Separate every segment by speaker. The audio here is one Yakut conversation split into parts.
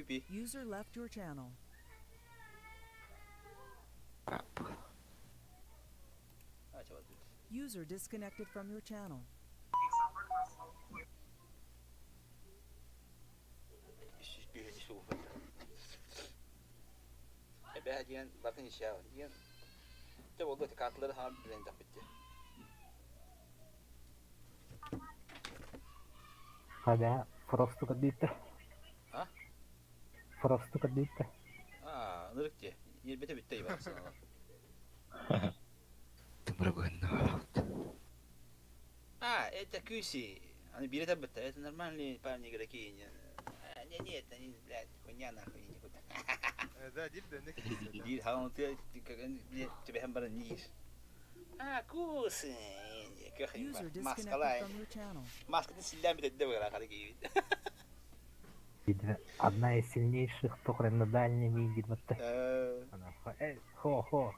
Speaker 1: Купи.
Speaker 2: User left your channel. User disconnected from your channel.
Speaker 1: Эбээ диэн батын ишээ диэн Дэ болду карталары хаан билэн даппитти.
Speaker 3: Хада Фросту көрдүүттэ.
Speaker 1: А?
Speaker 3: Фросту көрдүүттэ.
Speaker 1: А, ынырык дии. Ньиэрбэтэ бүттэ Иван санаалар.
Speaker 4: Тымыры быһынна.
Speaker 1: А, это Кюси. Они биир этэр Это нормальные парни игроки. А, не, нет, они, блядь, хуйня нахуй, никуда.
Speaker 5: Да, диир да,
Speaker 1: Диир, хаҕан түбэһэн баран ниир. А, кусы.
Speaker 2: User disconnected
Speaker 1: Маскалай.
Speaker 2: from your channel.
Speaker 1: Маскатын силлээн бүтэрдэ быгара хары киһибит.
Speaker 3: Одна из сильнейших тухрен на дальнем видит вот так. Она хо-хо.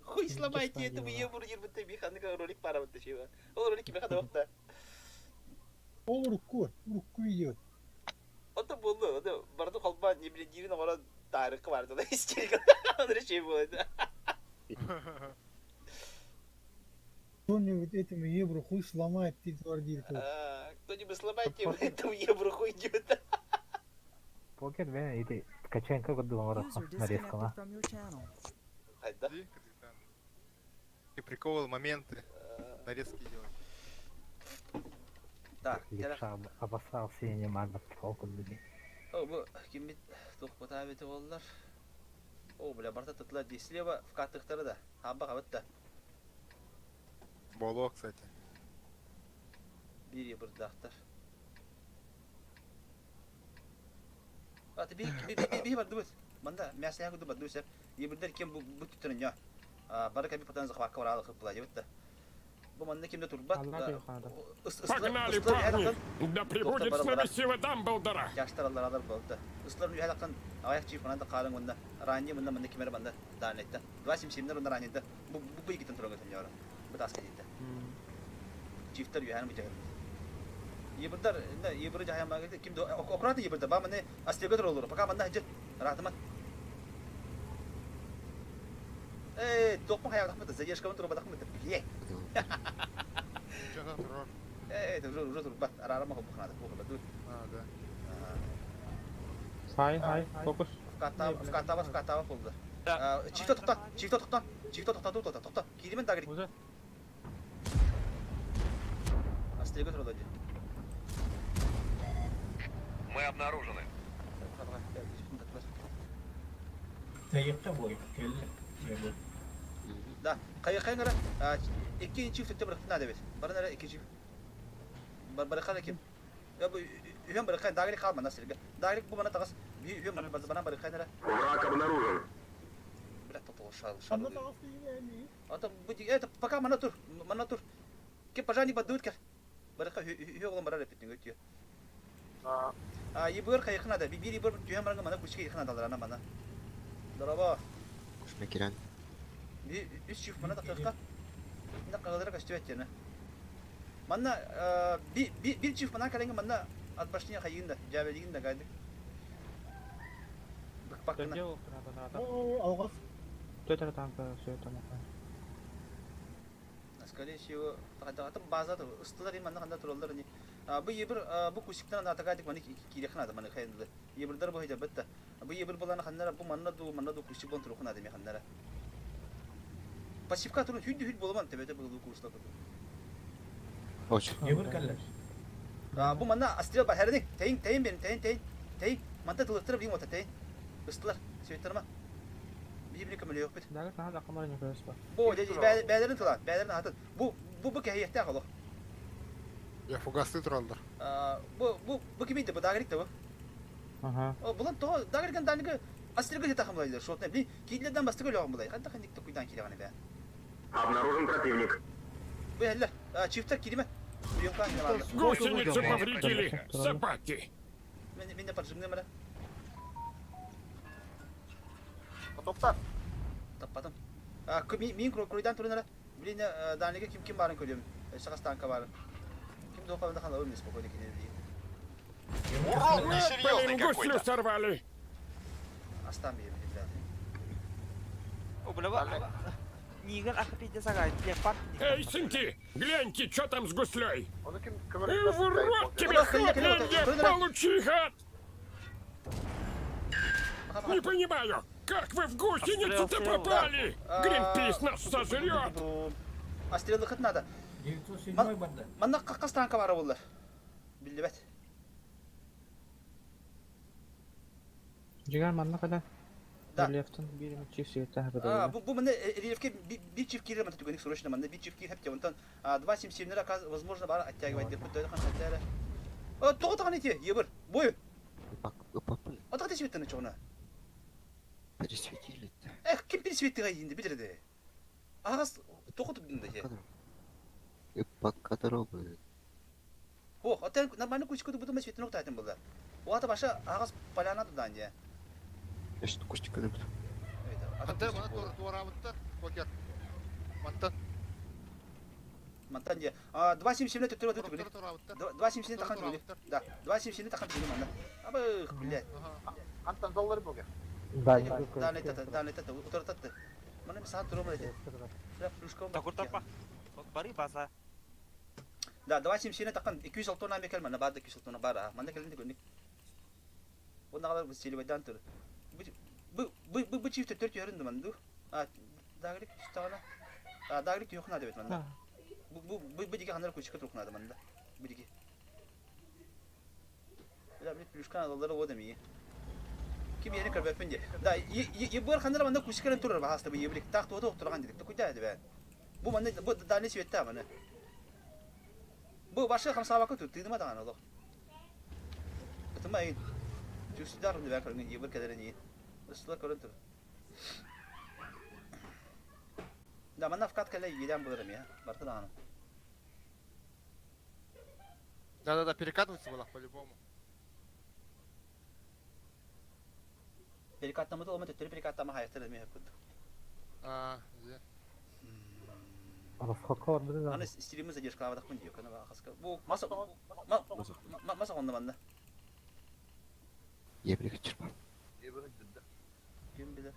Speaker 1: Хуй сломайте этому ебуру дирбитте биханныка ролик пара бытты шева. Ол ролик кимеха да бакта.
Speaker 6: Ол урукку, урукку видео.
Speaker 1: Ото булду, ото барды холба не биле дирин огора тарыкы бар да истерика. Андре шей болот.
Speaker 6: Кто-нибудь этому евро хуй сломает, ты твердит.
Speaker 1: Кто-нибудь сломайте этому евро хуй идет.
Speaker 3: Покер бен ити Ткаченко көрдүм
Speaker 2: User
Speaker 3: нарезкала.
Speaker 2: disconnected from your channel.
Speaker 1: Хайда.
Speaker 5: И приколы, моменты, нарезки делать.
Speaker 1: Так,
Speaker 3: Левша обосрался я не могу толку люди.
Speaker 1: О, бу киммит тух бата бити боллар. О, бля, барта тытлар ди слева в катыктары да. Хаба кабытта.
Speaker 5: Боло, кстати.
Speaker 1: Бир бырдактар. Аты би би би би бар дубут. Манда мясо ягы дубат дусеп. Ебирдер кем бу бу түтөрөн я. Бары каби потан захватка баралы кыпла дебит Бу манна кимде турбат.
Speaker 7: Погнали, парни! Да пребудет с нами сила Дамблдора!
Speaker 1: Жаштар алар алар болду. Ыслар үйәлакын аяк чип мында карын мында ранье мында мында кимер мында данетта. 277 мында раньеда. Бу бу икитен турган төньяра. Бу таска дитте. Чифтер үйән бу жагы. Ебирдер инде ебир жаян багы кимде аккуратно ебирдер. Ба мында астерге туролор. Пока мында хажы ратыма. Эй, токма хаяк тахмыты, задержка мын туруба тахмыты. Е.
Speaker 5: Что там, Рор?
Speaker 1: Эй, это уже уже туруба. Арарама хобу ханада. Бу хобу.
Speaker 5: А, да.
Speaker 8: Хай, хай, фокус.
Speaker 1: Вкатава, вкатава болду. Чифта токта, чифта токта, чифта токта, токта, токта. Кийдимен дагы.
Speaker 8: Уже.
Speaker 1: Астерге туролор.
Speaker 9: Мы обнаружены.
Speaker 10: Тәйекте бой, келді.
Speaker 1: Да, кайы кайы ngara. Икки чифт өттө бирок надо бит. Барын икки чифт. Бар барыка ким? Я бу үйөн барыка дагы калма насырга. Дагы бу мана тагас. Үйөн бана бана барыка ngara.
Speaker 9: Враг обнаружен.
Speaker 1: Бля, тотал шал шал.
Speaker 6: Анда тағасы не?
Speaker 1: Это это пока мана тур, мана тур. Ке пожарник бадут ке. Барыка үйө олом барар эпитин өтү. А ебыр кайы надо. Би бир ебыр түйөн барга мана кучка якын адалар ана мана. Здорово.
Speaker 4: Кушма кирен.
Speaker 1: Би үч чифт мана такка. Мына кагылдыра костюм тена. Манна би би бир чифт мана каленге манна от башни хайында, жабелигинде гайды. Бак бак
Speaker 8: Где надо, надо.
Speaker 6: О, алғас.
Speaker 8: Кто танка, все это
Speaker 1: Скорее всего, тагатым база да ыстылар им манна канда тураллар ни. Бу ебир бу кусиктан атагадык маны кирехна да маны хайынды. Ебирдер бу хиджа бетте. Бу ебир буланы ханнара бу манна ду манна ду кусик бон турухна да механнара. Пассивка турун хүдү хүд боламан тебете бу курста.
Speaker 4: Очень.
Speaker 10: Ебір кәлләр.
Speaker 1: Бу манна астрел бар хәрдик. Тейин тейин берин тейин тейин. Тейин манта тылыктырып дим ота тейин. Ыстылар сөйттерма. Библи көмөлө yok бит.
Speaker 8: Дагы надо камера не көрөс ба.
Speaker 1: Бу бәдерин тыла, бәдерин атын. Бу бу бу кәйәттә калык.
Speaker 5: Я фугасты туралдар.
Speaker 1: Бу бу бу ким иде? Бу дагрик да бу.
Speaker 8: Ага.
Speaker 1: О, булан то дагрикан даныгы астрелге жета хамлайлар. Шотны би кидлерден басты көлө хамлай. Ханта хандик токуйдан килгән бә.
Speaker 9: Обнаружен противник.
Speaker 1: Бу әллә чифтер килеме? Приемка не
Speaker 7: Гусеницу повредили, собаки!
Speaker 1: Мен мен де поджимным ара.
Speaker 5: Токта.
Speaker 1: Таппадым. Мин кройдан турын ара. Блин, даныгы ким ким барын көрөм. Шагас танка барын. Тоққанда хана өлмес спокойно кине
Speaker 9: Урод
Speaker 7: Вот,
Speaker 9: несерьезный
Speaker 7: блин, гуслю
Speaker 9: какой-то.
Speaker 7: сорвали.
Speaker 1: Астан бейм блядь.
Speaker 7: Эй, сынки, гляньте, что там с гуслей.
Speaker 5: Оны ким
Speaker 7: И в рот тебе, хлопья, получи, гад! Не понимаю, как вы в гусеницу-то попали? Гринпис нас сожрет!
Speaker 1: Астрелы надо.
Speaker 10: 907 барда.
Speaker 1: Манна қаққас танка бары болар. Биллибет.
Speaker 8: Жигар манна када.
Speaker 1: Да.
Speaker 8: Рельефтен бир чиф света
Speaker 1: А,
Speaker 8: хабада.
Speaker 1: бу бу мене рельефке бир чиф кире мата түгенек срочно манна бир чиф кир хеп онтон 2.77 раказ возможно бар оттягивать деп көтөй хан хаттара. А тоғы таган ите ебір. Бой.
Speaker 4: Упапын
Speaker 1: Атак тесбеттен чоғна.
Speaker 4: пересветили-то.
Speaker 1: Эх, ким пересветти инде билерде. Агас тоғы тудында же.
Speaker 4: Иппакка дорогу.
Speaker 1: О, аттан нормально күч көтү бутума светин октайтын булды. Уата баша агас поляна тудан же.
Speaker 4: Я что, кустик люблю.
Speaker 5: Аты мана туарабыттар. Покер. Мантан.
Speaker 1: Мантан же. 2.77 төптөр өтүп
Speaker 5: Туруптар туарабыттар.
Speaker 1: 2.77 тахан түгүлү. Да, 2.77 тахан түгүлү манда. Абы, блядь.
Speaker 5: Антан доллар богер.
Speaker 3: Дальний
Speaker 1: Да, это, да, это, утыртатты. Мана ми саат турум эти. Бля, плюшка. Да, 2.77 тахан 206 тонна мекел мана барды 206 тонна бар. Манда келинди көрнүк. Онда калар бу селебайдан тур. Бу бу бу бу чифте төрт ярынды манду. А, дагрик түстагана. А, дагрик юхна деп манда. Бу бу бу бу диге хандар күчкө турхна манда. Бу диге. Бля, бля, плюшка алалары о демей. Ким yeni көрбөппүн де. Да, ебір хандар манда күчкөрөн турар бахасты бу ебрик. Так туота октурган дедик. Куйда дебе. Бу манда бу дальний светта мана. Бу башы хамсабакы тут тыдыма даган олох. Атыма ин. Түсүдар дебе көргөн ебір кедерени. Ысла көрөн тур. Да, мана вкат келе еден булырым я. Барты даган.
Speaker 5: Да-да-да, перекатываться была по-любому.
Speaker 1: Перекаттамы да олма төттөрү перекаттама хайыктыр эми хөкүт.
Speaker 5: А, где?
Speaker 3: Расходка бар бизде.
Speaker 1: Аны стилimiz задержка абадак мын диyor. Кана ахаска. Бу маса маса онда манда.
Speaker 4: Ебрик чырпа.
Speaker 1: Ким билер.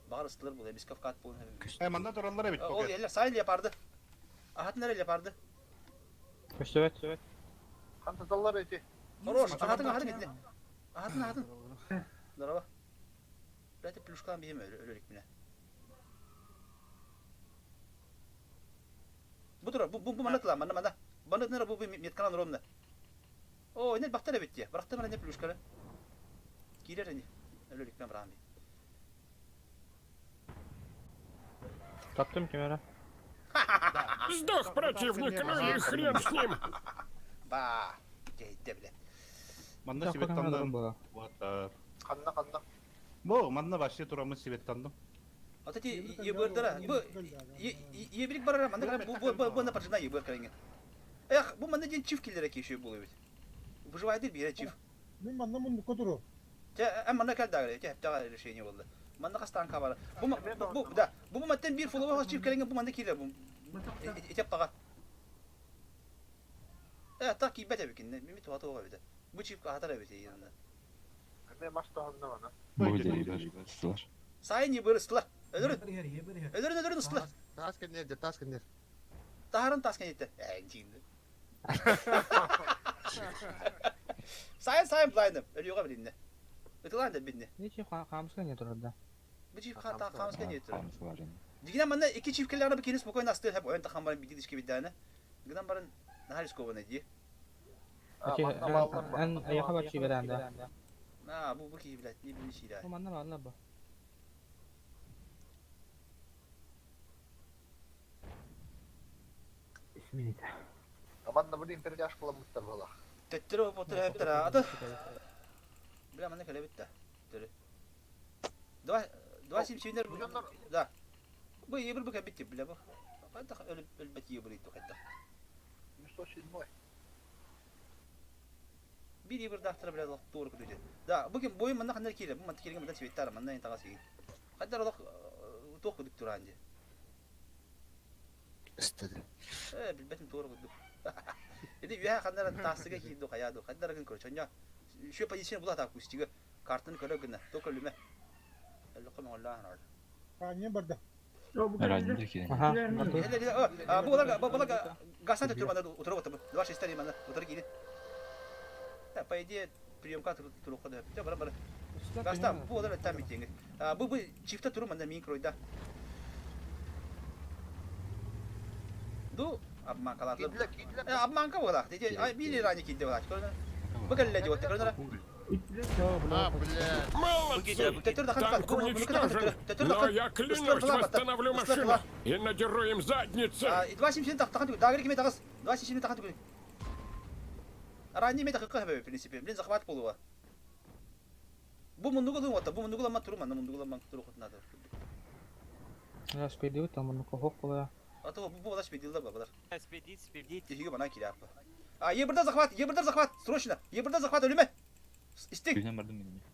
Speaker 1: Бар ыстылар бул. Биз кафкат бул.
Speaker 5: Э, манда тураллар бит
Speaker 1: Ол
Speaker 5: покер.
Speaker 1: еллер сайыл yapарды. Ахатын нere yapardı?
Speaker 8: Көстөбөт. Сөбөт.
Speaker 5: Канта доллар эти.
Speaker 1: Хорош,
Speaker 2: User joined
Speaker 1: ахатын
Speaker 2: your
Speaker 1: ахатын
Speaker 2: channel.
Speaker 1: кетти. Ахатын ахатын. Здорово. Блядь, плюшкан бейм өлөлүк мине. Бу тура, бу бу бу мана тыла, мана мана. Мана нere бу бу метканан ромна. О, не бактар битти. Биракта мана не плюшканы. Кирер не. Өлөлүк мен барам.
Speaker 8: Таптым кемера.
Speaker 7: Сдох противник, ну и хрен с ним.
Speaker 1: Ба. Кейде блядь.
Speaker 11: Манна
Speaker 8: Так, камера
Speaker 11: себеттандым.
Speaker 8: була.
Speaker 11: Ватар.
Speaker 5: Канна канна.
Speaker 11: Бу манна вообще турамын себеттандым.
Speaker 1: Вот эти ебырдара, бу ебрик барара, манда бу бу бу бу на поджина ебыр каранген. Эх, бу манда ден чиф киллер еще булып бит. Выживает бир чиф.
Speaker 6: Мен манна мунду көтөрү.
Speaker 1: Те эм манда кел дагы, те хептага решение болду. Манда кастан бар. Бу бу да, бу маттен бир фулова чиф келген бу манда киллер бу. Этеп тага. Э, так кибет эбикин, мими туата ога бит. Бу чиф катар бит янында.
Speaker 5: Мен машта ханна мана.
Speaker 1: Сайын ебыр ыстылар. Өлөрүн, өлөрүн, өлөрүн ыстылар.
Speaker 5: Тас кенер, тас кенер.
Speaker 1: Тахарын тас кенетти. Э, жинди. Сайын сайын блайным. Өлүгө билинде. Ытылан да билинде.
Speaker 8: Нече камыска не турар да.
Speaker 1: Бу чиф хата камыска не тур. Дигинен манда iki çift kellerine bir kere спокойно астыр hep oyun takan barın bir gidiş gibi tane. Gıdan barın daha risk ne diye.
Speaker 8: Эн аяка бар чиберен да.
Speaker 1: Ha bu bu ki bilet ne bileyim şey
Speaker 8: Бу манна бар бу.
Speaker 3: Извините.
Speaker 5: Аманна блин перетяжка ламыттар была.
Speaker 1: Төттөрө потыр hep tara. Ата. Бля манда kale bitti. Төрө. Два два семьсинер да. Bu yebir bu bitti bile bu. Hatta ölüp ölbet yebir itti hatta.
Speaker 5: 107.
Speaker 1: Bir yebir dahtara bile doğru kudu. Да, bugün boyun manda kanlar kire. Bu manda kirgen manda svettar manda intaga sigin. Hatta olak toq kudu turanji.
Speaker 4: Istedi.
Speaker 1: Э, билбетим doğru kudu. Ити үөһэ ханна эрэ таастыга киирдэ хайаа дуу, хайда эрэ гын короче, онньо еще позиция була та кустига картаны көрө гына, только өлүмэ. Өллөххө мөҥөллөөн хараар.
Speaker 6: Ранее барда.
Speaker 8: Аха.
Speaker 1: Бу балар бу балар гасан төттөр мана утары отыр. Два шесть мана утары киирин. По идее приемка туруққа да. Бара бара. Гаста бу олар там митинг. Бу бу чифта туру мана мин кройда. Ду обманкалатлар. Обманка буолах. Били рани кидде буолах. Бу кэллэ диот көрөнөр.
Speaker 5: А, блядь.
Speaker 7: Молодцы! Танк уничтожен, но я клянусь, восстановлю машину и надеру им задницы!
Speaker 1: 277 тахтахан түгү. Дагыр киме тагыс. 277 тахан түгү. Ранний ме тахыкка в принципе. Блин, захват полуга. Бу муннугу лым бу муннугу ламма туру манна муннугу ламма туру хотна.
Speaker 8: Я спидил там муннуку хоккула.
Speaker 1: А то бу бу спидилда бабалар.
Speaker 12: Спидит, спидит.
Speaker 1: Тихиге бана кираппа. А, ебірда захват, ебірда захват, срочно. Ебірда захват өлүмө. Истик.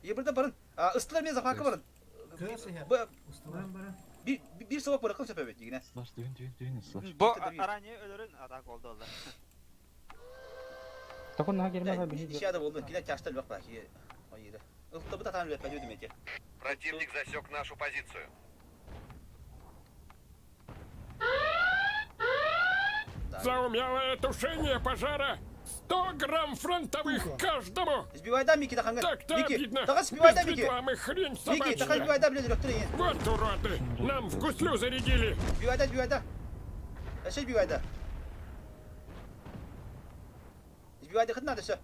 Speaker 1: Ебірда барын. А, ыстылар мен захватка барын. Bir bir sabah bırakın söpöbet yine.
Speaker 12: Бу арани өлөрүн атак болду олар.
Speaker 8: Такон наха келме ха биһи.
Speaker 1: Иши ада болду. Киле тяштар бак бак. Ойыра. Ылты бу татан бек бәдү демек.
Speaker 9: Противник засек нашу позицию.
Speaker 7: За умелое тушение пожара 100 грамм фронтовых каждому!
Speaker 1: Сбивайда Мики таханган.
Speaker 7: Так-то
Speaker 1: Мики,
Speaker 7: обидно!
Speaker 1: таха сбивайда
Speaker 7: Без
Speaker 1: Мики.
Speaker 7: рекламы хрень
Speaker 1: Мики, таха
Speaker 7: собачья!
Speaker 1: сбивайда блин, рөктөр ен.
Speaker 7: Вот уроды! Нам в гуслю зарядили!
Speaker 1: Сбивайда, сбивайда. Өсө сбивайда. Сбивайда хытна дөсө.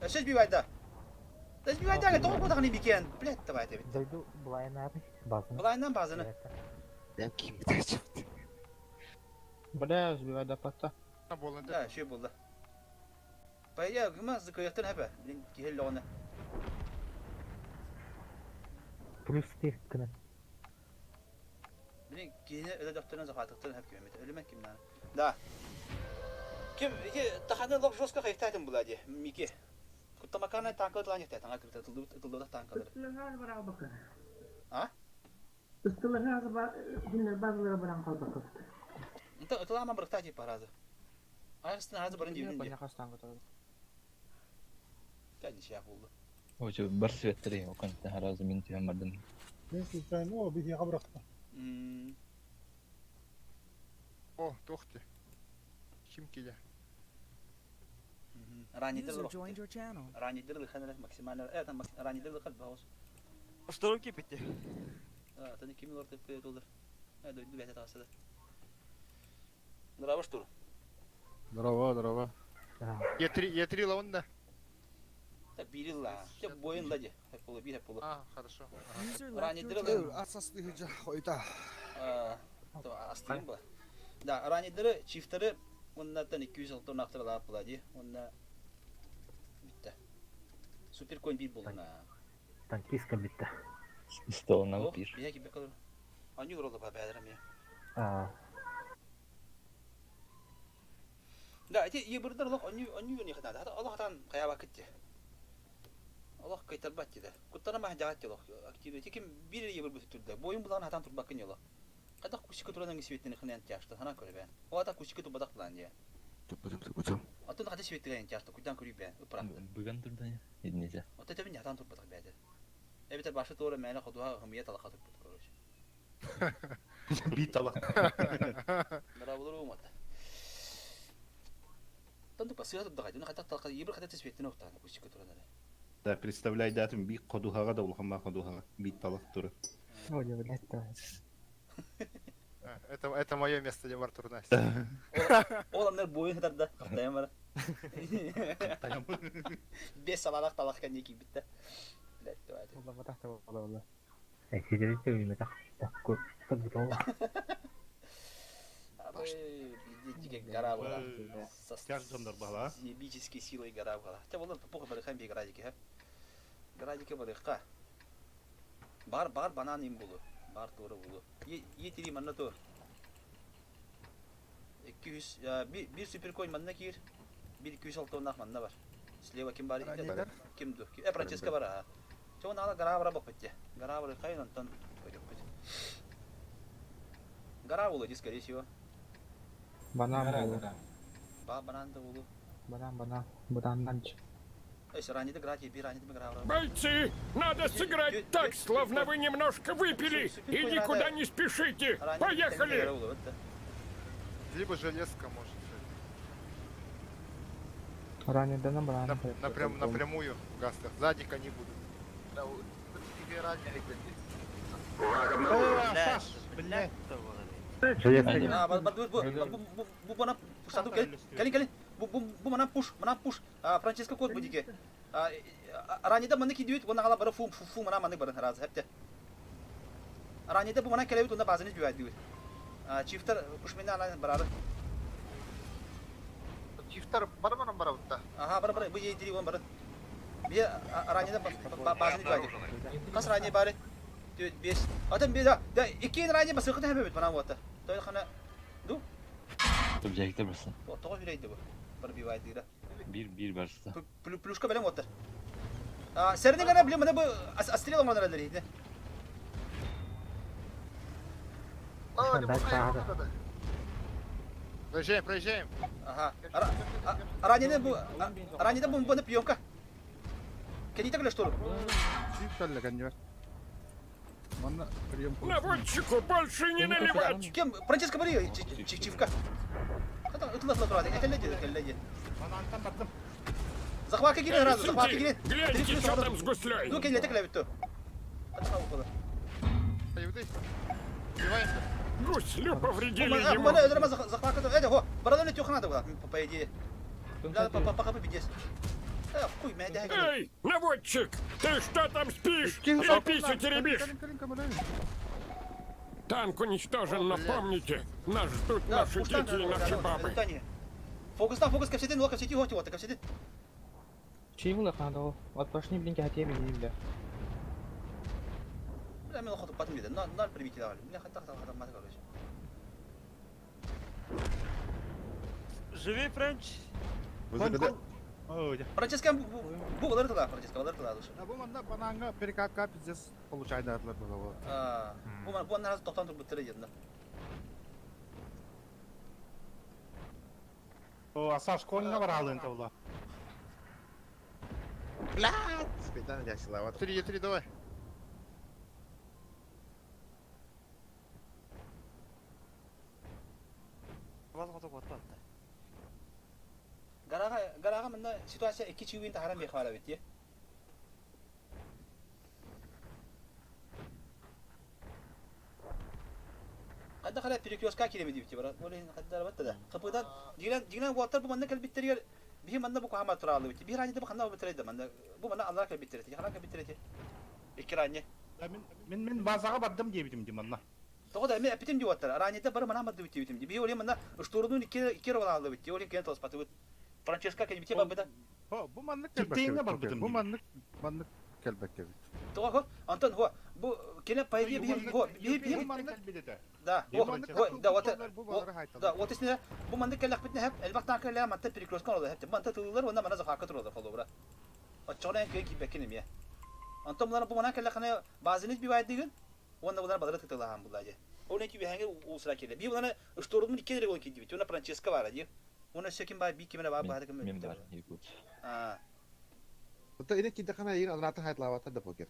Speaker 1: Өсө сбивайда. Да сбивайда тоҕо кутахны Микен. Блядь, давай тебе.
Speaker 3: Дойду былайнары базаны.
Speaker 1: Былайынан базаны.
Speaker 4: Дәм кийин битәчеп.
Speaker 8: Бля, сбивай да патта.
Speaker 1: Да, şey buldu. По идее, гыма зыкыяктан хәбә. Блин, кихел лоны.
Speaker 3: Плюс ти кына.
Speaker 1: Блин, кихне öyle doktoruna захватыктан хәп кимет. Ölümek kimden? Да. Ким, ики таханы лок жестко хайфтайтын була ди. Мики. Куттамакана танка тлан яхта, танка кырта тылды тылды танкалар. А? Инта ытылама бырыкта ди паразы. Айрыстын хазы барын дибин ди.
Speaker 8: Коня хастан көтөрдү.
Speaker 1: Тәни шия булды.
Speaker 6: Мен случайно, о, биһи хабрахта.
Speaker 1: М.
Speaker 5: О, тухти. Ким киле?
Speaker 1: Ранидер
Speaker 2: User
Speaker 1: лок.
Speaker 2: joined your channel.
Speaker 1: Ранидер лыханер максимально. Э, там ранидер лыхат баус.
Speaker 12: Штурм кипитти.
Speaker 1: А, тани кими лор деп доллар. Э, дойду бәтә тасыды. Здраво, штур.
Speaker 5: Здорово, здорово. Е3, Е3 лаунда.
Speaker 1: Та бирилла. Те бойын лади. Хеп болу, бир хеп болу.
Speaker 5: А, хорошо.
Speaker 2: User left your
Speaker 1: Ранидер
Speaker 2: channel.
Speaker 1: А, то астыйм ба. Да, ранидеры, чифтеры оннан 206 нактыр була ди. Онна битте. Супер конь бир болду на.
Speaker 3: Танкистка битте.
Speaker 1: О, бия кибе калыр. Аню ролы ба бәдерем я.
Speaker 3: А,
Speaker 1: Да, эти ебырдар лох аню аню не хана. Аллах тан кая вакыт. Аллах кайтарбат диде. Куттана мах жагат лох. Актив ким бир ебыр бүтүрдө. Бойун булан хатан турбакын йола. Када кушика туранан светин ханан тяшты. Хана көрө бен. О ата кушика тубадак булан я.
Speaker 4: Тупутум тупутум.
Speaker 1: Атын хата светин тяшты. Кудан көрү бен. Ыпра. Ата тебин хатан турбадак бәде. Эбите башы тура мәне ходуга хымия талака турбат короче.
Speaker 11: Бит алак.
Speaker 1: Нара булыр умат. Тандык басыга турдак. Дуна хата талака ебыр хата светин октан кушика туранан.
Speaker 11: Да, представляй датым бик кодухага да улхама кодухага. Бит талак туры.
Speaker 8: Ой, блядь, да.
Speaker 5: Это, это мое место, где Артур Настя.
Speaker 1: Ол аннар бойын хатарда. Каптайым бара. Бес салалак талак кәне ки битте. Блядь, давайте.
Speaker 8: والله فتحت والله والله.
Speaker 3: сидерите үймө так. Так, так
Speaker 1: Абы, дикий гора была. Со
Speaker 11: Тяж жандар бала.
Speaker 1: с ебической силой гора была. Хотя была похуй барыхан би градики, ха. Градики барыхка. Бар бар банан им булу. Бар тура булу. Е етири манна ту. 200 bir, bir süper coin manna кир. Bir 206 оннах манна бар. Слева ким бар?
Speaker 5: Ранидер?
Speaker 1: Ким ду? Э, Франческо бар. а. Чоң ала гора бара бак битте. Гора бар кайын антон пойдет бит. Гора булу, скорее всего.
Speaker 8: Банан болду.
Speaker 1: Ба банан да улу.
Speaker 8: Банан, банан, банан.
Speaker 7: Бойцы, надо сыграть так, словно вы немножко выпили и никуда не спешите. Поехали!
Speaker 5: Либо железка может.
Speaker 8: Ранее да нам банан.
Speaker 5: Напрямую гастер. Задника не буду.
Speaker 12: Блядь.
Speaker 1: Бу бана пуштаду кел. Кэлин кэлин. Бу бу бу манан пуш, манан пуш. Франческо код бу дике. Ранеда манны кидүт, уонна хала бары фу фу манан маннык барын разы хепте. Ранеда бу манан кэлэбит уонна базаны бүвәдүбүт. Чифтер пушмена анан барары.
Speaker 5: Чифтер бар манан барабытта.
Speaker 1: Аха, бар бар бу едири он барын. Бие ранеда базаны бүвәдү. Хас ране бары. 5. Атын бе да, да икки ране басыкы хәбәбит манан вот. Той хана ду.
Speaker 4: Жайыкта барса.
Speaker 1: Тоҕо үрэйди бу. Бар бивайдыра.
Speaker 4: Бир бир барса.
Speaker 1: Плюшка белем оттар. Сәріне гана билем мына бу астрел оңонор элер
Speaker 5: Проезжаем, проезжаем.
Speaker 1: Ага. Ранены бу ранены бу бу пьемка. Кените кэлэ что?
Speaker 7: Наводчику больше не наливать!
Speaker 1: Кем? Франческо Мария, чивка. Захватка кирин разу, захватка кирин.
Speaker 7: Гляньте, что там с гуслей.
Speaker 1: Ну, келе текля битто.
Speaker 7: Гуслю повредили ему.
Speaker 1: Захватка, это, го, барадоны тёха надо было, по идее. Да, пока победись.
Speaker 7: Эй, наводчик, ты что там спишь? Или писю теребишь? Танк уничтожен, но помните, нас ждут наши дети и наши бабы.
Speaker 1: Фокустан, фокус, капсетин, ло, капсети, вот, вот, капсетин.
Speaker 8: Чего лохандо? Вот пошли, блин, хотя бы бля.
Speaker 1: Бля, мен охоту потом видно, ноль прибитие давали. Бля, хата, хата, хата, мат, короче.
Speaker 12: Живи, Френч!
Speaker 1: Франческо, бу, балар туда, Франческо, балар туда, душа.
Speaker 5: Бу манна бананга перекапка пиздец получай да было.
Speaker 1: Бу бу аннан токтон туруп битире дедим.
Speaker 11: О, Саш, коньга баралын тавла.
Speaker 4: Блядь! Спитан я силоват.
Speaker 5: 3, 3, давай.
Speaker 1: Гарага, гарага мында ситуация 2 чугин тахарам бехвала бит. Қайда қарай перекрестка келеме деп бар. Ол енді қайда батты да. Қапыдан дигән дигән ваттар бу манда кел биттергер. Бихи манда бу кахама туралы бит. Бир ранье бу ханда биттер манда. Бу манда аллар кел биттер. Хана кел биттер. Икки ранье.
Speaker 11: Мен мен базага бардым диебитим ди манна.
Speaker 1: Тоҕо мен эпитим дип аттар. Раньеда бары мана барды бит дибитим. Бихи ол манда штурдун икки икки ролалы бит. Ол кен тос паты. Франческа кел бит бабыда.
Speaker 5: Бу маннык
Speaker 11: Типтейинге барбытым.
Speaker 5: Бу маннык маннык келбекке бит.
Speaker 1: Тоҕо хо Антон хо бу келе по идее бихи хо бихи бихи Да, да, вот, да, вот если бу манды келлах битне хеп, элбак танкерлер манты перекресткан олды хеп. Манты тылылар, онда мана захакы турады холобра. Отчоғына күйе кийбеккен эме. Антон булар бу мана келлаханы базыныз бибай деген, онда булар бадыры тытылахан булар. Ол неки биханге усыра келе. Би буланы штордун икки дерек он кийди бит. Она Франческо бар ди. Оны сөкин бар, би кимере бар, бахады ким.
Speaker 4: Мен бар, Якут.
Speaker 1: А.
Speaker 4: Ота ине кидде хана ир анраты хайтлавата да покер.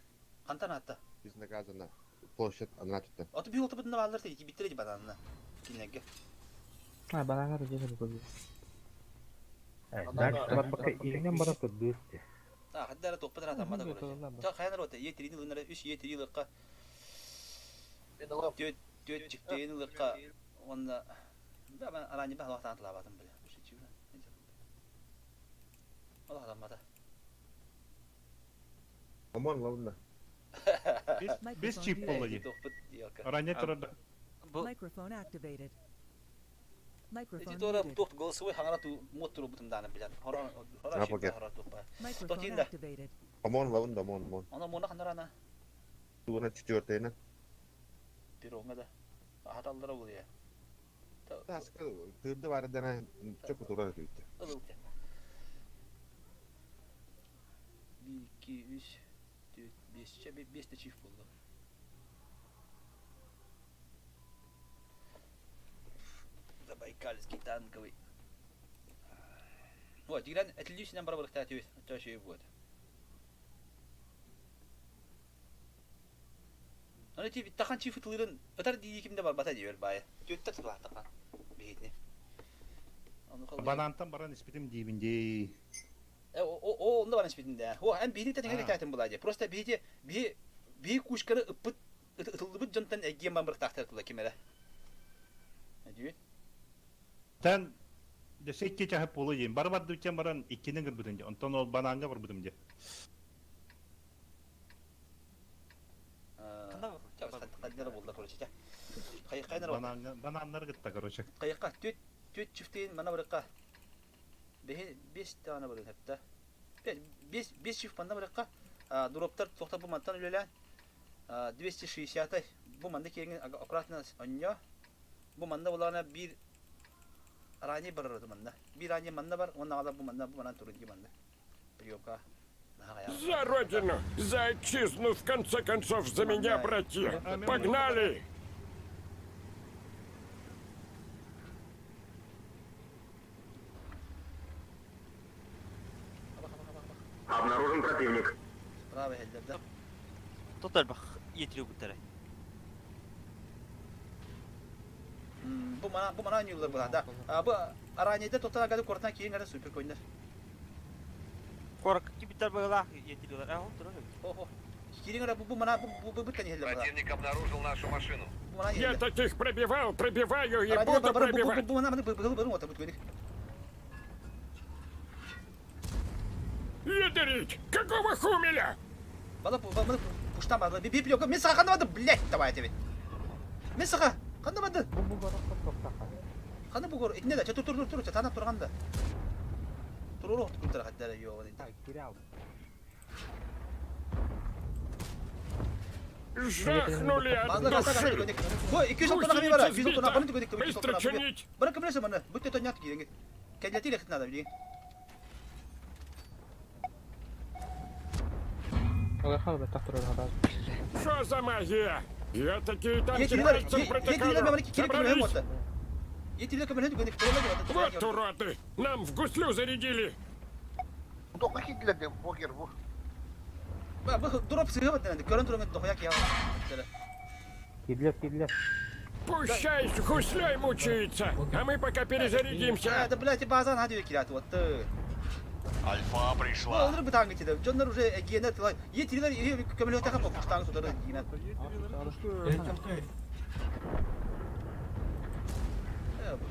Speaker 1: Кантан атта.
Speaker 4: Биз наказана площадь анраты.
Speaker 1: Аты би олты бутында балдар ти биттире бананны. Кинеге.
Speaker 8: А, бананга да жеге бу.
Speaker 3: Дальше бар пока илинен бара турду.
Speaker 1: А, хаддара топпа таммада короче. Та хаянар ота е3 лынара 3 е3 лыкка. Төт төт чиктейин лыкка. Онда да мен арани ба вақтан тлабатым биле. Алла адаммада.
Speaker 4: Амон лавна.
Speaker 11: Бес чип болду ди. Ранье турады.
Speaker 2: Microphone activated. Microphone
Speaker 1: Эти тора
Speaker 2: muted.
Speaker 1: тохт голосовой хаңара ту мот туру бутум даны билен. Хора хора
Speaker 4: Рапоке.
Speaker 1: хора тухпа.
Speaker 2: Microphone
Speaker 1: Тотинда.
Speaker 2: activated.
Speaker 4: Амон лавна, амон, амон.
Speaker 1: Ана мона ханарана
Speaker 4: Туна четвертая на.
Speaker 1: пиронга да. Ахаталлара булия.
Speaker 4: Таска тырды бар дана чөкү тура өттү.
Speaker 1: Ылылты. 1 2 3 4 5 5 те чиф болду. Забайкальский танковый. О, дигрен этилүү синен бара барыктаа түбүт. Очо шүй буот. Аны ти тахан чи фытылырын ытар дии кимде барбата диyor баайы. Түөттэ тылаа тахан. Биһитини.
Speaker 11: Банантан баран испитим диибин дии.
Speaker 1: О, онно баран испитим да. О, эн биһини тэтиҥэ кэтээтим була дии. Просто биһити биһи биһи кушканы ыппыт ытыллыбыт дьонтон эгиэн баран барыктаахтар тула ким эрэ. Дүйүт.
Speaker 11: Тэн десе икки чаһы полу диин. Бары бардыбытчан баран иккини гырбытым дии. Онтон ол бананга барбытым дии.
Speaker 1: Ханнара булла короче. Хайыкка
Speaker 11: Бананга бананнар гытта короче.
Speaker 1: Хайыкка түт түт чифтин мана барыкка. Беһи бес таана барык хепта. Бес бес чиф мана барыкка. Дроптар тоқта бу мантан үлелән. 260 бу манна киэҥин аккуратно онньо. Бу манна булаана бир ранее барар манна. Бир ранее манна бар, онна ала бу манна бу манан турун манна. Приемка.
Speaker 7: За родину, за отчизну, в конце концов, за меня, братья. Погнали!
Speaker 9: Обнаружен противник.
Speaker 1: Справа элдерде.
Speaker 12: Тотал бах етірі бұттары.
Speaker 1: Бу мана бу мана нюллар була да. Бу аранеде тота гады кортан кийин гада супер койндар.
Speaker 12: Корок кибиттер бағылақ етірілер. А, ол тұрар.
Speaker 1: Хо-хо. Кийин гада бу мана бу бу бу тани
Speaker 9: Противник обнаружил нашу машину.
Speaker 7: Я таких пробивал, пробиваю и буду пробивать.
Speaker 1: Бу мана бу бу бу бу бу
Speaker 7: Ядрить! Какого хумеля?
Speaker 1: Бала бу пуштан бала би би мен саха ханна бады блять давай тебе. Мен саха ханна бады.
Speaker 3: Бу бу горох тоқтақа.
Speaker 1: Ханна бу гор итне да тур тур тур танап турганда. Туруру кутара хаттара йо
Speaker 3: Так, кирял.
Speaker 7: Жахнули от души!
Speaker 1: Бу 200 тонна бара, 200 тонна баны түгөдик.
Speaker 7: Быстро чинить!
Speaker 1: Бара кемлесе маны, бүтте тоннят киреңе. Кәлләти лехт надо биле.
Speaker 7: Что за магия? Я такие танки пальцем протыкаю! Собрались! Вот уроды! Нам в гуслю зарядили!
Speaker 1: Дроп сыгып көрөн турган дохуя кия.
Speaker 3: Кидлер, кидлер.
Speaker 7: Пущай с гуслей мучается, а мы пока перезарядимся.
Speaker 1: Да, блядь, базан хадио кират вот.
Speaker 9: Альфа пришла.
Speaker 1: Олар бутан гитде. Жоннор уже гене тла. Етилер көмөлөтө кап пуштан содор гене.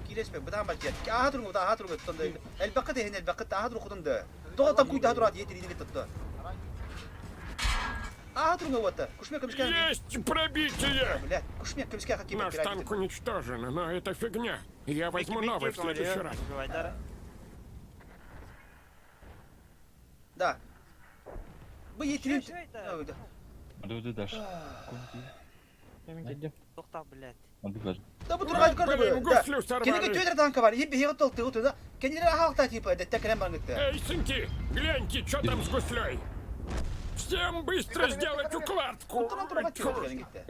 Speaker 1: Килеспе бутан бар кет. Аха тургу, аха тургу тонда. Элбакы дehen элбакы аха тургу тонда. Тоғытан куйда турат етили тотто. Аха тургу вот. Кушме көмүскә.
Speaker 7: Есть пробитие!
Speaker 1: Бля, кушме көмүскә хаким.
Speaker 7: Наш танк уничтожен, но это фигня. Я возьму новый в следующий раз.
Speaker 1: Да. Бу етилин.
Speaker 12: Тоқта, блядь.
Speaker 1: Да бу тургай көрдү
Speaker 7: Блин,
Speaker 1: бу. Да.
Speaker 7: гуслю
Speaker 1: Кенеге
Speaker 7: сорвали!
Speaker 1: төдер танка бар. Еп беге тол тыгы туда. Кенеге халта типа дәттә керем бар гитте.
Speaker 7: Эй, сынки, гляньте, что там с гуслей! Всем быстро сделать укладку!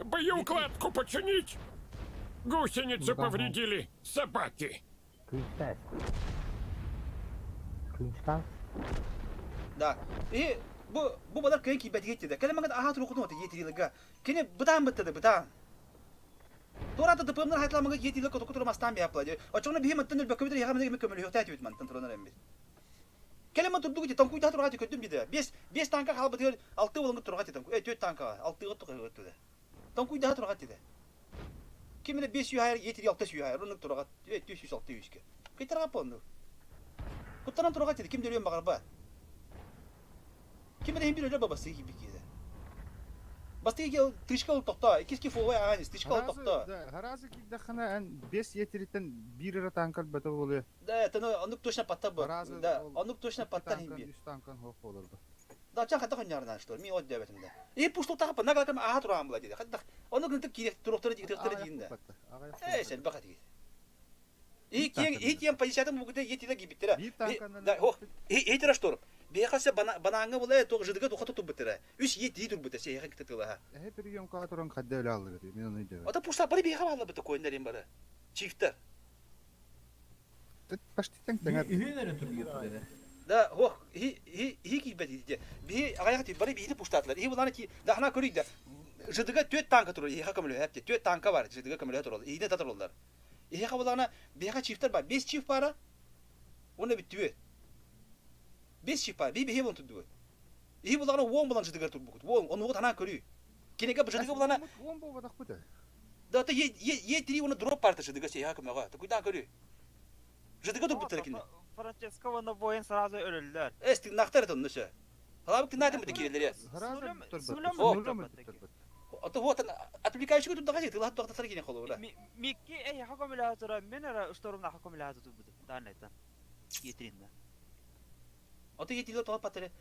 Speaker 7: Боеукладку починить! Гусеницу повредили, собаки!
Speaker 3: Күйістәс. Күйістәс.
Speaker 1: Да. И бу бу балар кыйын кийбет гитте. Келе мага аха туру кутун етилига. Кене бытан бытты бытан. Тората дыпымнар хайтла мага етилига коту кутуру мастан бия плады. Очоны бихим аттын бөкөбүтер яга менеге көмөлү хөтә түбүт мантан туранар эмбит. Келе ма турду гите танку да турга көттүм диде. Бес бес танка халбы тигер алты болонгу турга титам. Э төт танка алты готу көттү. Танку да турга тиде. Кимине 5 ю хайр етили алты ю хайр онук турга э 406 юскө. Кетерга понду. Куттаран турга тиде ким дөрүн багар ба. Кимине хим бир өлө бабасы киби киде. Басты ки тышка ол токто, икиски фовай аган, тышка ол токто.
Speaker 5: Харазы киддахана эн бес етериттен бир эрэ танкар бөтө болуя.
Speaker 1: Да, это ну, онук точно патта бу. Да, онук точно патта хим бир.
Speaker 5: Үс танкан хоқ болорду.
Speaker 1: Да, чан хата хонярна что, ми от дебетим да. И пушту тагып, нагала кам аха турам була диде. Хатта онук нытып кирек туруктары диге туруктары дигин да. Э, сен бакат диге. И киен, и киен позициятын бугуте етиле гибиттер. Да, хо, и и тираш туруп. Бехасы банаңы була, тог жыдыга туха тутуп биттер. Үч ети туруп биттер, сей хак тытыла ха.
Speaker 5: Эһе прием ка туран хадда өлө алды мен оны дебет.
Speaker 1: Ата пушта бары беха бала бит койндар им бары. Чифтер.
Speaker 5: Почти тең тең.
Speaker 10: Үһүн эрэ тургут dedi.
Speaker 1: Да, ох, хи хи хи киирбэт ити. Биһи аҕайах ти бары биһини пуштаатылар. Иһи булаана ти дахна көрүй да. Жыдыга түөт танка турар, иһиха көмөлөһө эпти. Түөт танка бар, жыдыга көмөлөһө турал. Иһине татар Иһиха булаана биһиха чифтер бар. Бес чиф бара. Оны бүттүбү. Бес чиф бар. Би биһи булун турдубу. Иһи булаана уон булан жыдыгар турбукут. Уон, ону танаан көрүй. Кинеге жыдыга булаана
Speaker 5: Уон буолбатах бу
Speaker 1: Да, то е е е три оны дроп парта жыдыга сеха көмөҕө. Тукуйдаан көрүй. Жыдыга турбуттар кине.
Speaker 12: Франческо на воин сразу өлөллөр.
Speaker 1: Эс тыгнахтар это нөсө. Халабык тыгнатым бит кирелери. Ото вот отвлекающий тут дагазит, тылат тохтатар кине холура.
Speaker 12: Микки эй хаком илаа мен ара ушторумна хаком илаа тутубут. Даанайта. Етринна.
Speaker 1: Ото етиле топ патере.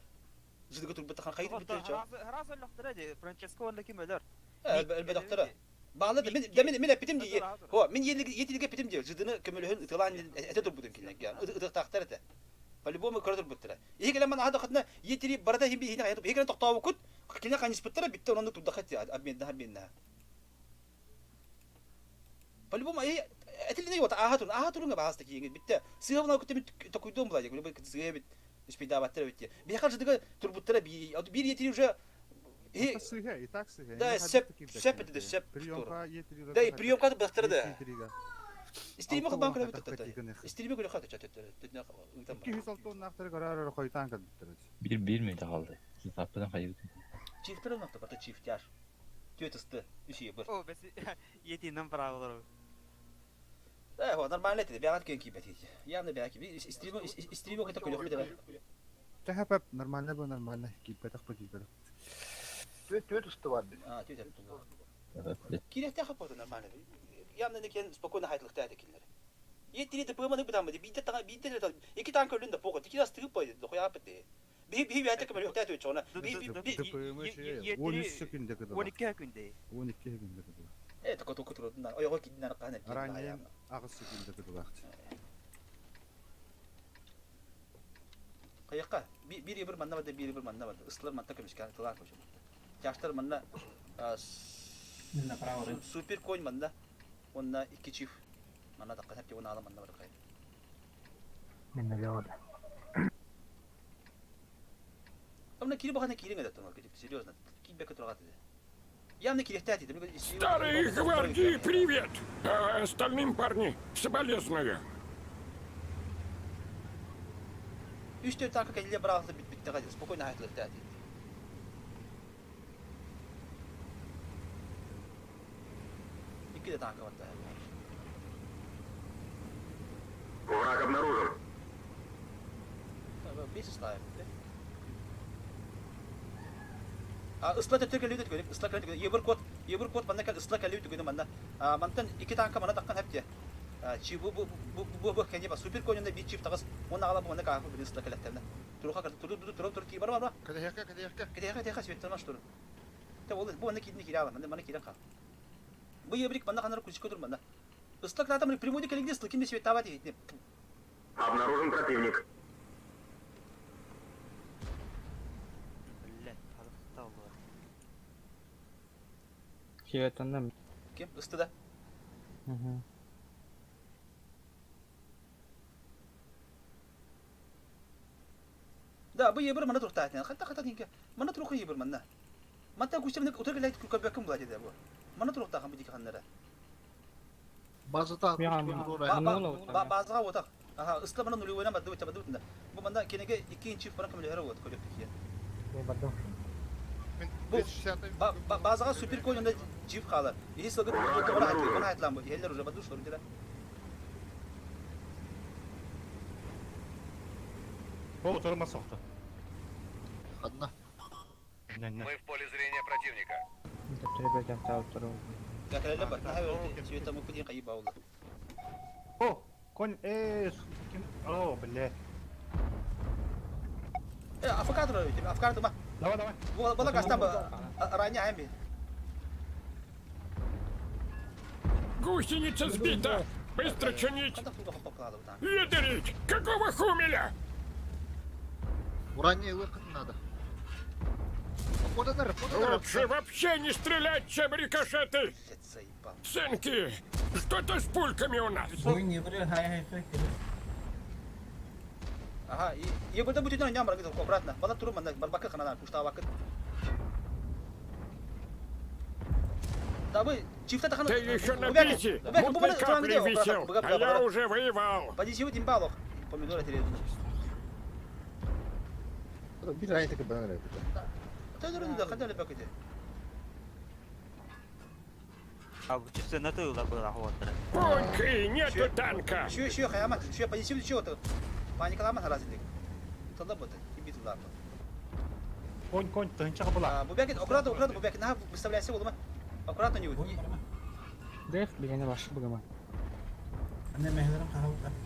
Speaker 1: Жыдыга турбут хан хайт бит ча.
Speaker 12: Сразу лохтара ди Франческо онда ким өлөр.
Speaker 1: Элбе доктора. Баалы да мен мен мен эпитим ди. Хо, мен етилге эпитим ди. Жыдыны көмөлөһүн ытылаан эте турбутун кине. Ытыктактар эте. По-любому көрдөр буттара. Иһи ман ада хатна етири барата хим бихина хаяту. Иһи токтообу кут. Кине канис буттара битте онны турда хат обмен обмен. По-любому этилине вот аха турун аха турунга бааста кийин битте. Сыгабына күтө токуйдум була. Бу сыгы бит. Испида баттара битте. Би хажыдыга турбуттара би бир етири уже
Speaker 5: И сыга, и так сыга.
Speaker 1: Да, сеп сеп это сеп.
Speaker 5: Приемка етири.
Speaker 1: Да, приемка бахтара да. Истриме хабан көлө бит. Истриме көлө хата чат.
Speaker 5: 206 нахтар карар хойтан калбыттар.
Speaker 13: Bir bir miydi kaldı? Западан кайбыт.
Speaker 1: Чифтер нахта бата чифтяш. Төт ысты. Үсие бір.
Speaker 12: О, бес етинен правилар.
Speaker 1: Э, вот нормально это, бягат кен кибет. Явно бягат кибет. Истриме истриме кета көлө бит.
Speaker 5: Тэхэп нормально бу нормально кипетах бу кипетах.
Speaker 10: Төт төт ысты бар.
Speaker 1: А, төт ысты. Киректе хапоты нормально. Явно некен спокойно хайтлыкта эдекилер. Еттири де пыманы бутамы бите тага бите де эки танк өлүн да пого тики астыгып койду дохуя апты. Би би би атак мөрөктө төчө она. Би би би
Speaker 5: 13 секундда кыды.
Speaker 12: 12 күндө.
Speaker 5: 12 күндө кыды.
Speaker 1: Э токо токо турдун. Ойго кидин арканы.
Speaker 5: Ранее агыс секундда кыды.
Speaker 1: Каяка бир бир манна бада бир бир манна бада. Ыслар манта көмүшкә тылар көчө. Жаштар манна супер конь манна. Онна iki чиф. Манна такка хепти оны ала манна бар кай.
Speaker 3: Мен налево.
Speaker 1: Амна кири бахана кириң эдет тонор кетип серьезно. Кийбек тургат эди. Явно кирехте атит.
Speaker 7: Старые гвардии, привет! А остальным, парни, соболезную.
Speaker 1: Үч төрт танка келе бирагы бит битте гади. Спокойно хайтлыкта атит. Ики де танка батта.
Speaker 9: Враг обнаружен.
Speaker 1: Бес ставим. А ысла төтөр келүүтө көрүк, ысла келүүтө ебір код, ебір код манна кел ысла келүүтө көрүк манна. А мантан iki танка мана таккан хепте. Чи бу бу бу бу бу кене ба супер конюнда бир чиф тагыс, оны ала бу манна кафы бир ысла келеттерне. Туруха кар туру туру туру туру ки бар бар.
Speaker 4: Кадехка, кадехка.
Speaker 1: Кадехка кадехка светтер тур. Те ол бу манна кидни кирала, манна манна кирен ка. Бу ебрик манна канар кучко тур манна. Ысла кратам прямой келигде ысла кимде свет тават етне.
Speaker 9: Обнаружен противник.
Speaker 12: Блядь, халыкта oldu.
Speaker 8: Сиветаннан.
Speaker 1: Ким? Ысты да.
Speaker 8: Угу.
Speaker 1: Да, бу ебір мана турта атен. Хатта хатта динке. Мана туруха ебір манна. Манта күчтем утыр келет көбөкүм була деди бу. Мана турукта хан бу дики ханнара.
Speaker 10: Базата
Speaker 1: Ба базага отак. Аха, ысла мана нули ойнама бадды бадды. Бу манда кенеге икинчи франк миллион вот көрөп ки.
Speaker 3: Мен бардым.
Speaker 1: Бу базага супер конюнда джип калар. И сылгы бу бара айт, бана айтлам бу. Эллер уже баду шор дира.
Speaker 11: Ол турма соқты.
Speaker 10: Одна.
Speaker 9: Мы в поле зрения противника.
Speaker 1: Гакалеле бар. Наха света му кудин кайы баулы.
Speaker 11: О, конь, ким, о, бля.
Speaker 1: Э, афкар өтем, афкар ма.
Speaker 11: Давай, давай.
Speaker 1: Бала каста ранее ами.
Speaker 7: Гусеница сбита! Быстро чинить! Ядрить! Какого хумеля?
Speaker 10: Уранее выход надо.
Speaker 7: Лучше вообще не стрелять, чем рикошеты! Сынки, что-то с пульками у нас!
Speaker 1: Аха, Егорда бүтүнэн ойньоон баргыт обратно. Бала туру манна барбакка канадан пуштаабаккыт. Да вы чифта тахана.
Speaker 7: Ты еще на бисе мутной капли висел, а я уже воевал.
Speaker 1: Позицию имбалох. Помидоры терезу.
Speaker 4: Bir ayı takıp bana ver.
Speaker 1: Тәдөрүн да хадали бакыты.
Speaker 12: А бу чипсы на тылла была хватра.
Speaker 7: Пуньки, нету танка.
Speaker 1: Шү шү хаямат, шү позицию шү отыр. Паникалама харасындык. Тылла боты, ким тылла.
Speaker 11: Конь, конь, тыһынчаҕа була.
Speaker 1: Бу бәкет аккуратно, аккуратно, бу бәкет на выставляйся болма. Аккуратно не будет.
Speaker 8: Деф бигене баш бугама.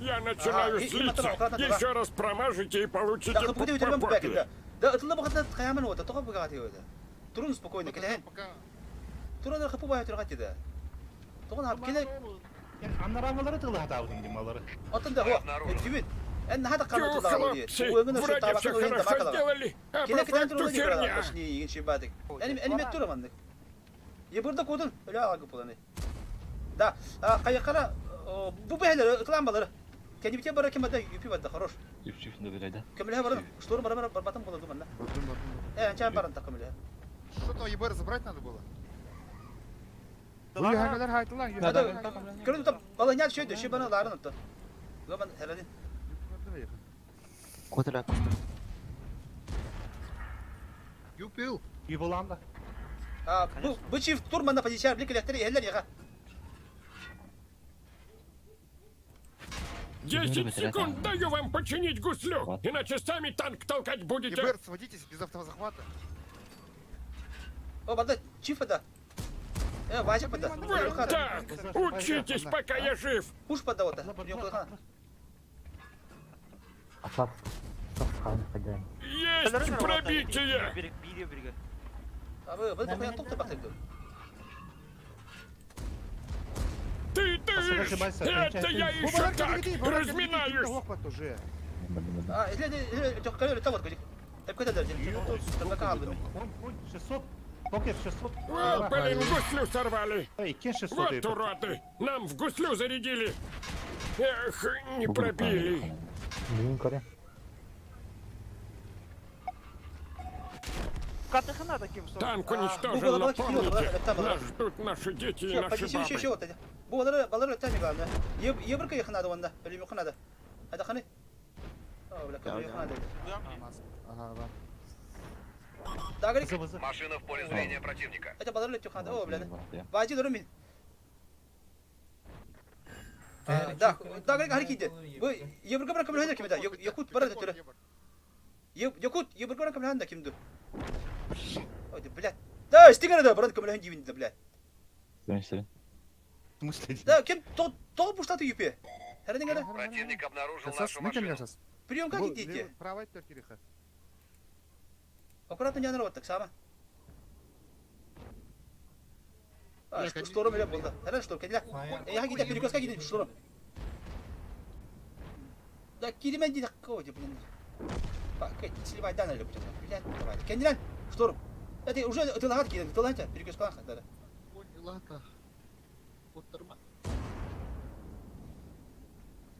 Speaker 7: Я начинаю злиться. Еще раз промажете и получите
Speaker 1: Да,
Speaker 7: по
Speaker 1: будет өтөрбөн бу бәкет.
Speaker 7: попе.
Speaker 1: Да, тылла бакытна хаяман ота, тоға бугаты ота. Турун спокойно, келен. Турун хапу бай турга тиде. Тоғын хап келе.
Speaker 11: Аннарангалары тылы хатаабытын дималары.
Speaker 1: Атын да хо. Түбүт. Эн хата
Speaker 7: Тю,
Speaker 1: калды тылла
Speaker 7: хлопцы, вроде все хорошо сделали, а
Speaker 1: Келе
Speaker 7: по
Speaker 1: китен
Speaker 7: факту
Speaker 1: турун
Speaker 7: херня.
Speaker 1: Пошли, еген шибадык. Эни эни мет тура маннык. Ебурда кодун, өлө алгы буланы. Да, кайыкара бу бәһләр ытлан балары. Кенибите бара кем бада юпи бада хорош.
Speaker 13: Чиф чиф не береді.
Speaker 1: Көмөлө барын, шторм бара бара батам булды манна. Э, анча барын так көмөлө.
Speaker 10: Что то ЕБР забрать надо было?
Speaker 5: Бу яһагалар хайтылан.
Speaker 1: Көрүн топ бала ня шөйдө, ши бана ларын отто. Гоман хералин.
Speaker 12: Котра
Speaker 10: Юпил.
Speaker 11: Юбуланда.
Speaker 1: А, бу бу чиф тур манна позиция бли келектер эллер яга.
Speaker 7: 10 секунд даю вам починить гуслю, иначе сами танк толкать будете.
Speaker 10: ЕБР, сводитесь без автозахвата.
Speaker 1: О, бада чиф бада. Э, важа бада.
Speaker 7: Вот так! Учитесь, пока я жив!
Speaker 1: Пуш бада ота.
Speaker 3: Асас. Сас хааны хадян.
Speaker 7: Есть пробитие!
Speaker 12: Бире бире.
Speaker 1: Абы, бада тохя токта бактыр.
Speaker 7: Ты дышь! Это я еще так разминаюсь!
Speaker 1: А, или или тохка или тават кодик. Теп көтәдер. Табака алдым.
Speaker 11: Конь, конь, 600. Покер 600.
Speaker 7: О, блин, гуслю сорвали!
Speaker 11: Эй, кен 600.
Speaker 7: Вот уроды! Нам в гуслю зарядили! Эх, не пробили!
Speaker 3: Блин, коре.
Speaker 12: Катыхына таким что.
Speaker 7: Танк уничтожен, но помните, нас ждут наши дети и наши
Speaker 1: Позиция еще
Speaker 7: бабы.
Speaker 1: еще вот. Бу балары балары өтәми главное. Ебрка якынады онда. Өлүм якынады. Hadi ханы. О, бля, кем якынады.
Speaker 5: Ага, да.
Speaker 1: Дагрик.
Speaker 9: Машина в поле зрения противника.
Speaker 1: Это балары өтө якынады. О, бля. Важи дурум мин. Да, дагрик харекет. Бу ебрка бара кем кем да. Якут бара төре. Якут ебрка бара кем да кимди. Ой, блядь. Да, стигер да, брат кем дивин да, блядь.
Speaker 13: Сен
Speaker 1: Да, кем то то буштаты юпе. Хәрнең
Speaker 9: Противник обнаружил
Speaker 5: Сас,
Speaker 9: нашу
Speaker 5: не кем
Speaker 9: машину.
Speaker 5: ясас?
Speaker 1: Прием как идите?
Speaker 5: Правай төркириха.
Speaker 1: Аккуратно не народ, так само. А, шторм или болды. Хәрән шторм, кәдилә. Я гидә перекоска гидә шторм. Да киремен диде кой, блин. Пак, сливай дан әле будет. Блядь, давай. Кәдилә, шторм. Это уже тылагат киде, тылагат, перекоска да.
Speaker 10: Ладно. Оттырма.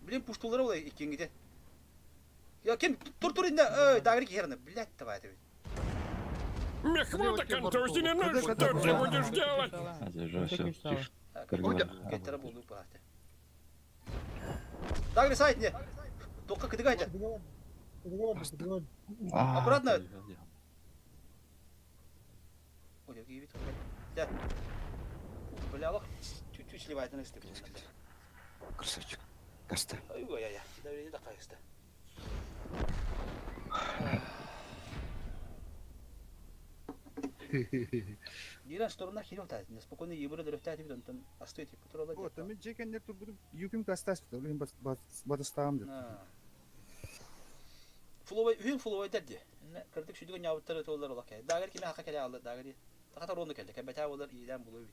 Speaker 1: Блин, пуштулар ул икән гидә. Я кем тур тур инде, эй, дагрик херне, блядь, давай ты.
Speaker 7: Мехвода контузили, ну что ты будешь делать?
Speaker 13: Уже все, тише.
Speaker 1: Кеттере булды пахты. Дагри сайт не. Тоққа кідік айта. Аккуратно. Ой, я вид. Да. Бля, лох, чуть-чуть сливает на стык.
Speaker 4: Красавчик. Каста.
Speaker 1: Ой, ой, ой, давление да кайста. Диран штормна хирил та, спокойно ебры дөрөктә дип онтон асты тип турала.
Speaker 5: Вот, мен жекендер турбудum. Юпим кастас. Блин, батыстагам деп.
Speaker 1: Фуловай, үһүн фуловай дәдди. Кырдык шүдүгө нябыттары толлар олак. Дагыр киме хака келе алды, дагыр. Тахата ронду келди. Кәбәтә олар иидән булу.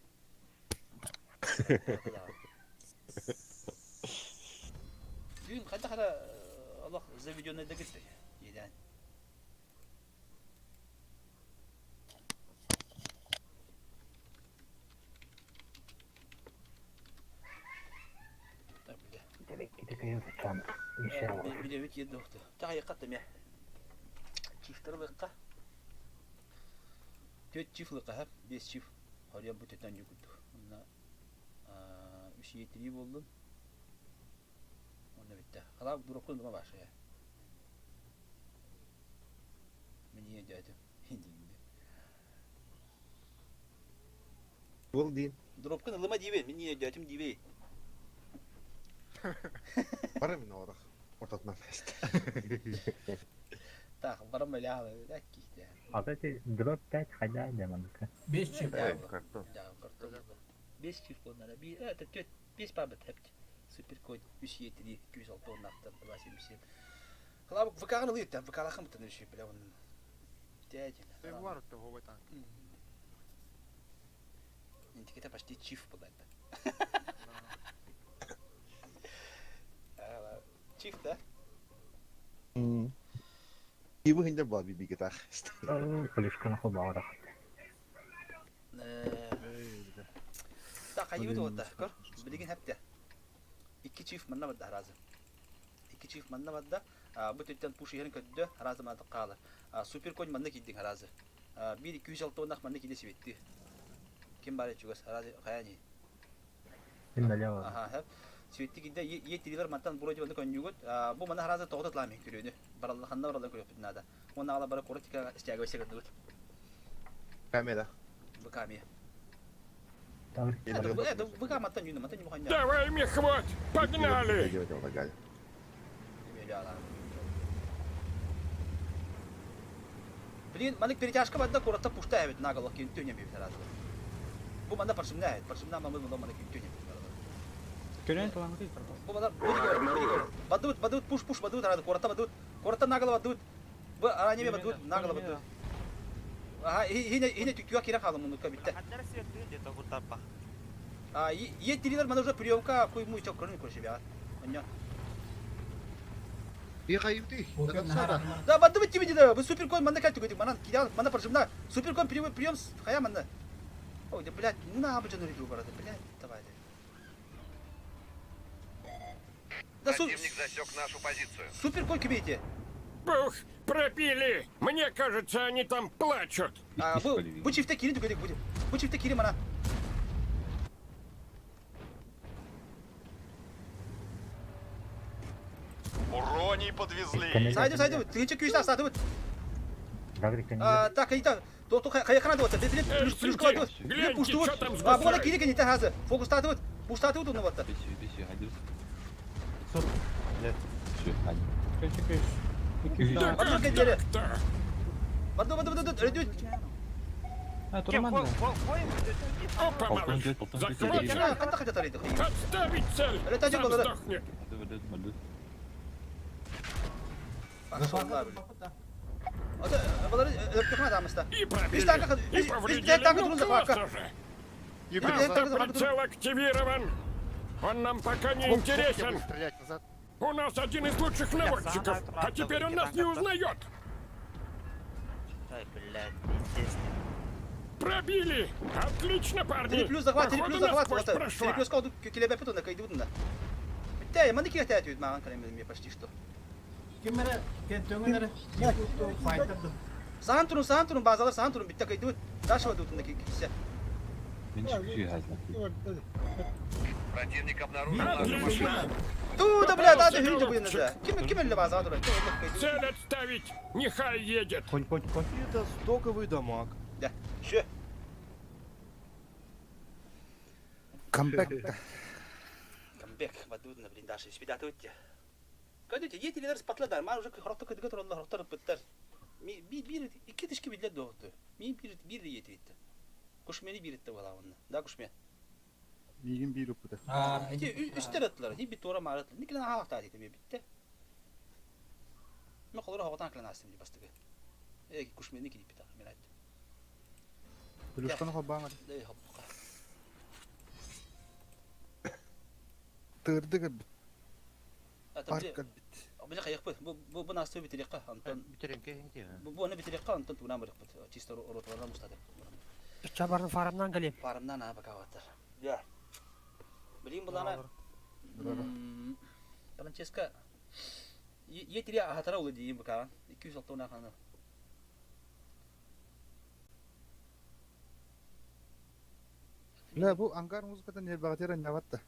Speaker 1: Düğün кайда кара Аллах заведенный да гитте. Иидән. Билэбит иир доҕоту. Таҕайыкка эмиэ. Чифтер ылыахха. Түөрт чиф ылыахха, биэс чиф. Хоруйан бу төтөн курдук. Онно үс иэтирии буоллун. Онно бүттэ. Халаабыт дураккун дума баашая. Мин ийэ дьээтим.
Speaker 4: Был диин.
Speaker 1: Дропкын ылыма диибин, мин ийэ дьээтим диибей.
Speaker 4: Бары мин орох. Ортотунан
Speaker 1: Так, барам бэлээ да кихте.
Speaker 3: А эти дроп 5 хайда демонка.
Speaker 1: Бес чиф. Картон. Бес чиф болнара. Би это төт бес бабыт хепт. Супер код 3 7 206 оннахтан 277. Хлаб ВК-ны лыйттан ВК-лахым тын үші бля он. Дядя.
Speaker 10: Бар того танк.
Speaker 1: Интикета почти чиф была это. Чиф, да?
Speaker 4: Кибы хинде ба би бигетах.
Speaker 3: Плюшканы хобарах.
Speaker 1: Так, хайы вот көр. Билигин хепте. Икки чиф манна бадда разы. Икки чиф манна бадда. Бу төттен пуш иһэрин көддө, разы манна хаалар. Супер конь манна кийдиң разы. Бир 206 оннах манна кийде сибетти. Ким бар чугас разы хаяни. Аха, хеп. Сибетти кийде е тилер мантан вроде манна коннюгут. Бу манна разы тоғытат ламин көрүнү. Баралла ханна баралла көрөпүт нада. Оны ала бара коротика стяга сегердүт.
Speaker 4: Камера.
Speaker 1: ВК Это ВК мантан юна, мантан юна.
Speaker 7: Давай, мехвод, погнали!
Speaker 1: Блин, манык перетяжка банда курата пушта эбит наголо кин тюня бит сразу. Бу манда паршымна эбит, паршымна мамы мында манык кин тюня бит.
Speaker 8: Көрөн талаңы
Speaker 1: Бу манда бадут, бадут, пуш, пуш, бадут, рада курата бадут, курата наголо бадут. Бу аранеме бадут, наголо бадут. Ага, хине хине түккә кирәк халым моны битте. А, е тилер манда уже приемка куйму чок көрүн көршү бя. Оньо. Да, бадды бит тебе да, бу суперкон манда кәтү көтүк, манан кидал, манда паршымна. Суперкон прием прием хая манда. Ой, да блядь, ну на абы жаныр барады, блядь, давай.
Speaker 9: Да, Противник засек нашу позицию.
Speaker 1: Суперкон кибейте.
Speaker 7: Бух, пропили! Мне кажется, они там плачут.
Speaker 1: А, бу бу чифте кирин түгедик бу. Бу чифте кирин мана.
Speaker 9: Уроний подвезли.
Speaker 1: Сайды, сайды, тыгынча күйіс асады. А, так, это то хайхана вот, бетре плюшка вот. Глянь, пушту вот. А, буна кири кени тахазы. Фокус таты вот. Пуштаты вот вот.
Speaker 13: Бесю, бесю, хади.
Speaker 11: Сор. Блядь.
Speaker 13: Все, хади.
Speaker 1: Да как так-то? Баду, баду, баду, баду,
Speaker 7: Опа, малыш, захвачено! Отставить цель! Сам сдохнет! И пробили, и повредили, ну классно же! Автоприцел активирован! Он нам пока не интересен! У нас один из лучших наводчиков, а теперь он нас не узнает!
Speaker 12: Ай, блядь, пиздец.
Speaker 7: Пробили! Отлично, парни!
Speaker 1: Три плюс захват, три плюс
Speaker 7: Походу,
Speaker 1: захват.
Speaker 7: насквозь
Speaker 1: Вот,
Speaker 7: прошла.
Speaker 1: три плюс кол келебе путун, кайды бутун. Битте, маны кирәк тәтү, маған калем почти что. Сахан турун, сахан турун, базалар сахан турун, битте кайды бут. Дальше вот тут киксе.
Speaker 9: Противник обнаружил нашу машину.
Speaker 7: Отлично!
Speaker 1: Ту да бля, да да
Speaker 7: Попался,
Speaker 1: хүнде буйны да.
Speaker 7: голубчик.
Speaker 1: Ким ким эле база турун.
Speaker 7: Цель отставить! Нехай едет!
Speaker 11: Конь, конь, конь.
Speaker 14: Это стоковый дамаг.
Speaker 1: Да. Шө.
Speaker 5: Камбэк.
Speaker 1: Камбэк, бадудна блин, дальше спидат өтте. Кадете, етилер спатладар, ман уже хоротто кыдыга тураллар, хороттор быттар. Ми би бир икки тишки биле доғды. Ми бир бир етилитти. Кушмени биритти бала онна. Да кушме.
Speaker 5: Мигин бир опыта.
Speaker 1: Эти үстер аттылар, хи бит тура марат. Никлен хаакта дит ми битте. Ми колор хоготан клен астым ди бастыгы. Э кушмени киди бита, мен айт.
Speaker 5: Плюшканы хобаңар.
Speaker 1: Да хопка.
Speaker 5: Тырды бит.
Speaker 1: Ата
Speaker 5: Парк бит.
Speaker 1: Бile кайык бу бу бу насты битерекка Антон. Бу буны битерекка Антон туган бирек бит. Чисто роталардан мустады.
Speaker 8: Чабардың фарамнан калем.
Speaker 1: Парымнан а пока ваттар. Я. Билин булана. Франческо. Е3 аһатара улы диим букаҕан. 206 ханы.
Speaker 5: Бля, бу ангар музыкатын нербаҕатыгар анньабат да.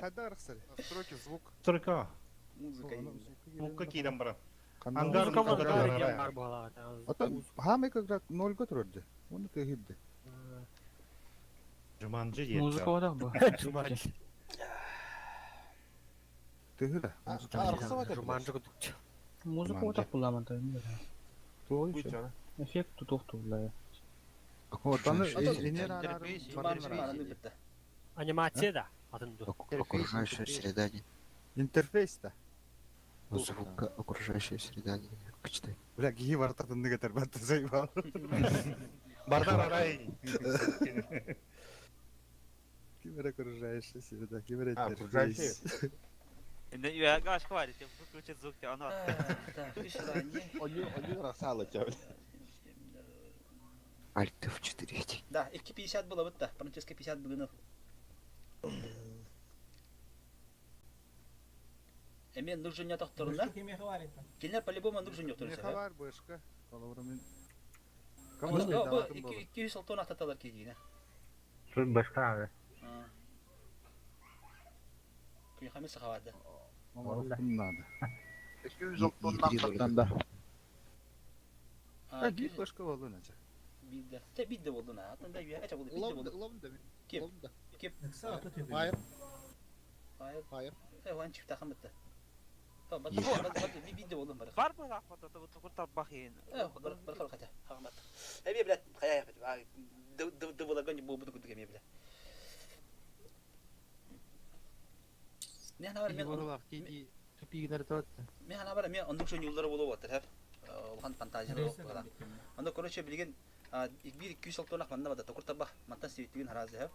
Speaker 5: Хайда арахсар?
Speaker 10: Настройки звук.
Speaker 11: Стройка.
Speaker 1: Музыка.
Speaker 11: Звукка киирэн баран.
Speaker 5: Ангар
Speaker 11: Музыка
Speaker 5: Ото хаамай когда нольга турар дии. Оны тыһырды.
Speaker 11: Жуманджи диэн.
Speaker 8: Музыка отах бу.
Speaker 5: Джуманджи. Тыһыра.
Speaker 14: Жуманджи кудук.
Speaker 8: Музыка отах буламан
Speaker 5: Туой.
Speaker 8: Эффект тутух тулла.
Speaker 5: Отаны
Speaker 14: Анимация да. Атын ду.
Speaker 15: Окружающая среда не.
Speaker 5: Интерфейс да.
Speaker 15: Звук окружающая среда не. Почитай.
Speaker 5: Бля, гии вартатын нигетер батты заебал.
Speaker 11: Бардар арай.
Speaker 5: Кимер окружающая среда, кимер
Speaker 4: окружающая.
Speaker 5: интерфейс.
Speaker 12: Я гаш хвалит, я выключить звук, оно.
Speaker 1: Так, үс ранее.
Speaker 4: Они рахсалы тебя.
Speaker 15: Альт F4.
Speaker 1: Да, 2.50 было вот да, Франческо 50 было. Эмен нужен не тохторуна. Кинер по-любому нужен не
Speaker 5: Не
Speaker 1: тохторуна.
Speaker 5: хабар бышка. Коловру мен.
Speaker 1: Бу 206 ататалар кейдине.
Speaker 3: Башка надо.
Speaker 1: Күн хамис хавады.
Speaker 5: Надо.
Speaker 10: 206
Speaker 5: Да. А, бир башка болду нача.
Speaker 1: Бидде. Те бидде болду на. Атын да бия. Ача болду бидде болду.
Speaker 10: Лом да.
Speaker 1: Кип. Кип.
Speaker 10: Фаер.
Speaker 1: Фаер.
Speaker 10: Фаер.
Speaker 1: Э, ван чифта хамытты. Бат бат бат бидде болду бар.
Speaker 12: Бар бу рахмат, это вот куртар бахин.
Speaker 1: Э, бар бар хата. Хамат. Эми блядь, хая дыбылаган бу буду күдүгө эми блядь. Мен хабар мен Мен хабар мен ондук шон юллары болуп атыр хеп. Улхан фантазия болуп Анда короче билген 1 206 тоннах манна бада токур таба мантан севиттигин харазы хеп.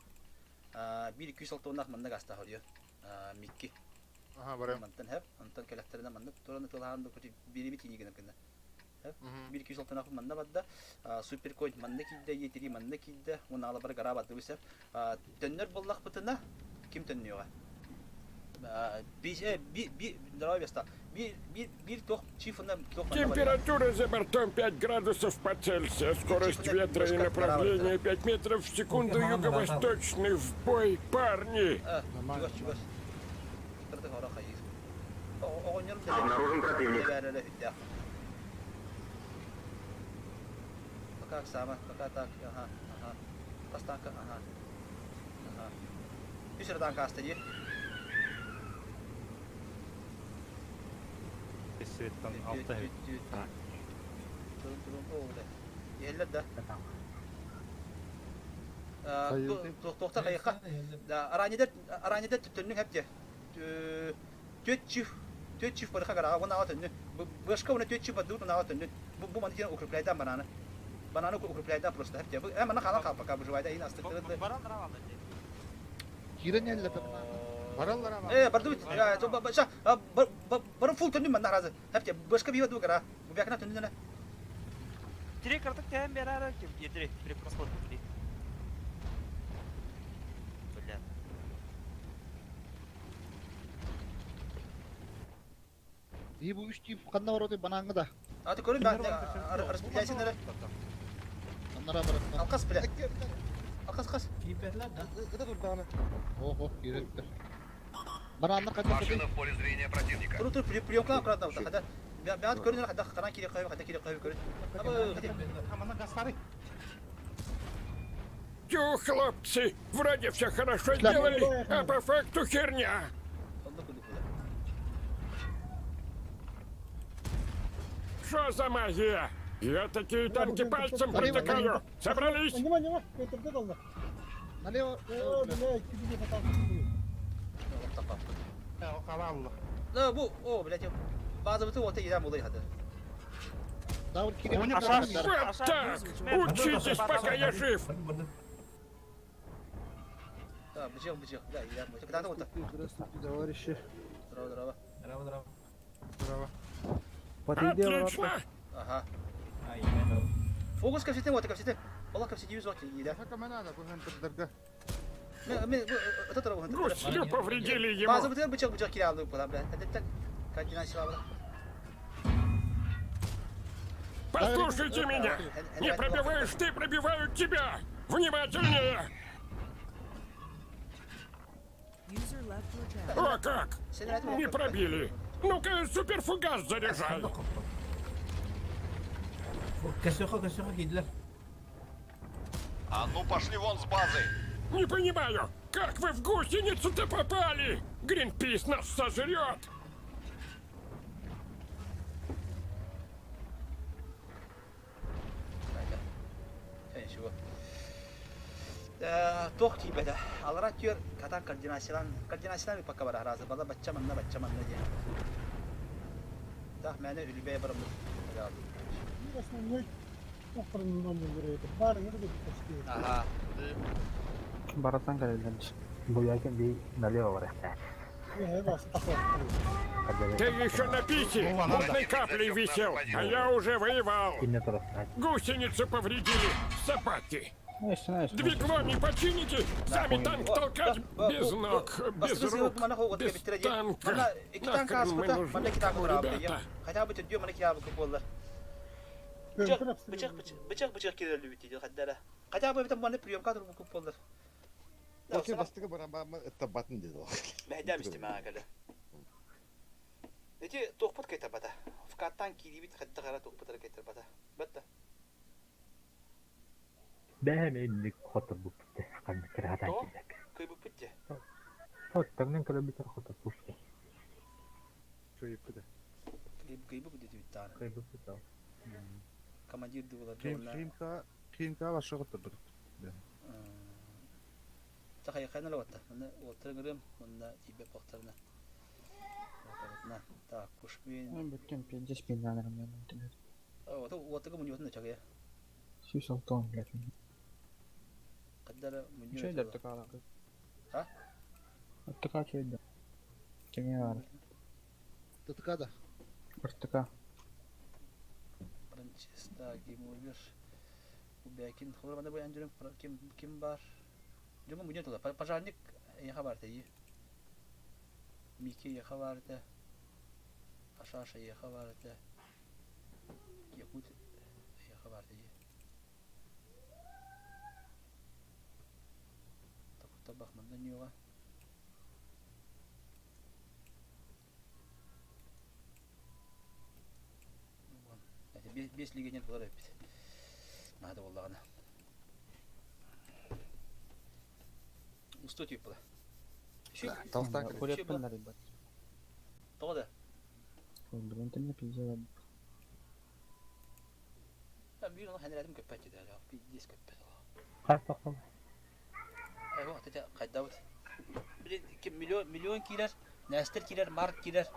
Speaker 1: 1 206 тоннах манна гаста хорьё. Микки.
Speaker 10: Ага, барам.
Speaker 1: Мантан хеп, антан келектеринен манна тураны тылахан короче бири бит инигин кында. 1 206 тоннах манна бадда супер кой манна кидде етири манна кидде оны ала бар гара бады үсеп. Төннөр боллах бытына ким төннүгө? Би би би здорово место. Би би би тох чифына тох
Speaker 7: Температура за бортом 5 градусов по Цельсию, скорость ветра и направление 5 метров в секунду юго-восточный. В бой, парни!
Speaker 1: Чугас чугас. Тырты хора хайыз.
Speaker 9: Обнаружен противник.
Speaker 1: Пока сама, пока так, ага, ага. Поставка, ага. Ага. Үс танка асты
Speaker 11: Светтан алты.
Speaker 1: Турun турun oldu. Yerler de. Тоқта қайыққа. Аранеде аранеде түтіннің хәпте. Төт чиф, төт чиф барықа қараға, оны ала түнні. Башка оны төт чиф бадыр, оны ала түнні. Бу маны укрепляйдан бананы. Бананы укрепляйдан просто хәпте. Бу мана қала қал пока выживайда ин асты.
Speaker 12: Баран равалды.
Speaker 10: Кирен әллә
Speaker 5: Бараллар ама.
Speaker 1: Э, барды ша, бары фул түнні мана разы. Хәпте, башка бива дугара. Бу бякна түнні.
Speaker 12: Три карток тем берара ким? Етри, при просмотре. Бля.
Speaker 10: И бу үч тип канда бар оты банаңы да.
Speaker 1: А ты көрін, распределяйся, наверное.
Speaker 10: Аннара бар.
Speaker 1: Алқас, бля. Алқас, қас.
Speaker 4: Это тут
Speaker 10: Ого, киреттер. Бананны кайда
Speaker 9: Машина в поле зрения противника.
Speaker 1: Тур, тур, приемка аккуратно. Хада, бәт көрін, хада қаран керек қойып, хада керек қойып көрін.
Speaker 11: Амана гастары.
Speaker 7: Тю, хлопцы, вроде все хорошо сделали, а по факту херня. Что за магия? Я такие танки пальцем протыкаю. Собрались?
Speaker 6: Нима, нима, көтөрдө далда.
Speaker 10: Налево.
Speaker 6: Э, бля, кидиге татал.
Speaker 1: Да, бу, о, блядь, база буту ота идам олай хада.
Speaker 10: Да, вот кирен.
Speaker 7: Вот так! Учитесь, пока я жив!
Speaker 1: Да, бжех, бжех, да, идам. Когда вот.
Speaker 5: Здравствуйте, товарищи.
Speaker 1: Здорово, здорово.
Speaker 8: Здорово, здорово.
Speaker 5: Здорово.
Speaker 7: Отлично!
Speaker 1: Ага. Фокус капситен, вот капситен. Ола капсити юз вот, ида.
Speaker 5: Хака надо, бу хантер дерге.
Speaker 7: Гуслю повредили ему. Послушайте меня! Не пробиваешь ты, пробивают тебя! Внимательнее!
Speaker 2: User left your channel.
Speaker 7: О как! Не пробили! Ну-ка, суперфугас заряжай!
Speaker 16: Косяха, косяха, кидлер.
Speaker 9: А ну пошли вон с базы!
Speaker 7: Не понимаю, как вы в гусеницу-то попали? Гринпис нас сожрет!
Speaker 1: Туох тиийбэтэ. Аллараа түөр катан координациялаан координациялаан ыыппакка барар араас бала бачча манна бачча манна диэн. Таах мээнэ үлүбэйэ бараммыт.
Speaker 6: Основной
Speaker 1: Аха.
Speaker 8: Баратан кэлэллэр.
Speaker 3: Буякен би налево барахтаах.
Speaker 7: Ты еще на писе мутной каплей висел, а я уже воевал. Гусеницу повредили, собаки. Двигло не почините, сами танк толкать без ног, без рук, без танка. Нахрен мы нужны кому, ребята?
Speaker 1: Хотя бы төдүө мана киябы буоллар. Бычак бычак бычак кирелүбүт хаддара. Хотя бы это маны приемка турбу буоллар.
Speaker 4: Окей, бастыгы барабан это батын деді.
Speaker 1: Мэйдәм истемаа кэлэ. Эти туохпут кайтарбата. Вкаттан киирибит хадда хара туохпутара кайтарбата. Батта.
Speaker 3: Бэһэм инник хотор буппут ханна кыраатан
Speaker 1: Тоҕо?
Speaker 3: киллэк.
Speaker 1: Кыйбыппыт дии.
Speaker 3: Тоттоҥнан көрөбүтэр хотор буппут.
Speaker 5: Кыйыппыт.
Speaker 1: Кыйбыппыт диэбит даҕаны.
Speaker 3: Кыйбыппыт ол.
Speaker 1: Командир дуулар
Speaker 5: Кимка кимка башы котурбут.
Speaker 1: Сахайхайна лаватта. Манна уоттарын ырыам, манна тиийбэт буолтарына. На, так, кушмин.
Speaker 8: Ну, бүттүм, пиздец пинданырым мен интернет.
Speaker 1: Уоттага муньуотун чагая.
Speaker 8: Сүүс алтан, блядь.
Speaker 1: Каддара муньуотун.
Speaker 8: Чөйдер тыкаалар.
Speaker 1: А?
Speaker 8: Ыртыка чөйдер. Кемге бар?
Speaker 10: ТТК да.
Speaker 8: Ыртыка.
Speaker 1: Франчеста Геймовер. Убякин. Холор манда бу анжырым ким ким бар? Жума муньуотула. Пожарник яха бар тейи. Мики яха бар те. Ашаша яха бар те. Якут яха бар тейи. Табах манда ньюга. Бес легионер булар эппит. Наада буоллаҕына. Усто тип була.
Speaker 8: Куреппин ребят.
Speaker 1: Тоҕо да?
Speaker 8: Ой, блин, интернет пиздец.
Speaker 1: Биир ону хэнэрэтим көппөт дии пиздец көппөт.
Speaker 3: Хас тоқол.
Speaker 1: Айва, тете кайдабыт. Блин, ким миллион миллион киирэр, Нестер киирэр, Марк киирэр.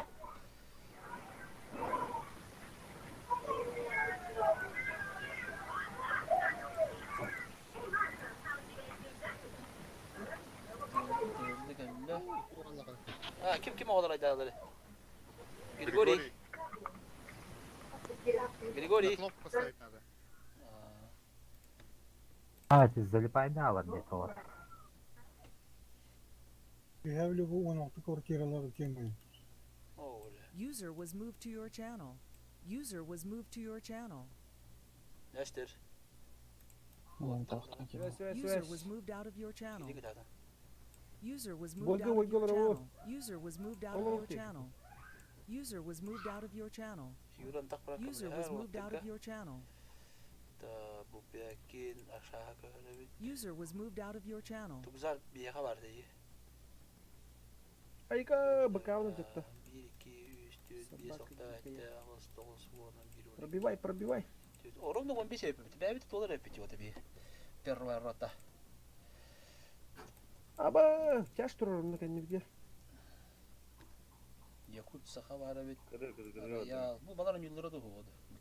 Speaker 1: А, ким ким оҕолор айдаалары? Григорий. Григорий.
Speaker 10: На кнопку поставить надо.
Speaker 3: А, ты залипай да, ладно, это вот.
Speaker 6: Любу 16 квартиралар кемей.
Speaker 2: User was moved to your channel. User was moved to your channel.
Speaker 1: Нестер.
Speaker 2: User was moved out of your channel. User was moved
Speaker 16: Ольга,
Speaker 2: out of
Speaker 16: Ольга,
Speaker 2: your
Speaker 16: браво.
Speaker 2: channel. User was moved out of your
Speaker 16: Ольга.
Speaker 2: channel. User was moved out of your channel. User was moved out of your channel. User was moved out of your channel.
Speaker 1: Тугзар биэха бар дии.
Speaker 16: Айка, быкауна где-то.
Speaker 1: 1, 2, 3, 4, 5, 6, 7, 8, 9, 10, 11,
Speaker 16: Пробивай, пробивай.
Speaker 1: Ровно 15 эппит. Бэбит доллар эппит вот би. Первая рота.
Speaker 16: Аба, тяж турар, наконец, где.
Speaker 1: Якут саха бар бит. Я, бу балар юллары да ходу. Бу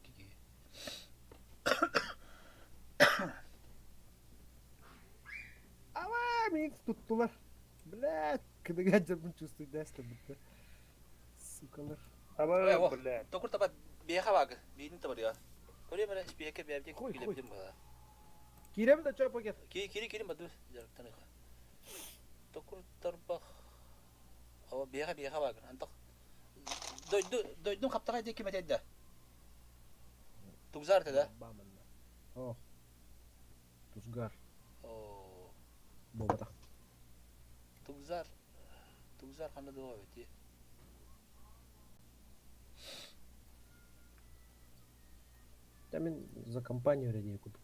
Speaker 16: Аба, меня туттулар. Блядь, когда я джабын чувствую, да, что будто. Сукалар.
Speaker 1: Аба, блядь. Токур таба биэха баг. Биин табар я. Көрө мара биэке биэбде
Speaker 16: Хуй,
Speaker 1: килебдим бала.
Speaker 16: Кирем да чай пакет.
Speaker 1: Ки кири кири баду. Жарыктан ыха. Биэхэ биэхэ баар. Антах дойду дойдум хаптаҕай диэки мэтэйдэ. Тугзар да?
Speaker 16: О. Тузгар.
Speaker 1: О.
Speaker 16: Буолбатах.
Speaker 1: Тугзар. Тугзар ханна дуо эбит
Speaker 16: Да мин за компанию эрэ диye курдук.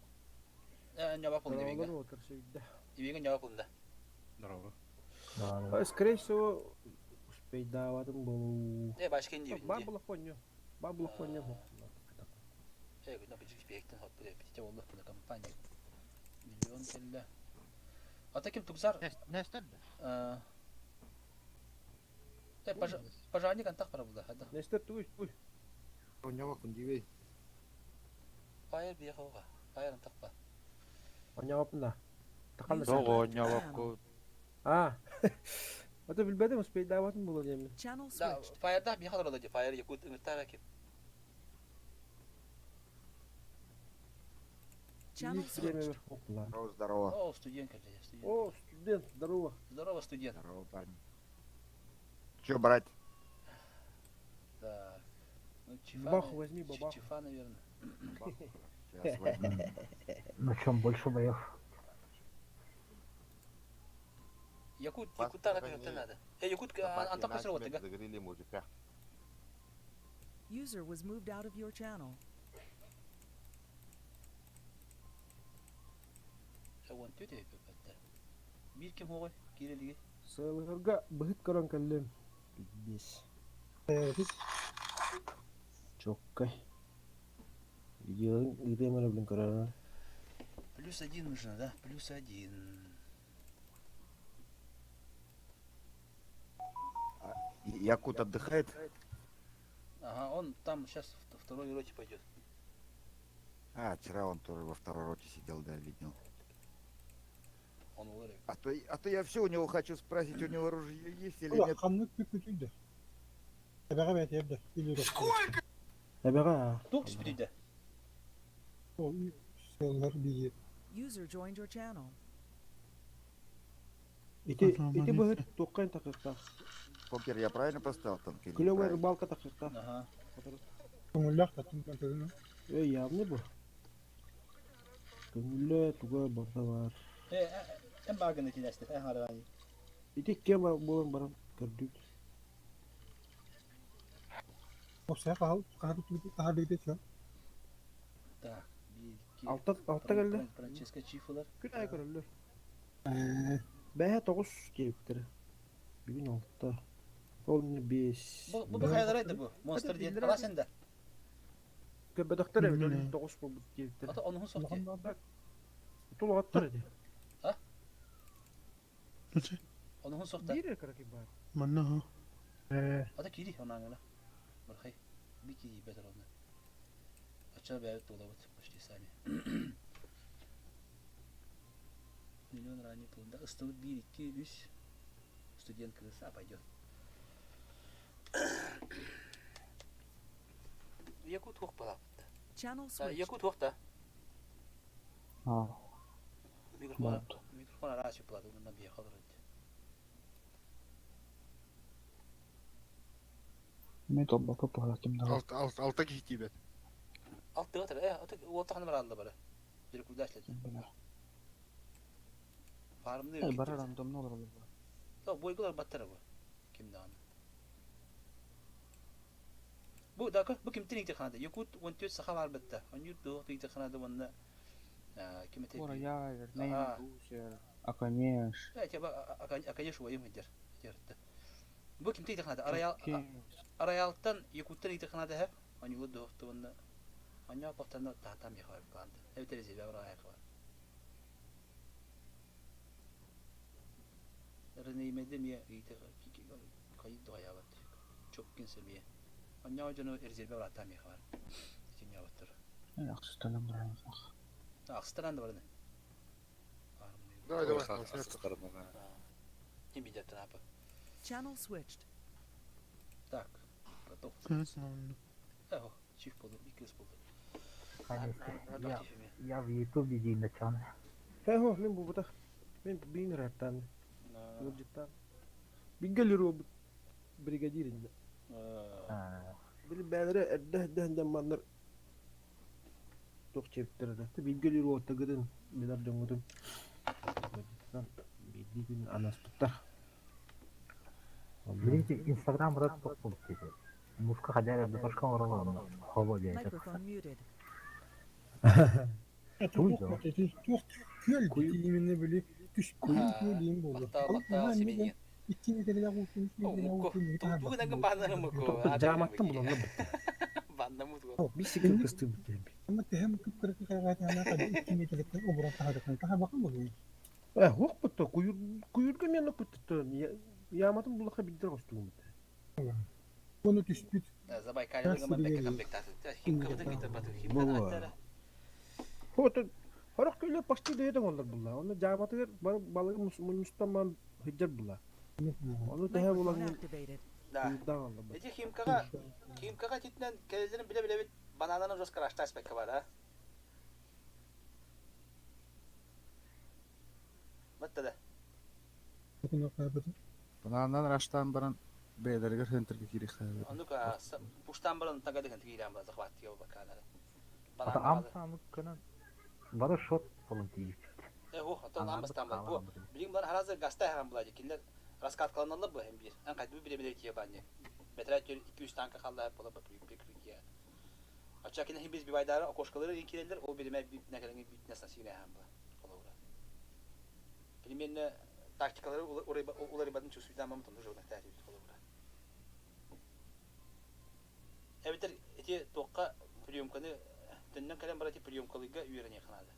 Speaker 1: Ньоба пулда
Speaker 16: Здоровалар
Speaker 1: бинге.
Speaker 16: уотар сөйдө.
Speaker 1: Ибиҥэ ньоба пулда.
Speaker 11: Здорово.
Speaker 16: Скорее всего, успейдаабатым болуу.
Speaker 1: Э, башкин диибин
Speaker 16: Бар
Speaker 1: дии.
Speaker 16: була хонню. Бар була хонню.
Speaker 1: Э, күнэ быжык бэйэктэн хотпут эппитите боллах на компания. Миллион кэллэ. Ата ким Тугзар?
Speaker 10: Нестер
Speaker 1: Э, пожарник антах бара булда. Хада.
Speaker 16: Нестер туй, туй.
Speaker 4: Онява кундивей.
Speaker 1: Фаер биэхэ оға. Фаер антах ба.
Speaker 16: Оньяопна. Тахална
Speaker 2: User
Speaker 16: сен.
Speaker 2: left your channel.
Speaker 16: А. Ата билбетим успейдаабатым боло диэмин.
Speaker 2: Channel
Speaker 1: Да,
Speaker 2: switched.
Speaker 1: фаерда биэхэ олороло ди. Фаер якут ыҥыртара ким.
Speaker 2: Channel
Speaker 16: Биир время
Speaker 2: switched.
Speaker 16: вверх хопла.
Speaker 4: Здорово, здорово.
Speaker 1: О, студент кэллэ, студент.
Speaker 16: О, студент, здорово.
Speaker 1: Здорово, студент.
Speaker 4: Здорово, парни. Че брать?
Speaker 1: Так. Ну, чифа.
Speaker 16: Бабаху возьми, бабаху.
Speaker 1: Чифа, наверное.
Speaker 4: Сейчас возьму.
Speaker 3: На чем больше боев?
Speaker 1: Якут,
Speaker 4: Вас
Speaker 1: якутара
Speaker 4: пока
Speaker 1: көрөттөн
Speaker 4: не-
Speaker 1: надо. Э, якут
Speaker 4: Собаки
Speaker 1: антах көсөр
Speaker 4: насмерть
Speaker 1: отыга.
Speaker 4: загрели мужика.
Speaker 2: User was moved out of your channel.
Speaker 1: Уон түтэ көпөттө. Бир ким хоҕой киирэлиги.
Speaker 16: Сылыгырга быһыт көрөн кэллим. Пиздец. Чоккай. Видеоны ыытыам эрэ блин көрөрөр.
Speaker 1: Плюс один нужно, да? Плюс один.
Speaker 4: Якут отдыхает?
Speaker 1: Ага, он там сейчас в второй роте пойдет.
Speaker 4: А, вчера он тоже во второй роте сидел, да, видел.
Speaker 1: Он уларык.
Speaker 4: А то я все у него хочу спросить, у него ружье есть или нет.
Speaker 6: Ханнык бүкүтүйдө. Эбэҕэ бэйэтэ или
Speaker 7: Сколько?
Speaker 16: Эбэҕэ.
Speaker 1: Туох түспүтүйдэ?
Speaker 6: Сыллар бии.
Speaker 2: User joined your channel.
Speaker 16: Ити ити быһыт туоххайн такыктаах.
Speaker 4: Покер я правильно поставил танк или
Speaker 16: Клевая
Speaker 4: неправильно?
Speaker 16: рыбалка такыктаах.
Speaker 1: Ага.
Speaker 6: Көҥүллээх таттын көрүнү.
Speaker 16: Эй, явно бу. Көҥүллэ туга барда бар.
Speaker 1: Э, эм багын итинэсте, э харабани.
Speaker 16: Ити кем буолан баран көрдүк.
Speaker 6: Осая кахал кахар кахар чө.
Speaker 1: Так, бир, икки.
Speaker 16: Алта алта кэллэ.
Speaker 1: Франческо Чифулар.
Speaker 16: Күн айы көрөллөр. Бэһэ тоҕус киэптэр. Бүгүн алта. Ол бес.
Speaker 1: Бу бу хайалар бу. Монстр диэн. Ала сен да.
Speaker 16: Көбөтөхтөр эбит ол тоҕус буолбут диэбиттэр.
Speaker 1: Ата онуһун сох дии.
Speaker 16: Тулугаттар эти.
Speaker 1: А? Онуһун сох да.
Speaker 16: Биир эрэ кыракый баар.
Speaker 6: Манна ха.
Speaker 1: Ата кири онаңына. Бархай. Би кири бетер онна. Ача бәйт тулабыт почти сами. Миллион ранее планда. Ыстыбыт бир, икки, үс. Студент крыса пойдет. Якут хух балапыт.
Speaker 2: Channel switched.
Speaker 1: Якут хух та.
Speaker 8: А,
Speaker 1: Микрофон, микрофон арачы платы, на бьехал вроде.
Speaker 8: Мен толбака пала ким да.
Speaker 10: Алта алта киһи тиибэт.
Speaker 1: Алты гатыр, э, аты уотахны бар алды бары. Бир кудаш леди. Фармны
Speaker 8: Э, бара рандомно олар бу.
Speaker 1: То бойгулар баттара бу. Ким дааны. Бу дака бу ким тиник ханада. Якут 14 саха бар битте. 14 дуу ханада онна ким эте.
Speaker 8: Ора я, Нейм, Бусер, Аканеш.
Speaker 1: Э, тебе аканеш уайым хедер. Хедер. Бу ким тиник ханада. Араял Араялтан Якуттан ити ханада хэ. Онюлу дуу онна. Онья пахтана татам яхар каланды. Эвтерези бе арая калан. Ренеймеде мие ити кайы дуаябат. Чопкин семие. Онья жону эрзербе братам яхар. Ити нябаттыр.
Speaker 8: Э, аксыстан баран.
Speaker 1: Акстаран да барын.
Speaker 10: Давай, давай.
Speaker 1: Не бидят напа.
Speaker 2: Channel switched.
Speaker 1: Так, готов. Эхо, чиф болду, икс болду.
Speaker 3: Я, я в Ютубе дии начан.
Speaker 16: Хэ мин буубатах. Мин биин раттан. Ыалдьыттаан. Бигэ робот. Бригадир инде. Били бээлэрэ эрдэ эрдэ маннар туох чиэптэр эрэ. Бииргэ үлэлиир уолаттаргытын билэр дьоҥҥутун биирдии күн анаспыттар.
Speaker 3: Билигин Инстаграм брат туох диэтэ. Муска хадьар эрдэ тошка оҥороллор хобо диэн
Speaker 2: Microphone muted.
Speaker 3: Туй доо.
Speaker 6: Туох күөл именно били түспүт күөл им буолла. Икки метрелээх уутун
Speaker 16: Жааматтан булаллар Бис секунд кыстыыбыт диэн.
Speaker 6: Ама тэһэм кып-кыракы хайҕаатаана икки метреттен обуран таһырыкын таһабакын буолуй.
Speaker 16: Э, хуох бутта куйур куйурга мен бутта яматын булаха биддер костугум.
Speaker 6: Оны түспүт.
Speaker 1: Забайкальныгы бекке комплектация. Химкабытын китер баты. Химканы
Speaker 16: Хото хорох күлө почти дэйден олар булла. Оны жааматыгар балыгы мунньустан ман хыджар булла. Оны тэһэ
Speaker 2: Microphone
Speaker 16: булагын
Speaker 2: activated.
Speaker 1: Да.
Speaker 16: куйурдаан алла.
Speaker 1: Эти химкага химкага титнен келелерин биле биле бит банананы жестко раштас бекке бар, а? Батта да.
Speaker 5: Бананнан раштан баран бэйэлэригэр хөнтөргө киириэхтээбит.
Speaker 1: Онука пуштан баран тага деген тигирен бар захват тиге бакалары.
Speaker 3: Ата ам самык кынан бары шот болон тиийбит.
Speaker 1: Э, хо, ата намастан бар. Бу билим бар харазы гаста хам була киндер раскаткаланалар бу hem bir. Ан кайт бу бире биле тие бани. Метра 200 танка халла бола бу прикрытие. Ача кине хим biz бибайдары окошкалары инкилелер о биреме бит некелеңи бит наса сине хам була. Холовра. Примерно тактикалары улары бадын чувствуйдан мамы тонду жогна тәти холовра. Эбитер эти тоққа приемканы төннөн кэлэн барати приемкалыга үйрәне ханады.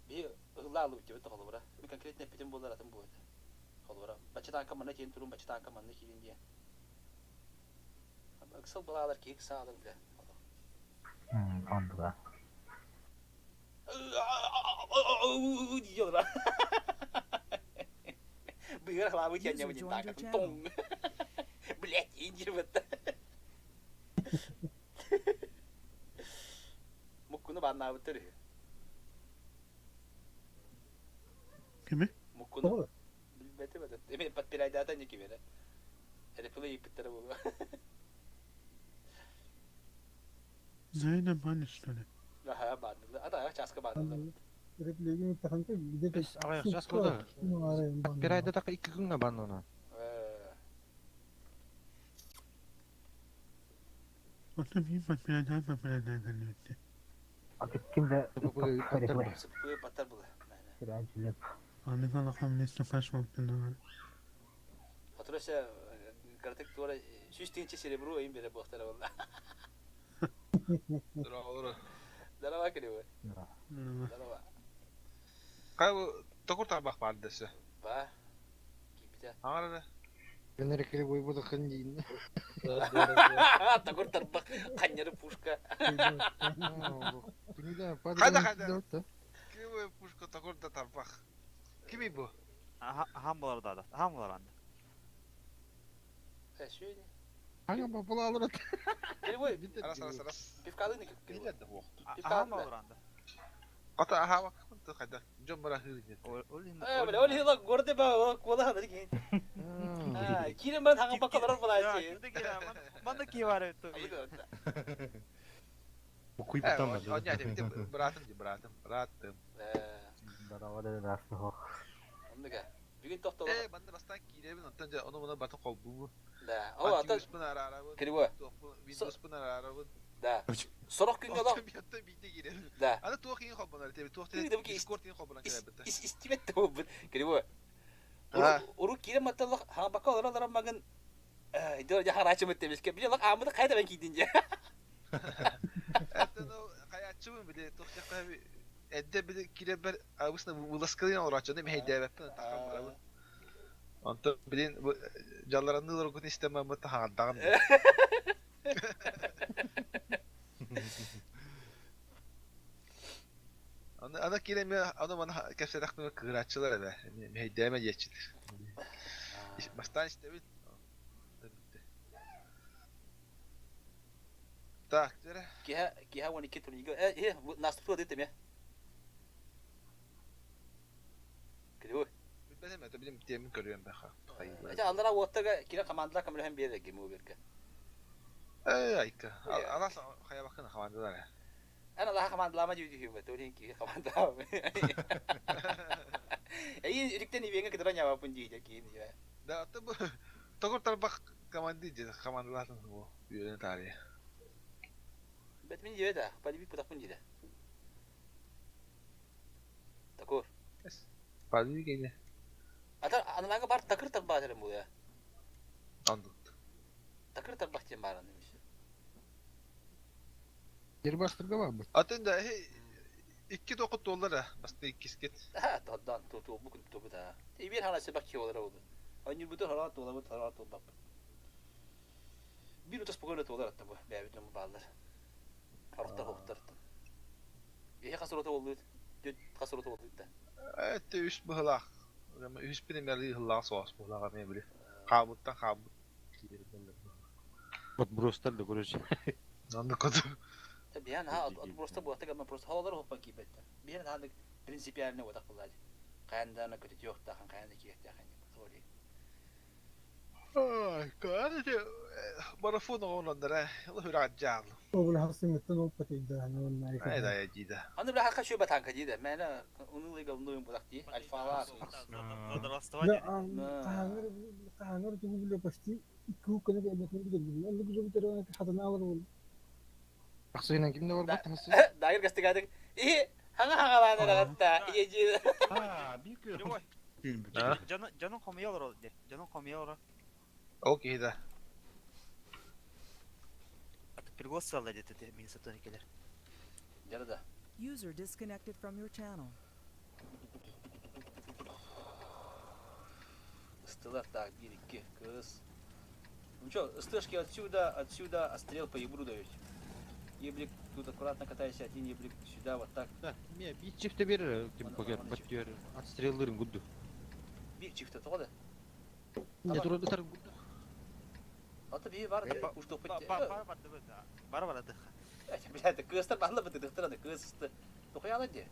Speaker 1: Би ылла алып деп холовра. Би конкретно питен болар атын бу. Холовра. Бачы танка манна тен турун бачы танка манна кирин дие. Ыксыл балалар кийик саалар биле.
Speaker 3: Ондуга.
Speaker 1: Диyor. Быгыр хлабы тен
Speaker 2: User
Speaker 1: не
Speaker 2: joined your
Speaker 1: танка.
Speaker 2: channel.
Speaker 1: Тон. Блять, индир бетте. Муккуну банна бутыр.
Speaker 11: Кими?
Speaker 1: Муккуну. Билбете бетте. Эме подпирайдата не кибере. Репылы ипиттер бу.
Speaker 11: Зайна бани что ли?
Speaker 1: Аха, банды. Ата часка банды.
Speaker 6: Реплигин таханка где-то
Speaker 10: Аҕыйах час куда? Подпирайда так икки күҥҥэ баннана.
Speaker 11: Ото би подпирайда подпирайда кэлбитте.
Speaker 3: Аты ким да реплей.
Speaker 1: Сыппы паттар була.
Speaker 3: Сиранчилеп.
Speaker 11: Аны халахам не стакаш болтун.
Speaker 1: Отураса картык тура сүз тинче серебро им бере бохтара болла.
Speaker 9: Здорово.
Speaker 1: Здорово, кривой. Здорово.
Speaker 4: Кай токур тарбах бар десе.
Speaker 1: Ба. Кипите.
Speaker 4: Аңара
Speaker 10: Генерик кривой буду хандин.
Speaker 1: Такур тарбах каннеры пушка.
Speaker 4: Хайда хайда. Кривой пушка токур да тарбах. Кими бу?
Speaker 12: Ахам болар да, ахам болар анда.
Speaker 1: Э, шүйне.
Speaker 10: Ханга бабалалар.
Speaker 1: Кривой.
Speaker 4: Арас арас арас.
Speaker 1: Пивкалы не
Speaker 4: Билер да вохт.
Speaker 12: Ахам болар анда.
Speaker 4: Ата аха вакыт хайда. Жон бара хыры.
Speaker 1: Э, бля, ол хила горде ба, кола ханыр ки. А, кирен бан ханган бакалар була чи.
Speaker 12: Манда ки бар это.
Speaker 11: Букуй бутан бар.
Speaker 4: Братым ди братым, братым.
Speaker 3: Здорово да расты хох.
Speaker 1: Ондуга. Бүгүн токтоло.
Speaker 4: Э, банда бастан киребин, онтон жа ону муну батын колбу.
Speaker 1: Да. О, ата Кривой.
Speaker 4: Windows бун арарабын.
Speaker 1: Да. 40 күнгө лох.
Speaker 4: Бийде киребин.
Speaker 1: Да.
Speaker 4: Аны туох иин холбонар тебе, туох
Speaker 1: Ты
Speaker 4: тебе Discord иин холбонар киребин.
Speaker 1: Истибет бу. Кривой. Уру кирем маталлах ханган бакалар алар магын. Э, дор жа харачы мөттебиске. Биле лох амыды кайда мен кийдин же.
Speaker 4: Это ну каячыбын биле туох жакка эдде биле киребер абысна выласкалын олорачы, не хейдебеппин тахам барабын. Онто билин жаллараннылар гүн истемем тахаардаган. Аны ана киреме аны мана кепседахтын кыгырачылар эбе. Мехейдеме жечилер. Бастан истебит. Так, тере.
Speaker 1: Киха киха 12 турнига. Э, э, наступила дете ме. Кривой.
Speaker 4: Билем, это билим темин көрүөм бэха.
Speaker 1: Эти аллара уоттарга кире командалар көмөлөһөн биэрэр гемуберге.
Speaker 4: Э, айка. Алас хаябакын командалар.
Speaker 1: Эн алаха командалама дии дии бу толин ки командалама. Эйин үрүктен ибеңе кыдыра нябапын дии киин дии.
Speaker 4: Да, аты бу тогор тарбах команды дии командалатын бу үөрэн таарыйа.
Speaker 1: Бэт мин дии да, полибит путахпын дии да. Такор.
Speaker 4: Полибит кейде.
Speaker 1: Ата аналага бар такыр тарбаа терем бу я.
Speaker 4: Андыт.
Speaker 1: Такыр тарбах диэн баар аны
Speaker 10: Дербастырга бар бу.
Speaker 4: Атын да икки тоқут туоллар басты иккискет.
Speaker 1: Тоддан ту бу күн тубу да. Ти бир хана себак киолара болду. Анюр буту хара туолабыт хара туолбап. Бир утас погола туолар атта бу. Бәбит бу баалар. Харахтар хоқтар. Эһи хасырыта болду. Дүт хасырыта болду да.
Speaker 4: Это үс быһылаах. Үс пинемерли хыллаах соос быһылаах эмиэ били. Хаабыттан хаабыт.
Speaker 13: Вот бростар да короче.
Speaker 4: Анны кото.
Speaker 1: Биһан ха просто буатыга ма просто халалар хоппан кийбетте. Биһан ханнык принципиально отак булады. Каяндана көтү жок тахан каянда киет тахан. Сори.
Speaker 4: Ай, кааны марафон оҕолоннор ол хүраджаал.
Speaker 6: Ол хасымыттан ол патыйда, аны
Speaker 4: Ай да яжида.
Speaker 1: Аны бля хака шөбө танка диде. Мена унылы говнуем будак ди. Альфалар.
Speaker 6: Да, кааңыр кааңыр тугу биле почти икки күнө кэлбэтин билер. Онну күзөбү терен хатана алар бол.
Speaker 10: Ахсыйнан кимде бар бат хасы?
Speaker 1: Дагыр гастыгадык. И хаңа хаңа лана рагатта. Ежи.
Speaker 11: А, бир күн.
Speaker 12: Жанын жанын хомуя олор де. Жанын хомуя олор.
Speaker 4: Окей да.
Speaker 12: Пригос салла дете мин сатон келер.
Speaker 1: Жарада.
Speaker 2: User disconnected from your channel.
Speaker 1: Ыстылар так, бир икки кыз. Ну что, СТшки отсюда, отсюда, а стрел по ебру дают. Еблик тут аккуратно катайся, один еблик сюда, вот так.
Speaker 10: Да, ме бир чифте берер ким покер баттер отстреллерин гудду.
Speaker 1: Бир чифте тоҕо
Speaker 10: Не тура тар гудду.
Speaker 1: Ата бии бар, уж топпут.
Speaker 12: Бар бар бар бар бар.
Speaker 1: Блядь, кыстар бахла быты дыхтара да кыс. Тохуяла де.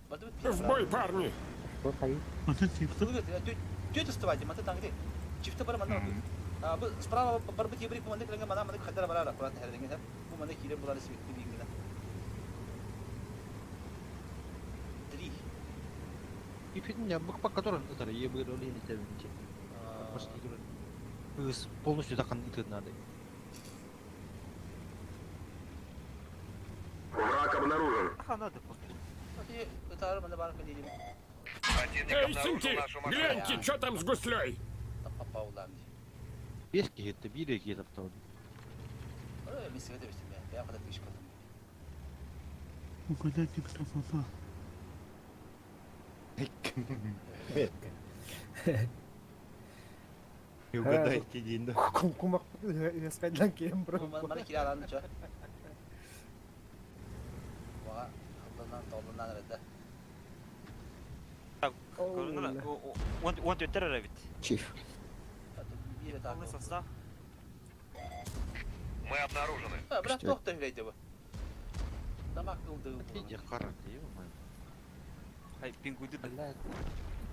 Speaker 7: В бой, парни!
Speaker 1: Тетя вставайте, маты там где? Чифте бар манда. А бу справа бар бит ебрик манда кленге мана манда хадара барара аккуратно херденге. Бу манда кире булары светли бигине. Три.
Speaker 10: И фитня бак пак который это ебыр оли не тебинче. Почти Кыз полностью тахан итет надо.
Speaker 9: Враг обнаружен.
Speaker 12: Хана да покер.
Speaker 9: Противник
Speaker 7: Эй,
Speaker 9: обнаружил
Speaker 7: сынки,
Speaker 9: нашу машину.
Speaker 7: гляньте, что там с гуслей!
Speaker 10: Бес кихетте бир эки таптау.
Speaker 6: Угадайте, кто попал.
Speaker 11: Угадайте дейін да.
Speaker 16: Кумак ыскайдан кем бро.
Speaker 1: Мана кире алан чо. Ва, алданан толданан рада.
Speaker 12: Көрүнөр. Он он төттөр бит.
Speaker 15: Чиф.
Speaker 1: Бир
Speaker 12: Полный состав.
Speaker 9: Мы обнаружены.
Speaker 1: А, брат, тохта хүлейді бу. Тамак кылды.
Speaker 10: Я харат, ё-моё.
Speaker 12: Ай, пингуйды.
Speaker 10: Бля,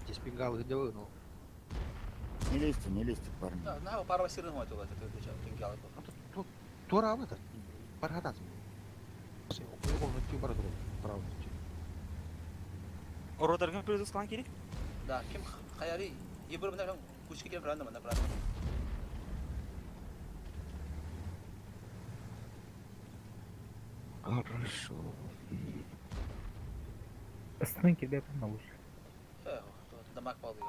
Speaker 10: здесь пингалы делаю, но
Speaker 17: Не лезьте, не лезьте, парни.
Speaker 1: На, пара сырын хойт ола тетэ пингалы.
Speaker 10: Тура это, пархатас.
Speaker 12: Ородаргын плюс клан керек?
Speaker 1: Да, ким хаяри ебір мына кучка келіп ранда мына брат.
Speaker 15: Хорошо.
Speaker 3: Ыстынан келбей на лучше.
Speaker 1: Э, дамак балды.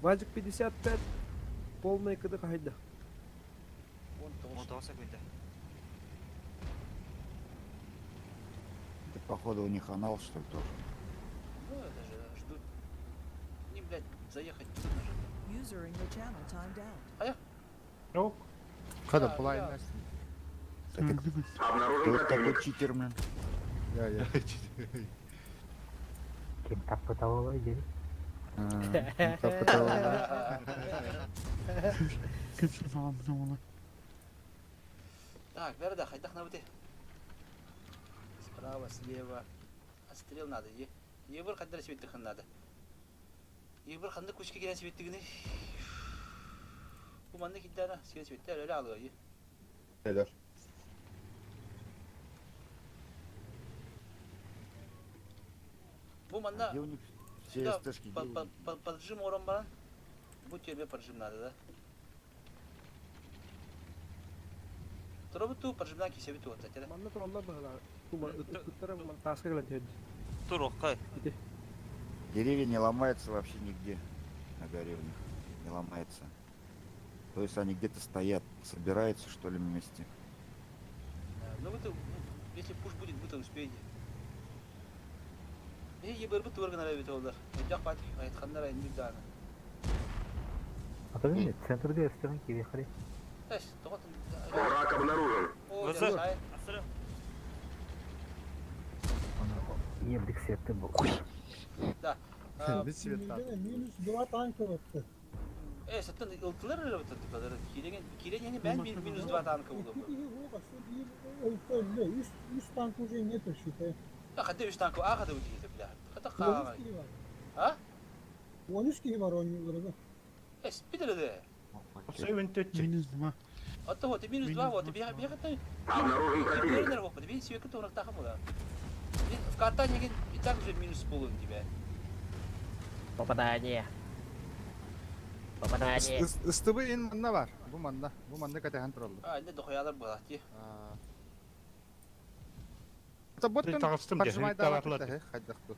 Speaker 16: Вадик 55, полная кыды хайда.
Speaker 12: 19 секунда.
Speaker 17: Это походу у них анал, что ли, тоже.
Speaker 1: Ну, это же ждут. Не, блядь, заехать трудно же.
Speaker 2: User in your channel timed out.
Speaker 1: А я?
Speaker 5: Yok.
Speaker 10: Kada
Speaker 1: Да,
Speaker 10: полай
Speaker 1: да.
Speaker 17: Это
Speaker 9: Обнаружен
Speaker 17: кто такой
Speaker 9: противник.
Speaker 17: читер, блин?
Speaker 5: Я я.
Speaker 3: Ким таппыталала или?
Speaker 5: А, таппыталала.
Speaker 1: Так, бәрі да, хайдах на быты. Справа, слева. Отстрел надо. Ебір қандыр светті надо. Ебір қанды күшке келен светті Бу манны киддана сен светті әлі алығы.
Speaker 17: Элер.
Speaker 1: Бу манна
Speaker 17: Где у них все
Speaker 1: сюда
Speaker 17: СТшки? Где у них?
Speaker 1: поджим орон баран. Бу тебе поджим надо, да? Тура поджимнан кисеби туотта, тере.
Speaker 16: Манна тураллар быһылар. Ыттара таска келен төдү.
Speaker 12: Тур оккай.
Speaker 17: Деревья не ломаются вообще нигде на горе у них. Не ломается. То есть они где-то стоят, собираются что ли вместе.
Speaker 1: Ну вы если пуш будет, вы-то успеете. Э, ебер бу туарган арабит олдар. Жак бат айткандар айны даны.
Speaker 3: А то не, центрге өстөрүн кири хари.
Speaker 1: Эш, тогот.
Speaker 9: Враг обнаружен.
Speaker 1: О,
Speaker 12: Вызов.
Speaker 1: жашай.
Speaker 12: Асыры.
Speaker 3: Ебдик сетти бу.
Speaker 1: Да. А,
Speaker 5: Бит свет
Speaker 6: Минус два танка вот.
Speaker 1: Э, саттан ылтылар эле вот тыпалар. Киреген, киреген мен минус 2 танка болду.
Speaker 6: Үч, үч танк уже нету, считай.
Speaker 1: Да, хатта 3 танка, а хатта өтө бля. Хатта
Speaker 6: 13
Speaker 1: ка.
Speaker 6: киһи бар.
Speaker 1: А?
Speaker 6: 13 киһи бар ойнууларга.
Speaker 1: Эс, бидере.
Speaker 11: Сөйвен төтче.
Speaker 6: Минус 2.
Speaker 1: Атта вот минус 2 вот, би би хатта.
Speaker 9: Обнаружен противник.
Speaker 1: Бир вот, би сүйөккө тоонактаха була. В картане и так уже минус полун тебя.
Speaker 14: Попадание. Попадание.
Speaker 5: Ыстыбы ин манна бар. Бу манна. Бу манна катахан тураллар.
Speaker 1: А, не дохуялар була ти.
Speaker 5: Та боттан
Speaker 11: Тағыстым де,
Speaker 5: поджимайда
Speaker 11: тағарлар.
Speaker 5: хайдах бу.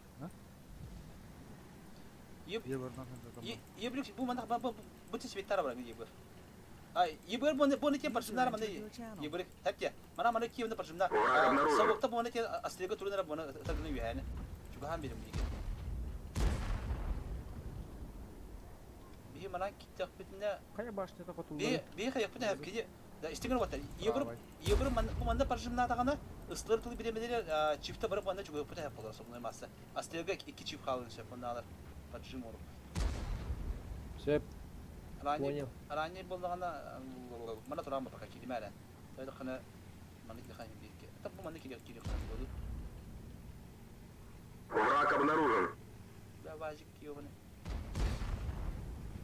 Speaker 1: Еб Ебрик бу манда бу бу светтар бар ебр. А ебр бу бу не паршымнар манда ебрик хәтта мана мана киемне паршымна. Сабыкта бу не аслыга турнар бу тагны юхәне. Чугахан берим диге. Би мана киттек битне
Speaker 16: Кая башня котулду.
Speaker 1: би би хаяк битне хәп киде. Да истигер вата. Ебр ебр ман бу манда паршымна тагына ыстыр тылы биремелер чифте барып анда чугы битне хәп булар собны масса. Аслыга ике чиф калын шәп алар поджим оруп.
Speaker 16: Сөп.
Speaker 1: Ранее,
Speaker 16: Понял.
Speaker 1: ранее болдағана мана турам пока кидим әлі. Тойда қана мана кидхан бирке. Та бу мана кидек кидек хан болду.
Speaker 9: Враг обнаружен.
Speaker 1: Да важик ёбаны.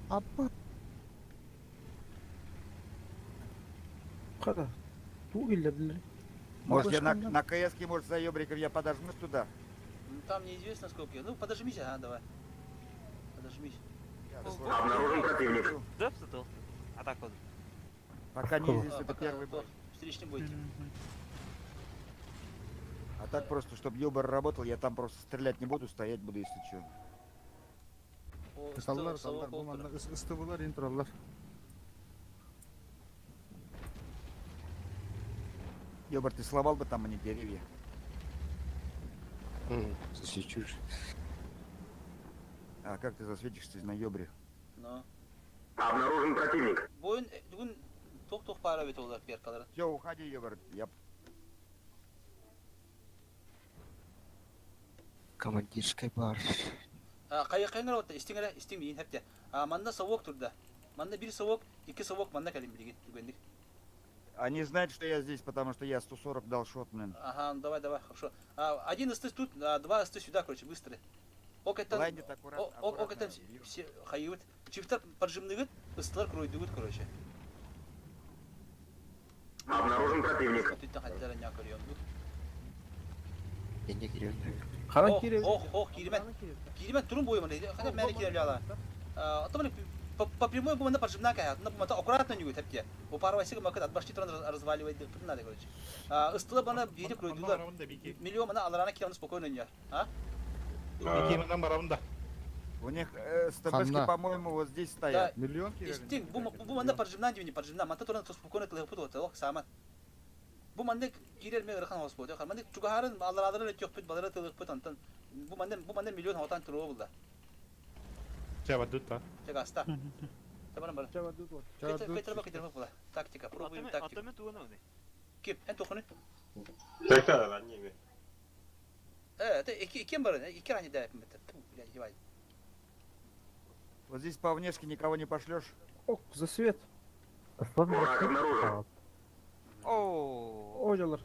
Speaker 6: Аппа.
Speaker 16: Када. Туу киллердилер.
Speaker 17: Может, я на КС-ке, может, за ёбриком я подожмусь туда?
Speaker 1: Ну, там неизвестно сколько. Ну, подожмись, ага, давай. Подожмись.
Speaker 9: Обнаружен противник.
Speaker 12: Дөп сытыл. Атака.
Speaker 17: Пока неизвестно,
Speaker 1: А,
Speaker 17: это
Speaker 1: пока
Speaker 17: первый бой.
Speaker 1: Встречный бой.
Speaker 17: А так просто, чтобы ёбр работал, я там просто стрелять не буду, стоять буду, если что.
Speaker 5: Саллар, саллар, бу манна ыстыбылар ин тураллар.
Speaker 17: Ёбр, ты сломал бы там мне деревья.
Speaker 15: Засвечуешь.
Speaker 17: А как ты засветишься на ёбре?
Speaker 1: Но.
Speaker 9: Обнаружен противник.
Speaker 1: Бойын бүгін тоқ-тоқ пара бет олар перкалары.
Speaker 17: Все, уходи, ёбр. Я
Speaker 15: Командирской бар.
Speaker 1: Кайы кайнар отта истиңере истиң миин хепте. А манда совок турда. Манда бир совок, ики совок манда калим билген түгендик.
Speaker 17: Они знают, что я здесь, потому что я 140 дал шот, блин.
Speaker 1: Ага, ну давай, давай, хорошо. А, один СТ тут, а, два СТ сюда, короче, быстро. Ок это,
Speaker 17: Блайндит аккуратно,
Speaker 1: ок это
Speaker 17: аккуратно.
Speaker 1: все хайывыт. Чифтер поджимныгыт, ыстылар кройдугыт, короче.
Speaker 9: Обнаружен противник.
Speaker 1: Тут хаттара не көрüyorum.
Speaker 15: Я не кирю.
Speaker 16: Каран
Speaker 1: Ох,
Speaker 16: кире.
Speaker 1: ох, ох, киримен. Киримен турун бойы мына. Хата мәне кире ала. А то по, по прямой бумана поджимна кая. Ну, бумата аккуратно не будет, хепте. У парвайсыга макат от башни туран разваливает, надо, короче. А ыстыла бана бири кройдулар. Миллион мана аларана кире спокойно не. А?
Speaker 11: Бики манан барабын да.
Speaker 17: У них СТБшки,
Speaker 5: Ханна.
Speaker 17: по-моему, вот здесь стоят.
Speaker 5: Миллион кирер.
Speaker 1: Истин, бу бу манда поджимна дивни поджимна. Манта туран спокойно тылы пут вот, сама. Бу манда кирер ме ырхан хос болду. Манда чугахарын аларадары өтөк пут балары тылы пут антан. Бу манда миллион хотан туруу булда.
Speaker 11: Чаба дут та.
Speaker 1: Чагаста. Табарам бар.
Speaker 16: Чаба дут вот.
Speaker 1: Кетер бак кетер була. Тактика, пробуем тактику.
Speaker 12: Атомы туганы уни.
Speaker 1: Кип, эн тохуну.
Speaker 4: Так, ранее.
Speaker 1: Э, это iki iki бар, iki рани да бит. Блядь, ебать.
Speaker 17: Вот здесь по внешке никого не пошлешь.
Speaker 16: Ок, засвет.
Speaker 9: Враг обнаружен.
Speaker 12: О.
Speaker 16: О, жалар.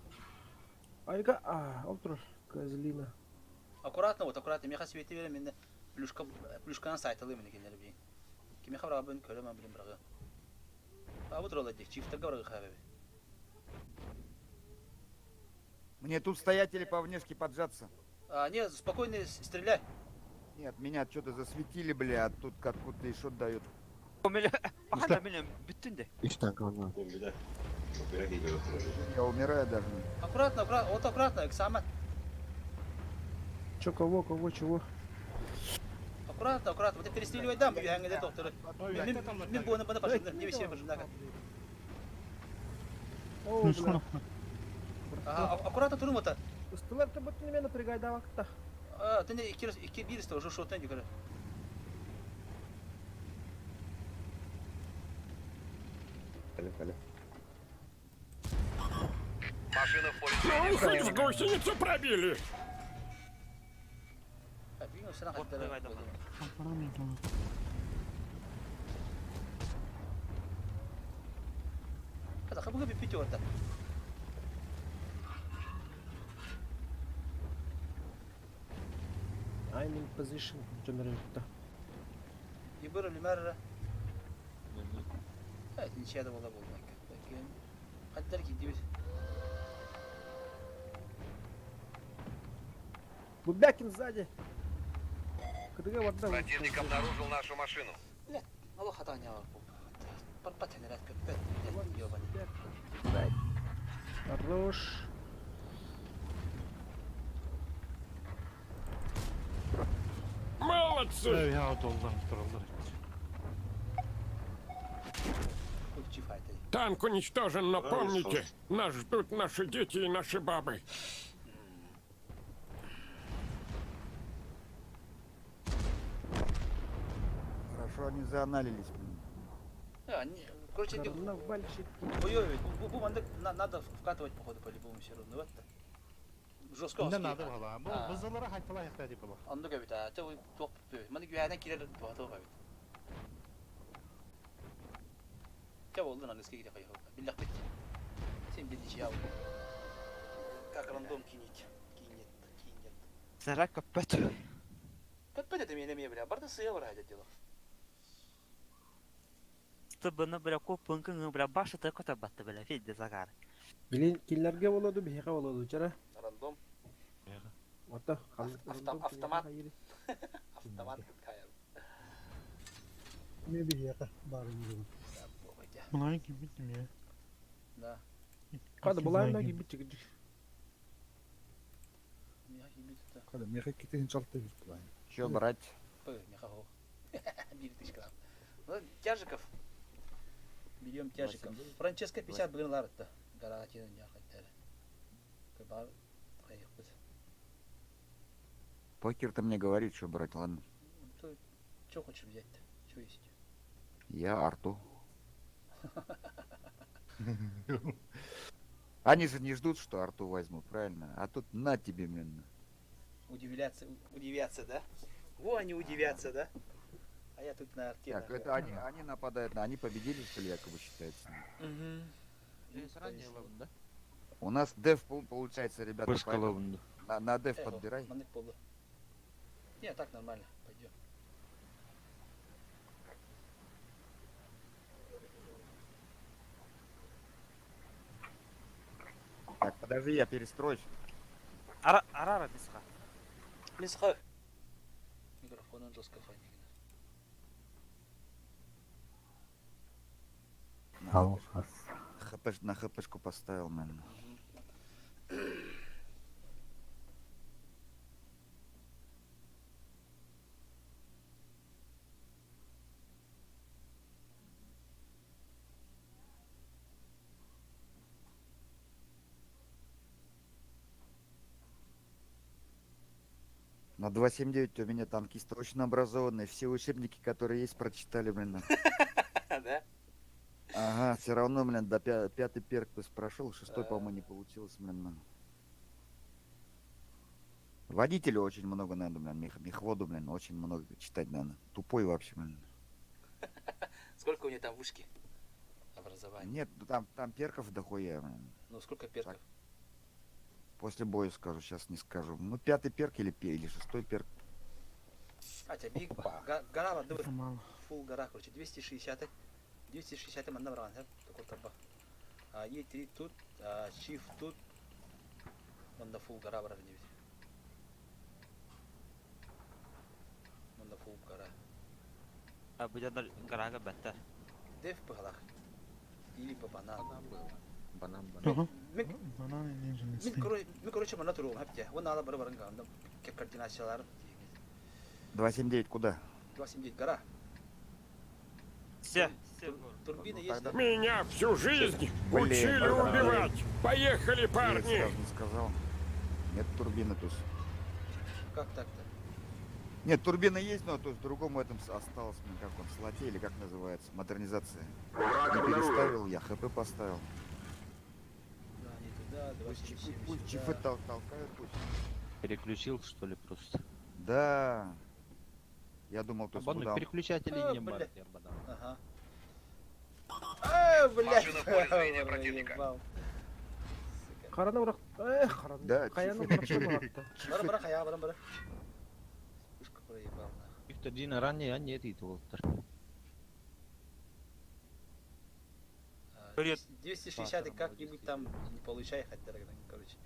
Speaker 16: Айга, а, ол турар. Козлина.
Speaker 1: Аккуратно вот, аккуратно. Миэхэ свети берем, мен плюшка, плюшканы сайталыым мин кинилэри билин. Кимиэхэ быраҕабын көрөм билин быраҕыам. А вот ролла дии, чифтерга быраҕыха бэби.
Speaker 17: Мне тут стоять или по внешке поджаться?
Speaker 1: А, не, спокойно стреляй.
Speaker 17: Нет, меня что-то засветили, бля, а тут откуда-то еще дают.
Speaker 12: Пахана мен бүттүн де.
Speaker 15: Үч танка бар.
Speaker 17: Я умираю даже.
Speaker 1: Аккуратно, аккуратно, вот аккуратно, экзамен.
Speaker 16: Чё, кого, кого, чего?
Speaker 1: Аккуратно, аккуратно. Вот перестреливай дам, я не доктор. Мен буны бана пошли, не виси пошли.
Speaker 16: О, бля.
Speaker 1: Ага, аккуратно турум это.
Speaker 16: Ыстылар ты бут неме напрягай давакта.
Speaker 1: А, ты не икки икки бир уже шотан югары.
Speaker 9: Машина в поле зрения.
Speaker 7: Ну, хоть в гусеницу пробили.
Speaker 1: Hadi kapı bir piti orada.
Speaker 16: I'm in position generator.
Speaker 1: يبر المرة. Evet, inşaat da bulmak. Bakın. Hatta ki diyor.
Speaker 16: Бубякин сзади. КДГ вода.
Speaker 9: Противник обнаружил нашу машину.
Speaker 1: Allah hatan ya bu. Parpat henerat köpet.
Speaker 16: Хорош.
Speaker 7: Молодцы! Танк уничтожен, но помните, нас ждут наши дети и наши бабы.
Speaker 17: Хорошо, они зааналились, блин.
Speaker 1: А, не, короче,
Speaker 16: Карнавальщик.
Speaker 1: Ой-ой, бу надо вкатывать, походу, по-любому все равно. Вот. Жестко.
Speaker 11: Не надо было. Бу бызылары хайтала хайтала деп было.
Speaker 1: Онду көбүт, а то тоқ Маны güвәнә кирер туаты бит. Те болду на несколько кире кайхы. Биллах бит. Сен билдичи я. Как рандом кинет. Кинет, кинет.
Speaker 12: Сара көппөт.
Speaker 1: Көппөт это мене бля. Барда сыя бар хәдә дело.
Speaker 12: Тыбыны бля көппүн бля башы та көтө батты бля фидде загар.
Speaker 16: Билин киллерге болоду, биһиге болоду, чара.
Speaker 1: Рандом.
Speaker 16: Ата,
Speaker 1: Автомат. Автомат каяр.
Speaker 6: Не биһиэхэ баарын юрун.
Speaker 8: Булай кибит я.
Speaker 1: Да.
Speaker 16: Када булай кибит чыгыч.
Speaker 1: Миха кибит это.
Speaker 5: Када меха китин чалты бит булай.
Speaker 17: Че брать?
Speaker 1: Ой, миха хо. Бир тысяч грамм. Ну, тяжиков. Берем тяжиков. Франческо 50 бүгін ларытты. Гора тенін яқайттары. Бар қайықпыз.
Speaker 17: Покер-то мне говорит, что брать, ладно.
Speaker 1: Ты что хочешь взять-то? Что есть?
Speaker 17: Я Арту. Они же не ждут, что Арту возьму, правильно? А тут на тебе, блин.
Speaker 1: Удивляться, удивятся, да? Во, они удивятся, да? А я тут на арте.
Speaker 17: Так, это они нападают, на они победили, что ли, якобы считается?
Speaker 1: Угу.
Speaker 17: У нас деф получается, ребята. На деф подбирай.
Speaker 1: Не, так нормально, пойдем.
Speaker 17: Так, подожди, я перестроюсь.
Speaker 12: Ара, арара мисха.
Speaker 1: Мисха. Микрофон он жестко фонит.
Speaker 3: Алло,
Speaker 17: ХП, на хпшку поставил, наверное. На 2.79 у меня танкисты очень образованные. Все учебники, которые есть, прочитали, блин.
Speaker 1: Да?
Speaker 17: Ага, все равно, блин, до пятый перк прошел, шестой, по-моему, не получилось, блин. Водителю очень много надо, блин, мехводу, блин, очень много читать надо. Тупой вообще, блин.
Speaker 1: Сколько у него там вышки? Образование?
Speaker 17: Нет, ну там перков дохуя, блин.
Speaker 1: Ну сколько перков?
Speaker 17: После боя скажу, сейчас не скажу. Ну, пятый перк или, или шестой перк.
Speaker 1: А, тебя биг, гора барды Фул гора, короче, 260 260 манна барған, такой таба. А, Е3 тут, а, Чиф тут. Манда фул гора барар дебит. Манда фул гора.
Speaker 12: А бу жандар гарага бәттер.
Speaker 1: Деф быгалах. Или по банан.
Speaker 10: Банан, банан.
Speaker 6: Банан
Speaker 1: Мин, короче, мин, короче, мана туругум хапте. Вон ала бары барын ганда координациялар.
Speaker 17: 279 куда?
Speaker 1: 279 гора.
Speaker 12: Все.
Speaker 1: Турбина есть. да?
Speaker 7: Меня всю жизнь
Speaker 17: Блин,
Speaker 7: учили
Speaker 17: блин.
Speaker 7: убивать. Поехали,
Speaker 17: Я
Speaker 7: парни.
Speaker 17: сразу не сказал. Нет турбины тут.
Speaker 1: Как так-то?
Speaker 17: Нет, турбина есть, но то есть в другом этом осталось, ну, как он, слоте или как называется, модернизация. Не переставил я, ХП поставил.
Speaker 1: Да, не туда,
Speaker 17: Пусть,
Speaker 1: 277
Speaker 17: пусть
Speaker 1: сюда.
Speaker 17: чифы толкают, пусть.
Speaker 10: Переключил, что ли, просто?
Speaker 17: Да. Я думал, то есть
Speaker 10: Бану
Speaker 17: куда он-
Speaker 10: переключатели
Speaker 1: А,
Speaker 10: не
Speaker 1: бля.
Speaker 10: бар, я банан.
Speaker 1: Ага. А, блядь.
Speaker 9: Машина в поле зрения противника.
Speaker 1: Проебал.
Speaker 16: Караны бырак. Эх, караны.
Speaker 17: Да,
Speaker 16: Каяны
Speaker 17: чифы.
Speaker 16: бырак та.
Speaker 1: Бара, бара, хая, бара, бара. Вспышка проебал, нахуй.
Speaker 10: Виктор Дина ранее, а нет, и Волтер.
Speaker 1: А,
Speaker 12: Привет.
Speaker 1: 260 и как-нибудь там не получай, хотя, короче.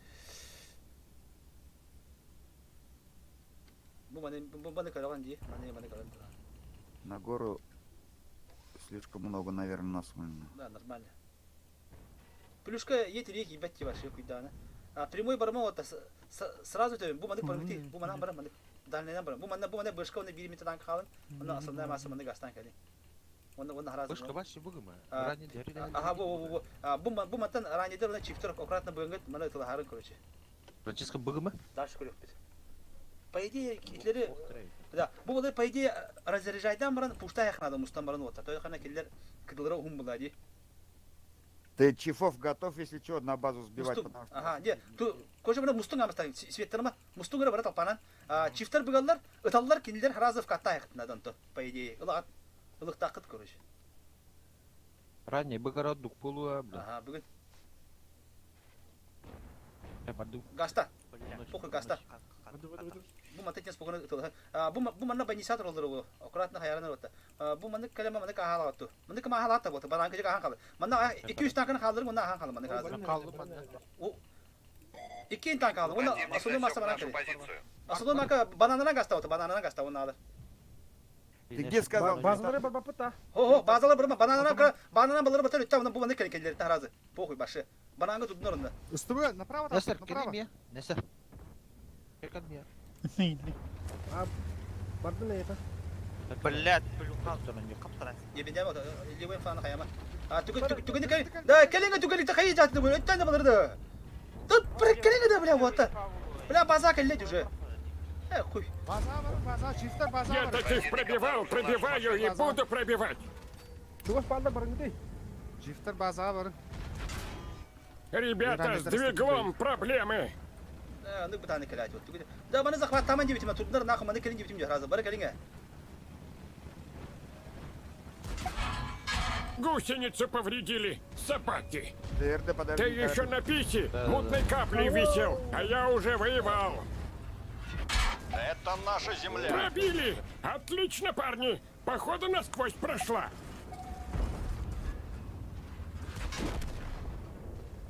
Speaker 1: Бу маны, бу маны караган ди, маны, маны караган.
Speaker 17: На гору слишком много, наверное, нас. блин.
Speaker 1: Да, нормально. Плюшка ети рек ебать тебе вообще куда А прямой барма вот сразу тебе бу маны пармити, бу маны бар маны дальний бар. Бу маны бу маны бышка оны бир метрдан калын. Оны основная масса маны гастан кали. Оны оны харазы.
Speaker 10: Вышка вообще бугыма.
Speaker 1: А,
Speaker 10: Ранее дери.
Speaker 1: Ага, бу бу бу. А, бу бу мантан ранее оны чифтер аккуратно быгыт, маны тылахарын, короче.
Speaker 10: Франческо бугыма?
Speaker 1: Дальше көрөк бит. По идее, китлери Да, бу булар по идее разряжайдан баран пушта яхнады мустан баран вот. Той хана келлер кыдылары хум була ди.
Speaker 17: Ты чифов готов, если что, на базу сбивать,
Speaker 1: Мустун.
Speaker 17: потому что...
Speaker 1: Ага, не, ту кожа мына мустун амстан светтерма мустун гара барат алпанан. А чифтер бугаллар, ыталлар кинилер харазов катта яхтнадан то, по идее. Ылагат ылык такыт короче.
Speaker 10: Ранее быгара дук полуа, бля.
Speaker 1: Ага, бүгүн
Speaker 10: Я барду.
Speaker 1: гаста. Похуй гаста. Бу мантан спокойно ытылы. А бу бу манна байнисатор олдыр бу. Аккуратно хаярын отта. Бу манны калема манны кахалатты. Манны кама халатта бу. Банан кыжы кахан калды. Манна 200 танкын калдырып, онда ахан калды манны казыр.
Speaker 10: Калды манна.
Speaker 1: О Икки танк алды. Онда
Speaker 9: Противник
Speaker 1: асылы маса
Speaker 9: засек
Speaker 1: банан
Speaker 9: нашу
Speaker 1: кали.
Speaker 9: позицию.
Speaker 1: Асылы мака бананынан гаста отта, бананынан гаста онда алыр.
Speaker 17: Ты где сказал?
Speaker 16: Базалары бар бапыта.
Speaker 1: Хо хо, базалар бир бананынан бананынан балары бир өттө, бу манны кали келдер таразы. Похуй башы. Бананга тудунар онда.
Speaker 5: Ыстыбы, направо там,
Speaker 10: Несер,
Speaker 5: направо.
Speaker 10: кирим я. Несер. Киркан я.
Speaker 16: Бардым эйха.
Speaker 12: Блядь, плюхан. Каптара.
Speaker 1: Ебендем от, левый фланг хаяма. А түгел түгел түгел кали. Да, келинге түгел та хай жатты бу. Өттөн балары да. Тут бир келинге да бля вот. Бля база келет уже. Э хуй.
Speaker 5: База бар, база, чифтер база
Speaker 7: Я
Speaker 5: бар.
Speaker 7: таких пробивал, пробиваю и буду пробивать.
Speaker 16: Чугас балда барыңды.
Speaker 5: Чифтер база бар.
Speaker 7: Ребята, с двиглом проблемы.
Speaker 1: Да, ну бутаны келет вот. Түгел. Да, маны захват таман дебитим, турдунар нахуй маны келин дебитим разы. Бары келинге.
Speaker 7: Гусеницу повредили, собаки.
Speaker 17: ДРД, подожди.
Speaker 7: Ты еще на писе мутной каплей висел, а я уже воевал.
Speaker 9: Это наша земля.
Speaker 7: Пробили! Отлично, парни! Походу насквозь прошла.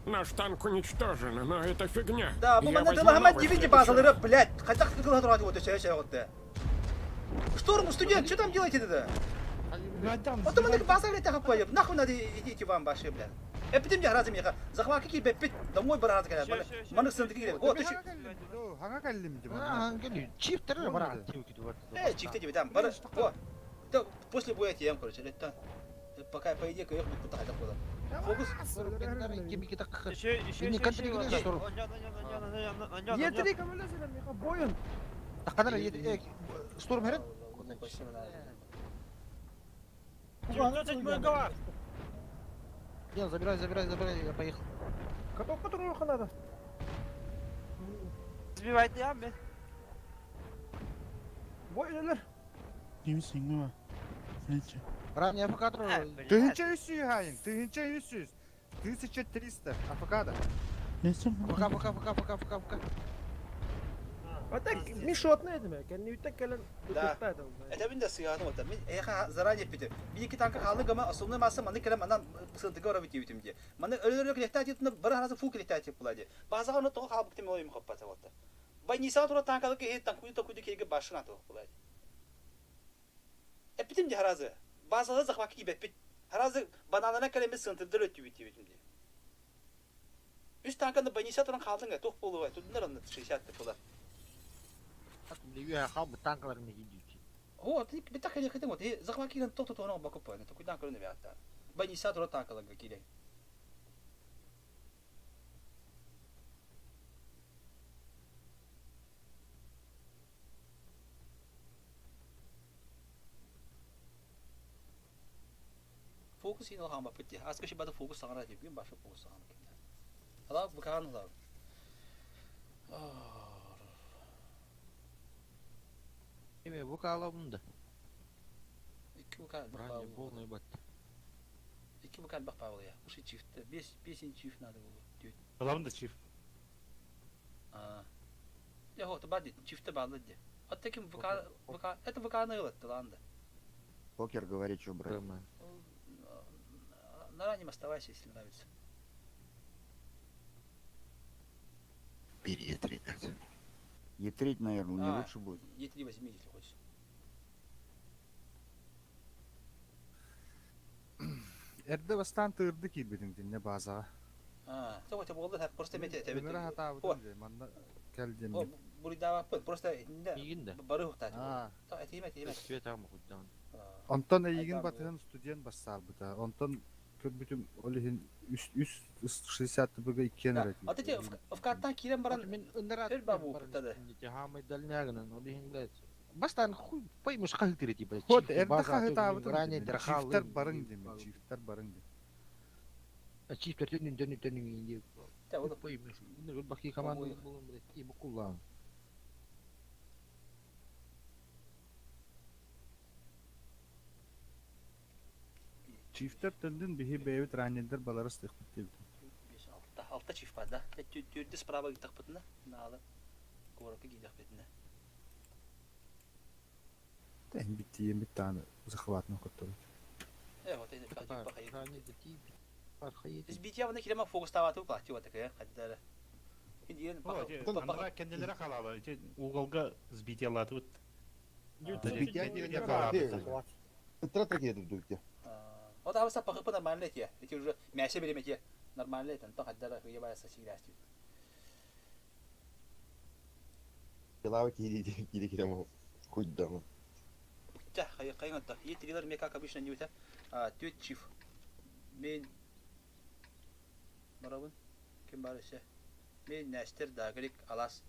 Speaker 7: Наш танк уничтожен, но это фигня.
Speaker 1: Да, бу
Speaker 7: Я
Speaker 1: маны
Speaker 7: возьму
Speaker 1: тылахама
Speaker 7: новый в
Speaker 1: дебити
Speaker 7: следующий
Speaker 1: базалары,
Speaker 7: раз.
Speaker 1: блядь. Хотя кылга турады вот шай шай вот. Штурм, студент, что там делаете тогда? Вот маны база блядь так поеб. Нахуй надо идите вам баши, блядь. Эпидем я разы меха. Захват какие бепит домой бар разы келет. Маны сындыки келет. Вот еще.
Speaker 5: Хага каллим дим.
Speaker 10: А, кели, чифтер бар.
Speaker 1: Э, чифте тебе там. Бар. О. Да, после боя тем, короче, это пока по идее кое куда хотя куда. Фокус.
Speaker 12: Еще, еще,
Speaker 10: Не
Speaker 12: еще,
Speaker 10: контри
Speaker 12: еще.
Speaker 10: штурм.
Speaker 16: Е3 камелесер меха боюн.
Speaker 10: Таканар, штурм херен?
Speaker 14: 19 мегаватт!
Speaker 10: Не, забирай, забирай, забирай, я поехал.
Speaker 16: Каток которого надо.
Speaker 12: Сбивайте я, мен.
Speaker 16: Бой элер.
Speaker 10: Ранее афкатор.
Speaker 5: 1300 хайын, 1300. 1300 афкада.
Speaker 10: Пока, пока, пока, пока, пока, пока.
Speaker 16: А так мешотный этим, кэнниттэн кэлэн
Speaker 1: Да. Этэбин да сыйаатым ота. Мин эйиэхэ заранее эппитим. Мин икки танка хааллык гама основной масса маннык кэлэн манан сырдыга барабыт диэбитим дии. Маннык өлөр-өлөр килэхтээх диэтинэ бары харазы фу килэхтээх диэп була дии. Базаҕа ону тоҕо хаалбыттым ол им хоппата буолта. Больницаҕа турар танкалар киһи танкуйду танкуйду киһигэ башын атылах була дии. Эппитим дии харазы. Базалары захватка киирбэппит. Харазы бананана кэлэммит сынтырдар өттүбүт диэбитим дии. Үс танканы больница туран хаалдыҥ ээ, туох буолуой, турдунар онно 60 тыпылар.
Speaker 10: Үөһэ хаалбыт танкаларын миһийдиити.
Speaker 1: О, ты битак кэлиэххитин вот, захват киирэн тох тотуона бакуппа, токуйдаан көрөн эбээттаа. Больница турар танкаларга киирэн. Фокус иин хааммаппыт дии. Аска шибада фокус саҥара дии. Бүгүн баша фокус саҥара кимнэ. Алаа букаан ылар.
Speaker 10: Эме букаалабын да.
Speaker 1: Икки букаал
Speaker 10: Ранее полный бат.
Speaker 1: Икки букаал бах Павел я. Уж и чиф. Бес бесин чиф надо было. Тють.
Speaker 11: Ылабын да чиф.
Speaker 1: А. Я хо, ба дит. Чифте баалла ди. А таким ВК ВК это ВК на ылатты ланда.
Speaker 17: Покер говорит, что брать.
Speaker 1: На раннем оставайся, если нравится.
Speaker 15: Бери Е3, блядь.
Speaker 17: Е3, наверное, не
Speaker 1: А,
Speaker 17: лучше будет.
Speaker 1: Е3 возьми, если хочешь.
Speaker 5: Эрдэ бастаан тыырды киирбитиҥ динне базаҕа.
Speaker 1: А, то вот буолла просто мете
Speaker 5: Ыҥыра хатаабытым дии, манна кэл диэн.
Speaker 1: Буруйдаабаппын, просто итиннэ бары ухтаат.
Speaker 5: Аа.
Speaker 1: Этиим, этиим.
Speaker 10: Свет ама хуйдаан.
Speaker 5: Онтон эйигин батыһан студент бассаабыта. Онтон көрбүтүм ол иһин үс үс 60 ТБ-га иккиэн эрэ
Speaker 1: А ты в картан киирэн баран
Speaker 10: Мин ынырат
Speaker 1: өл бабу тады.
Speaker 10: Хамай дальнягынан, ол иһин блядь. Бастан хуй поймешь хаһытыр типа.
Speaker 5: Вот эрдэ хаһытаабытым дии. Чифтэр барыҥ диэмин, чифтэр барыҥ диэн.
Speaker 10: Чифтер төнүн төнүн төнүн диye. Поймешь. Баки команда булун блядь. И букуллаан.
Speaker 5: Чифтэр төннүн биһи бэйэбит раннердэр баларыс тыхпыт диэбитим.
Speaker 1: Алта, алта чиф бар да. Түрдү справа ыттахпытына, наалы куоракка киидэхпитинэ.
Speaker 5: Тэн биттием биттааны захватны котторут.
Speaker 1: Э, вот это Сбития вона килема фокустаабаты укаати вот такая хаддара.
Speaker 11: Анара кенделere халала. Ити уголга сбитиялаатыбыт.
Speaker 1: Вот абыса пахыпы нормально эти. Эти уже мясо берем эти. Нормально это, то хаддара хуебая сосиграстит. Тя, хайган-то. Е мне как обычно не у тебя. Тёть чиф. Мен барабын. Ким бар ise. Мен Нәстер Дагрик Алас.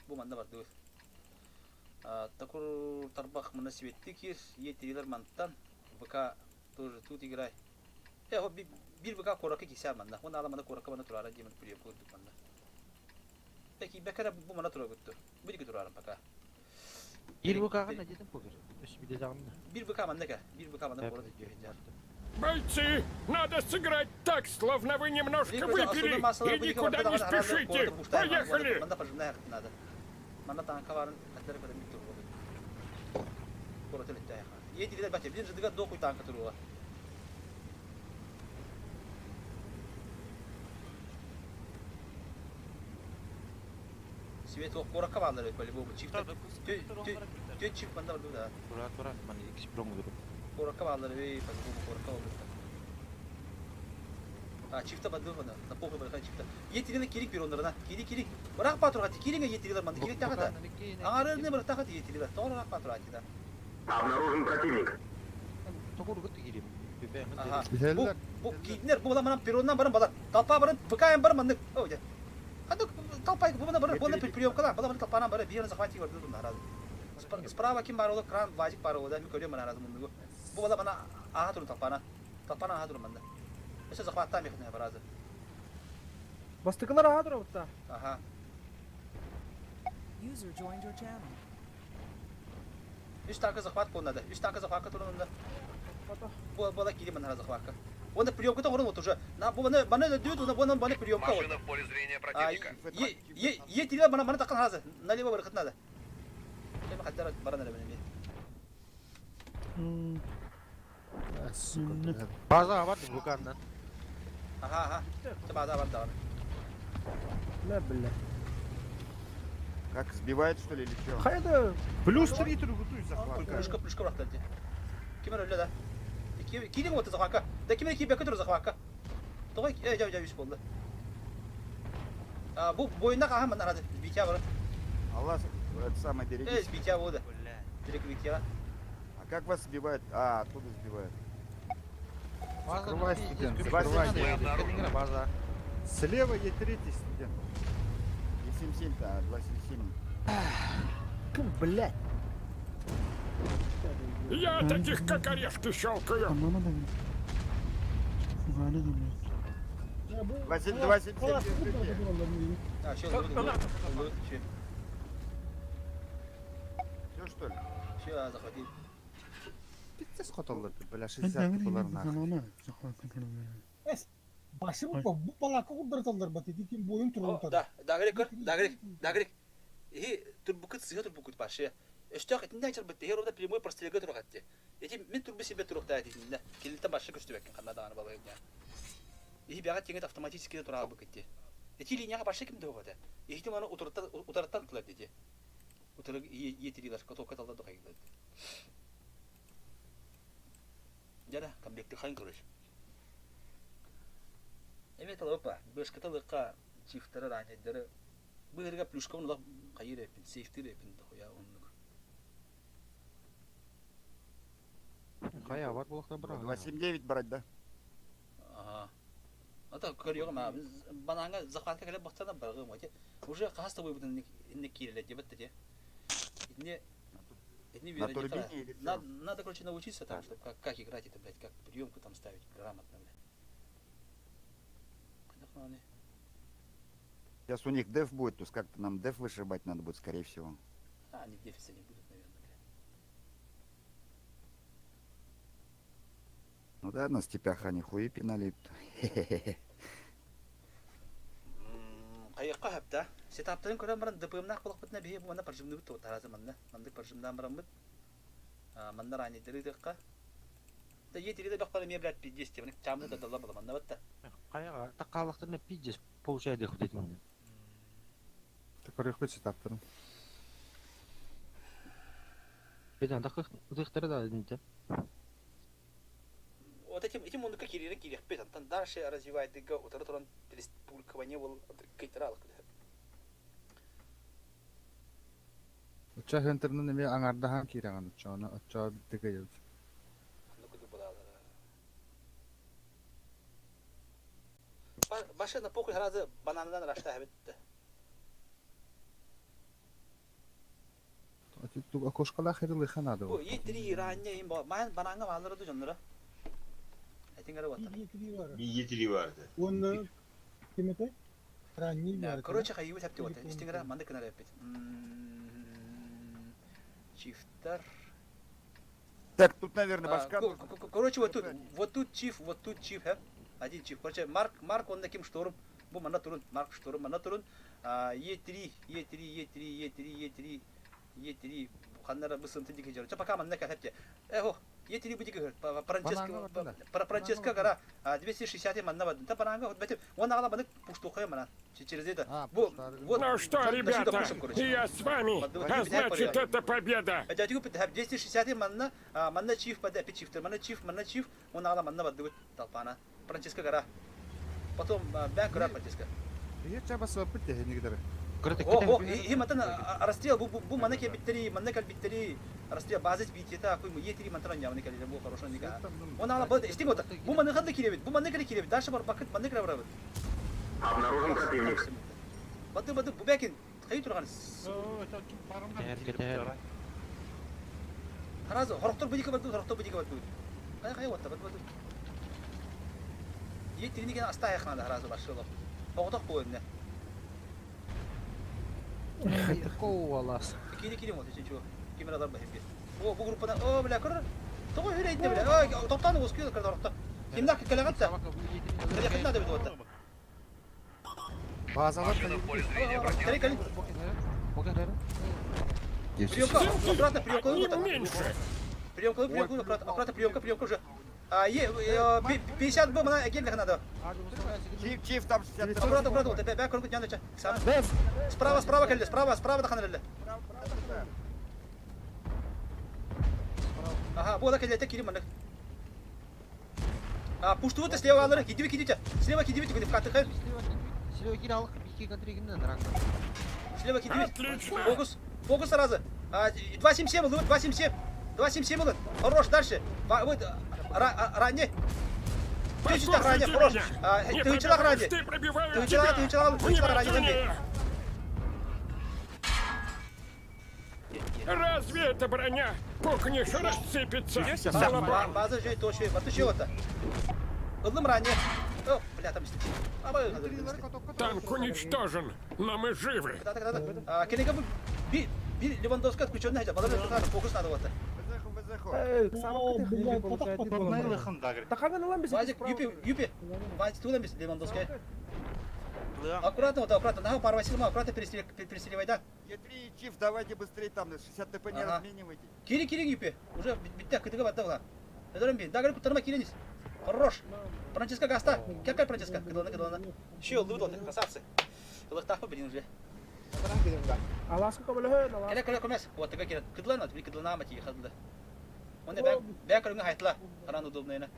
Speaker 1: Бу манна бардыбыт. Такур тарбах мына светти кир. Е трилер мантан. ВК тоже тут играй. Э, бир ВК корака кисер манна. Он ала мана корака мана турара деймін прием кылдык манна. Peki бекere бу мана тура күттү. Бир турарым пока.
Speaker 10: Бир ВК-га надетым покер. Өс биде дагымда.
Speaker 1: Бир ВК манна ка. Бир ВК манна корот дүйен
Speaker 7: Бойцы, надо сыграть так, словно вы немножко выпили и никуда не спешите. Поехали!
Speaker 1: Манна пожимная надо. Манна танка барын хаттары көрө миттур болду. Корот эле тайха. Еди бате, бир жыдыга дохуй танка туруга. Свет ок коракка баалар по-любому. Чифта. Тө чиф манда бар да.
Speaker 10: Тура тура ман икс бронгу дуруп.
Speaker 1: Коракка баалар эй, по-любому коракка болду. А, чифта бады мана, на похуй бархан чифта. Етирine кирик бир онларына. Кири кири. Бырак патурга кириңе етирилер манда кирик тагата. Аңары не бир тагат етирилер. Тоңрак патурга да.
Speaker 9: Обнаружен противник.
Speaker 10: Тогур гыт кирим.
Speaker 1: Ага. Бу бу киднер бу мана перроннан баран бала. Толпа баран ВК баран маннык. О, я. Ханды толпа бу мана баран, бу приемка бала мана толпанан баран бирин захватить бар дурун наразы. Справа ким бар олы кран вазик бар олы да мен көрөм наразы муну. Бу бала мана аха турун толпана. Толпана аха турун манда. Өсө захватта мехне баразы.
Speaker 16: Бастыкылар аха турабытта.
Speaker 1: Ага.
Speaker 2: User joined your channel.
Speaker 1: Үч танка захват коннада. Үч танка захватка турунда. Бу бала кири мана захватка. Уонна приемката оҥорон вот уже. На бу маны маны өлөрдүбүт уонна бу маны приемка вот.
Speaker 9: Машина в поле зрения противника.
Speaker 1: Е е е тире маны маны таккан хазы. Налево барыхыт надо. Эми хаддара баран эрэ бенеми.
Speaker 10: База бар вулканнан.
Speaker 1: Аха аха. База бар даҕаны.
Speaker 16: Бля, бля.
Speaker 17: Как, сбивает что ли или что?
Speaker 16: Хайда.
Speaker 5: Плюс 3 тургутуй захват.
Speaker 1: Плюшка, плюшка бырахтар дии. Ким эрэ өллө да? Киирин уота захвакка. Да ким эрэ киирбэккэ турар захвакка. Тоҕо э дьэ дьэ үс буолла. А бу буойунна хаһан манна арады. Витя бары.
Speaker 17: Аллах, это самое,
Speaker 1: Э,
Speaker 17: берегись.
Speaker 1: Витя буолда. Direkt Витя.
Speaker 17: А как вас сбивают? А, оттуда сбивают.
Speaker 5: Закрывай, студент, закрывай.
Speaker 10: База.
Speaker 5: Слева Е третий студент.
Speaker 17: Е77-то, а 277.
Speaker 16: Кым, блядь.
Speaker 7: Я таких как орешки щелкаю.
Speaker 17: 277, держите.
Speaker 1: А, все, все.
Speaker 17: Все что ли?
Speaker 1: Все, захватили.
Speaker 5: Пиздец хотоллар, бля, 60 булар нахуй.
Speaker 6: Эс, башым бу бу палака курдырталлар бат ити ким бойун турун
Speaker 1: Да, дагрик көр, дагрик, дагрик. Иһи турбукут сыһа турбукут башы. Өстөөх итиннэ ачарбыт иһи ровно прямой прострелга турук атты. Ити мин турбу себе туруктаа итиннэ. Килинтэн башы көстүбэккин ханна даҕаны балайыҥҥа. Иһи бэҕэ тиҥэт автоматически тураабыкыт ди. Ити линияҕа башы ким да ити. Иһити маны утарыттан утарыттан тылар дити. Утары иетирилар котокка талда дохайгылар. Дьэ комплекты хайын короче. Эми талапа, бышката лыкка чифтары раннердары быһырга плюшка улах хайыр эпин, сейфтир эпин дохуя оннук.
Speaker 10: Хайа бар булахта бара.
Speaker 17: 279 брать, да?
Speaker 1: Ага. Ата көрüyorum abi. Бананга захватка келе бактана баргым эти. Уже хаста бу инне киреле дебет те. Инне инне
Speaker 17: На турбине или всё?
Speaker 1: Надо, надо, короче, научиться там, чтобы как, как играть это, блядь, как приемку там ставить грамотно, блядь.
Speaker 17: Сейчас у них деф будет, то есть как-то нам деф вышибать надо будет, скорее всего.
Speaker 1: А, они дефиса не будут, наверное, блядь.
Speaker 17: Ну да, на степях они хуи пинали.
Speaker 1: Хайыққа хөпті. Сетаптарын көрөн баран ДПМнах болохпутна биһи бу манна прожимныбыт тугу таразы манна. Мандык прожимнаан бараммыт. Манна раннердери ыдыахха. Да етири да бахпара мие блядь пиздец тем. Чамны да далла була манна батта.
Speaker 10: Хайа такаллахтарына пиздец получайды худет манна.
Speaker 5: Көрөхпүт сетаптарын.
Speaker 10: Беден такыктары да инте.
Speaker 1: Вот этим этим мундука киририн кириэхпит. Антон дальше развивает дыга утары туран пулькование был кыйтыралык.
Speaker 5: Оча хөнтернен эме аңардахан кираган очоона очо биттеге йыл.
Speaker 1: Башы на похуй сразу банандан рашта хабитте.
Speaker 5: Ати окошкала хирылыха надо.
Speaker 1: Бу етри ранне им ман бананга малары жоннора. Этиң ара бата.
Speaker 6: Етри бар.
Speaker 11: Етри барды.
Speaker 6: Оны ким это? Ранний бар.
Speaker 1: Короче, хайы тәпте вот. Истиң ара манда кынар эпит. Чифтар.
Speaker 17: Так, тут, наверное, башка нужна.
Speaker 1: Короче, вот тут чиф, вот тут чиф, хэ? Один чиф. Короче, Марк, Марк, он таким шторм. Бу манна турун, Марк шторм, манна турун. Е3, Е3, Е3, Е3, Е3, Е3. Ханнара бу сынты дики жер. Пока манна кәтепте. Эхо, Е3 бу дики Франческо, Франческо гара 260 манна бад. Та бананга вот бетим. Он ала баны пушту мана. Через это. Бу вот.
Speaker 7: Ну что, ребята, я с вами, а значит это победа.
Speaker 1: Дядю 260 манна, манна чиф под опять чиф, манна чиф, манна чиф, он ала манна бад толпана. Франческо гора. Потом бән гора Франческо.
Speaker 5: Егер чабасы бит техникдер.
Speaker 1: О, о, и матан расстрел, бу бу манна кебиттери, манна калбиттери, расстрел базис битета, куй е3 мантран ямны кале бу хорошо ника. Он ала бу истин вот, бу манна ханды киребит, бу манна киребит, дальше бар бакыт манна киребит.
Speaker 9: Обнаружен противник.
Speaker 1: Бады бады бу бәкин, кай турган. Харазы, хорохтор бу дики бады, хорохтор бу дики бады. Кай кай вот, бады бады. Е3 кен аста аяқнады харазы башылы. Оғдақ бу эмне.
Speaker 10: Ковалас.
Speaker 1: Кири кири вот чего. Кимер адам бахим. О, бу группада, о, бля, көр. Того хүрейді бля. Ой, тоқтаны оскүйді көр орықта. Кимнах кэлэҕит да? Кэлэххит надо будет вот.
Speaker 5: Базалар
Speaker 1: Кали, кали. Приемка, аккуратно, приемка,
Speaker 7: Одним меньше.
Speaker 1: Приемка, приемка, аккуратно, аккуратно, приемка, приемка уже. А, е, 50 б, мына гель надо.
Speaker 17: Чиф, чиф, там 63.
Speaker 1: Аккуратно, аккуратно, вот, бә көргүт яныча. Справа, справа кэллэ, справа, справа да ханарылла. Ага, буола кэллэ, кири маннык. А, пуштуут слева алыр, кидиби кидите. Слева кидиби, в катыхы.
Speaker 10: Слева кири алых, бики контригинен ранг.
Speaker 1: Слева кидиби.
Speaker 7: Отлично.
Speaker 1: Фокус, фокус сразу. А, 277, лывы, 277. 277 лывы. Хорош, дальше. Вот, ранее. Ты ранее,
Speaker 7: Послушайте
Speaker 1: хорош.
Speaker 7: меня.
Speaker 1: А,
Speaker 7: Не
Speaker 1: Ты учила ранее.
Speaker 7: Ты пробивают
Speaker 1: Ты учила,
Speaker 7: тебя.
Speaker 1: ты учила, ты учила ранее.
Speaker 7: Внимательнее. Разве это броня? Пукнешь, рассыпется. Балабол.
Speaker 1: База же то еще, вот еще вот. Ылым ранее. О, бля, там
Speaker 7: Танк уничтожен, но мы живы.
Speaker 1: Да, да, да. А, Кенега би би Левандовска отключенный хотя, балабол надо, фокус надо вот.
Speaker 6: О, блядь,
Speaker 16: Таханан алан без.
Speaker 1: Вазик, юпи, юпи. Вазик, туда без Левандовска. Аккуратно, вот, аккуратно. На, пару силма, аккуратно перестреливай, да.
Speaker 17: Е3 и Чиф, давайте быстрее там, 60 ТП не
Speaker 1: Ага.
Speaker 17: разменивайте.
Speaker 1: Кири, кири, юпи. Уже битте, кытыга батта була. Эдерем би, дагыр куттарма киренис. Хорош. Франческа гаста. Какая Франческа? Кыдылана, кыдылана. Еще лывдол, красавцы. Ылыктахпы блин уже.
Speaker 16: Аласка көмөлөһөн, аласка.
Speaker 1: Кэлэ кэлэ көмөс. Вот тыга кирен. Кыдылана, би кыдылана мати хадылы. Оны бә бә көрүнгө хайтла. Харан удобный на.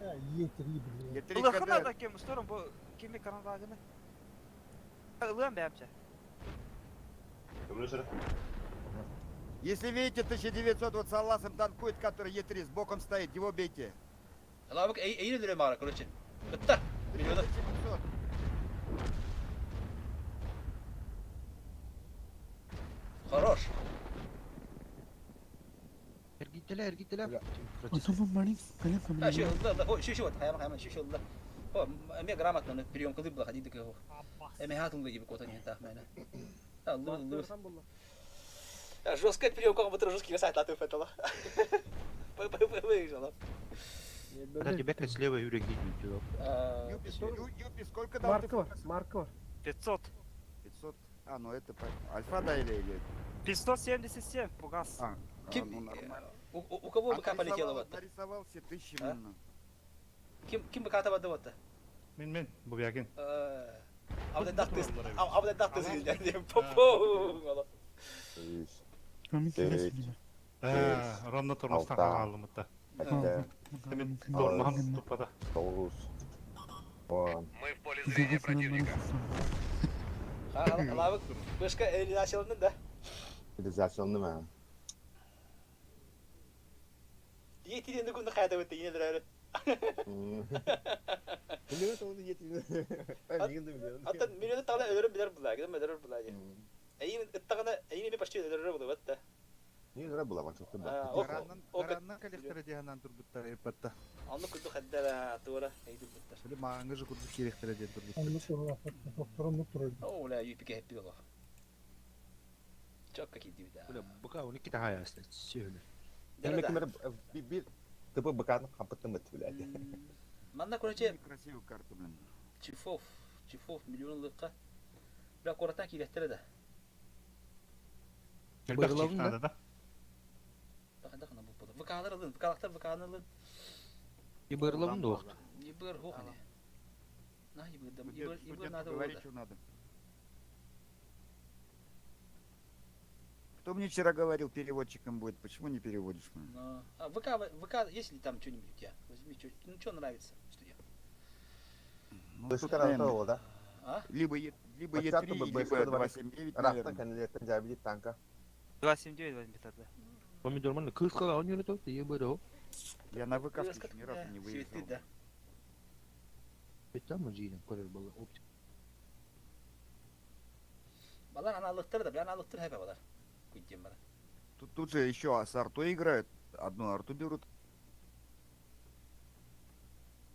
Speaker 6: Е3, блядь.
Speaker 17: Е3
Speaker 12: Ылыхын
Speaker 17: КД.
Speaker 12: ада кем устарым бу кими канадагыны. Ылыан бәмче.
Speaker 17: Если видите 1900, вот с Алласом танкует, который Е3 с боком стоит, его бейте.
Speaker 1: Лабык эй эй дүрө мара, короче. Битта. Миллионов.
Speaker 17: 1700.
Speaker 1: Хорош.
Speaker 10: Эргителе, эргителе.
Speaker 1: А, шо, да, да, шо, шо, хайма, хайма, шо, шо, да. О, эме грамотно, прием кылып була, хадидик его. Эме хатыл дип кота не так мене. А, лу, лу. Жестко прием, как будто жесткий сайт латып этого. Выезжала.
Speaker 10: Это тебе как слева Юрий
Speaker 17: Юпи, Юпи, сколько дал ты?
Speaker 16: Маркова, Маркова.
Speaker 12: 500.
Speaker 17: 500. А, ну это по- Альфа да или... или-
Speaker 12: 577 пугас.
Speaker 17: А, а,
Speaker 1: Кем-
Speaker 17: ну нормально.
Speaker 1: У, у, у кого
Speaker 17: А
Speaker 1: БК полетело
Speaker 17: нарисовал-
Speaker 1: вот?
Speaker 17: Нарисовал все тысячи,
Speaker 1: А?
Speaker 17: блин.
Speaker 1: Ким ким БК табады вот?
Speaker 11: Мен мен Бубякин.
Speaker 1: Абдан дактыз. Абдан дактыз. Попо.
Speaker 11: Ромна тормозтан хаалымытта. Мен тормам тупада.
Speaker 9: Мы в поле зрения противника.
Speaker 1: Лавык бышка реализацияланды да.
Speaker 15: Реализацияланды
Speaker 1: Етиден күнді қайда өтті, енелер әрі. Аттан миллионы тағына өлөрүм билер була, кидем өлөрөр була. Эйин ыттагына, эйин эме почти өлөрөр була, батта.
Speaker 15: Не өлөрөр була, бачы.
Speaker 5: Гараннан коллектора диһанан турбуттар эпатта.
Speaker 1: Анны күндү хаддара тура, эйдин буттар.
Speaker 5: Били маңгы же курдук керектер ден турбуттар.
Speaker 6: Онны турар, тохторон турар.
Speaker 1: О, ла юпике хеппи боло. Чокка кидди да.
Speaker 10: Бля, быка он iki daha ясно. Сөйле.
Speaker 15: Демек кимер бир типа быканы капыттым бит, блядь.
Speaker 1: Манна короче,
Speaker 17: Красивую карту, блин.
Speaker 1: Чифов, Чифов миллионлыкка. Бля, коротан килеттер да.
Speaker 11: Элбэх надо, да?
Speaker 1: Бака да бу була. ВК-лар алын, ВК-лар ВК-ны алын.
Speaker 10: Ибырлабын да оқты.
Speaker 1: Ибыр хохане. На ибыр да, ибыр ибыр
Speaker 17: Студенту
Speaker 1: надо
Speaker 17: говорить,
Speaker 1: было.
Speaker 17: что надо. Кто мне вчера говорил, переводчиком будет? Почему не переводишь? мне?
Speaker 1: Но... А, ВК, ВК, есть ли там что-нибудь у тебя? Возьми, что, ну, что нравится, студия?
Speaker 17: Ну,
Speaker 15: Бышка
Speaker 17: тут, наверное,
Speaker 15: надо да?
Speaker 1: А?
Speaker 17: Либо, Е, либо Е3, либо 279,
Speaker 15: Рахтан
Speaker 17: наверное.
Speaker 15: канилеттен жабили танка.
Speaker 12: 279 возьми тогда.
Speaker 10: Помидор маны кыска он yürüdü, ебыро.
Speaker 17: Я на ВК
Speaker 1: Кыска,
Speaker 17: еще ни разу не
Speaker 1: Цветы,
Speaker 17: выезжал.
Speaker 1: да.
Speaker 10: Там жиын көрөр бала оптик.
Speaker 1: Балар аналыктыр да, бля аналыктыр хәпә балар. Күйдем бара.
Speaker 17: Тут, тут же еще с артой играют. Одну арту берут.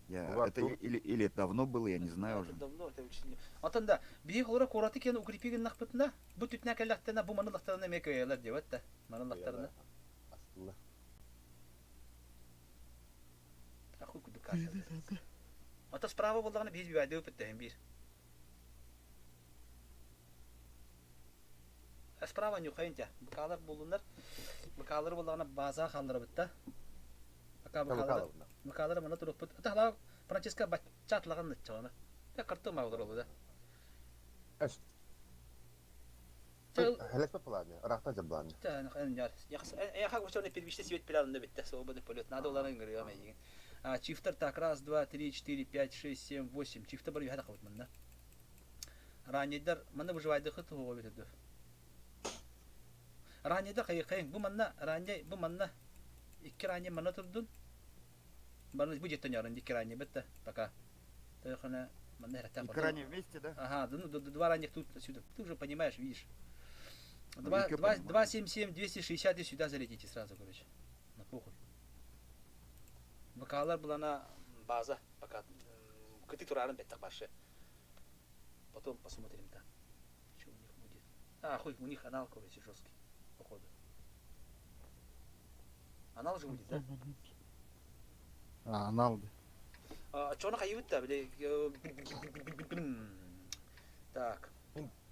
Speaker 17: Я,
Speaker 15: В
Speaker 17: это
Speaker 15: арту?
Speaker 17: или, или это давно было, я не знаю уже.
Speaker 1: Давно это очень. Антон да, бии холора кораты кен укрепиген нахпытна, бу түтнә кәлләхтәнә бу манылыктарына ме көялар дип атта. Манылыктарына.
Speaker 15: Астылла.
Speaker 1: Ахуй курдук карта. Ото справа буоллаҕына биир бивайдыы ыппыттаһын биир. Справа нюхайын тя. Быкаалар буоллуннар. Быкаалары буоллаҕына базаҕа хаалларабыт да. Пока быкаалары быкаалары манна турукпут. Ата Франческо бачча атлаган ныччалана. Та картон маалар олу да.
Speaker 15: Хелеспе плане, рахта жабланы.
Speaker 1: Я как бы первичный свет пилан битте, свободный полет. Надо уларын гырыам эйигин. А чифтер так раз, два, три, четыре, пять, шесть, семь, восемь. Чифтер бар юхата кабыт манна. Раннейдар манна выживайдыхы туһуга битирди. Раннейдар хайы бу манна ранней бу манна икки ранней манна турдун. Баны бу жеттен ярын икки ранней битте пока. Тойхана манна
Speaker 17: Икки ранней вместе, да?
Speaker 1: Ага, ну, два ранних тут отсюда. Ты уже понимаешь, видишь. 2, 2, 2, 7, 7, 260 и сюда залетите сразу, короче. На похуй. Бакалар была на база, пока кыты турарын беттак башы. Потом посмотрим там, что у них будет. А, хуй, у них анал, короче, жесткий, походу. Анал же будет, да?
Speaker 5: А, анал.
Speaker 1: А, что на хайвит-то, бля? Так.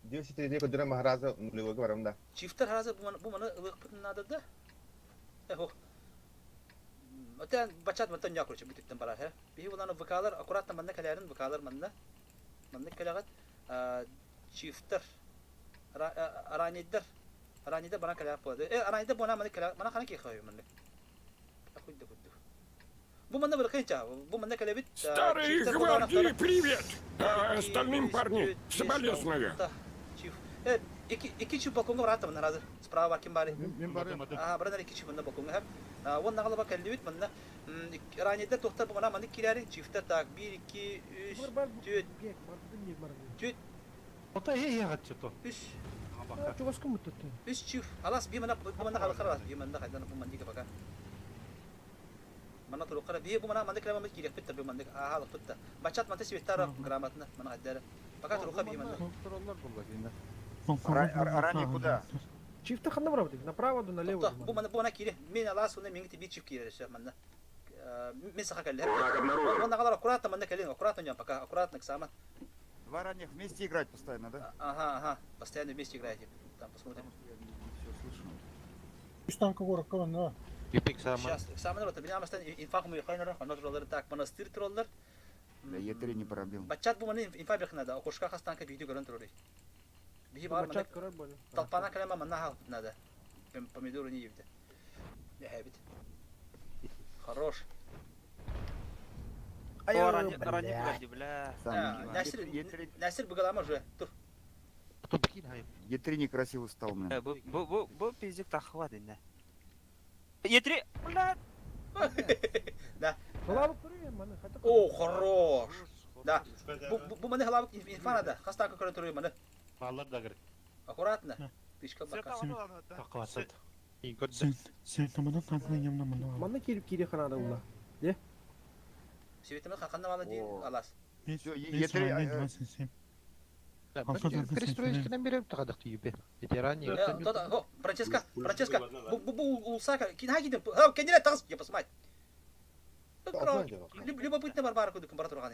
Speaker 15: 203 көдөрө махараза нулевой барам да.
Speaker 1: Чифтер хараза бу маны ылык надо да? Эх, Отен бачат мантан я короче бүтүттен барар, хэ. Биһи буланы ВКлар аккуратно манна кэлэрин ВКлар манна. Манна кэлэҕит чифтер араниддар араниддар баран кэлээх буолады. Э араниддар буона манна кэлэ мана хана киэхэ манна. Ахуйда курдук. Бу манна быркынча, бу манна кэлэбит.
Speaker 7: Старые гвардии, привет! А остальным парни, соболезную.
Speaker 1: Чиф. Э, ики ики чиф балконга барат манна разы. Справа бар ким бары.
Speaker 5: Мен барым.
Speaker 1: Аха, баранар ики чиф манна балконга. Уон наҕалаба кэллибит манна ранейдер туохтар бу мана маннык киирээри чифтер так 1 2 3 4 4
Speaker 11: Ота эйэҕэтчи то.
Speaker 1: Үс.
Speaker 16: Чугаска муттаттын.
Speaker 1: Үс чиф. Алас би мана бу манна халахар алас би манна хайдан бу манника пока. Манна туруккара би бу мана маннык кэлэммит киириэхпит бу маннык ааха алыппыт да. Бачат манта светтара грамотно мана хайдара. Пока турукка би манна.
Speaker 5: Тураллар булла кинилэр.
Speaker 17: Ранее куда?
Speaker 16: Чифта ханна барабыт? Направо да налево.
Speaker 1: Бу мана бу мана киире. Мен алас уна миңити би чиф киирер все манна. Мен саха кэллэ.
Speaker 9: Враг обнаружен.
Speaker 1: Онна галар аккуратно манна кэлин, аккуратно нем пока, аккуратно к сама.
Speaker 17: Два ранних вместе играть постоянно, да?
Speaker 1: Ага, ага, постоянно вместе играете. Там посмотрим.
Speaker 17: Все слышно.
Speaker 6: Үс танка горокка манна.
Speaker 1: Сейчас, самый народ, меня мастан инфа мы хайнера, оно троллер так, монастырь троллер.
Speaker 17: Да, Е3 не пробил.
Speaker 1: Бачат бу маны инфа бих надо, окошка хастанка видео көрөн троллер. Бихи бар
Speaker 16: Бачат көрөр боле.
Speaker 1: Толпана калема манна хал надо. Помидоры не ебте. Не хэбит. Хорош.
Speaker 12: Ранее бля.
Speaker 1: Насир, Насир бугалама уже. Тур.
Speaker 17: Е3 некрасиво стал, блин.
Speaker 12: Бу бу бу пиздик тахва динне. Е3, бля.
Speaker 1: Да.
Speaker 16: Главы көрөр маны.
Speaker 1: О, хорош. Да. Бу бу маны главы инфа надо. Хастанка көрөн туру маны.
Speaker 11: Баллар да кир.
Speaker 1: Аккуратно. Тышка бака.
Speaker 10: Таквасат.
Speaker 16: Манна кирип кири ханада улла. Де?
Speaker 1: Светимин хаканна мала ди алас.
Speaker 17: Все, Е3...
Speaker 10: Перестроечканан берем тагадык түйүпе. Ветеран
Speaker 1: О, Франческо, Франческо, бу бу улсака, кинха кидим. Ха, кенеле тагыс, я посмать. Любопытно барбар кудук бар турган.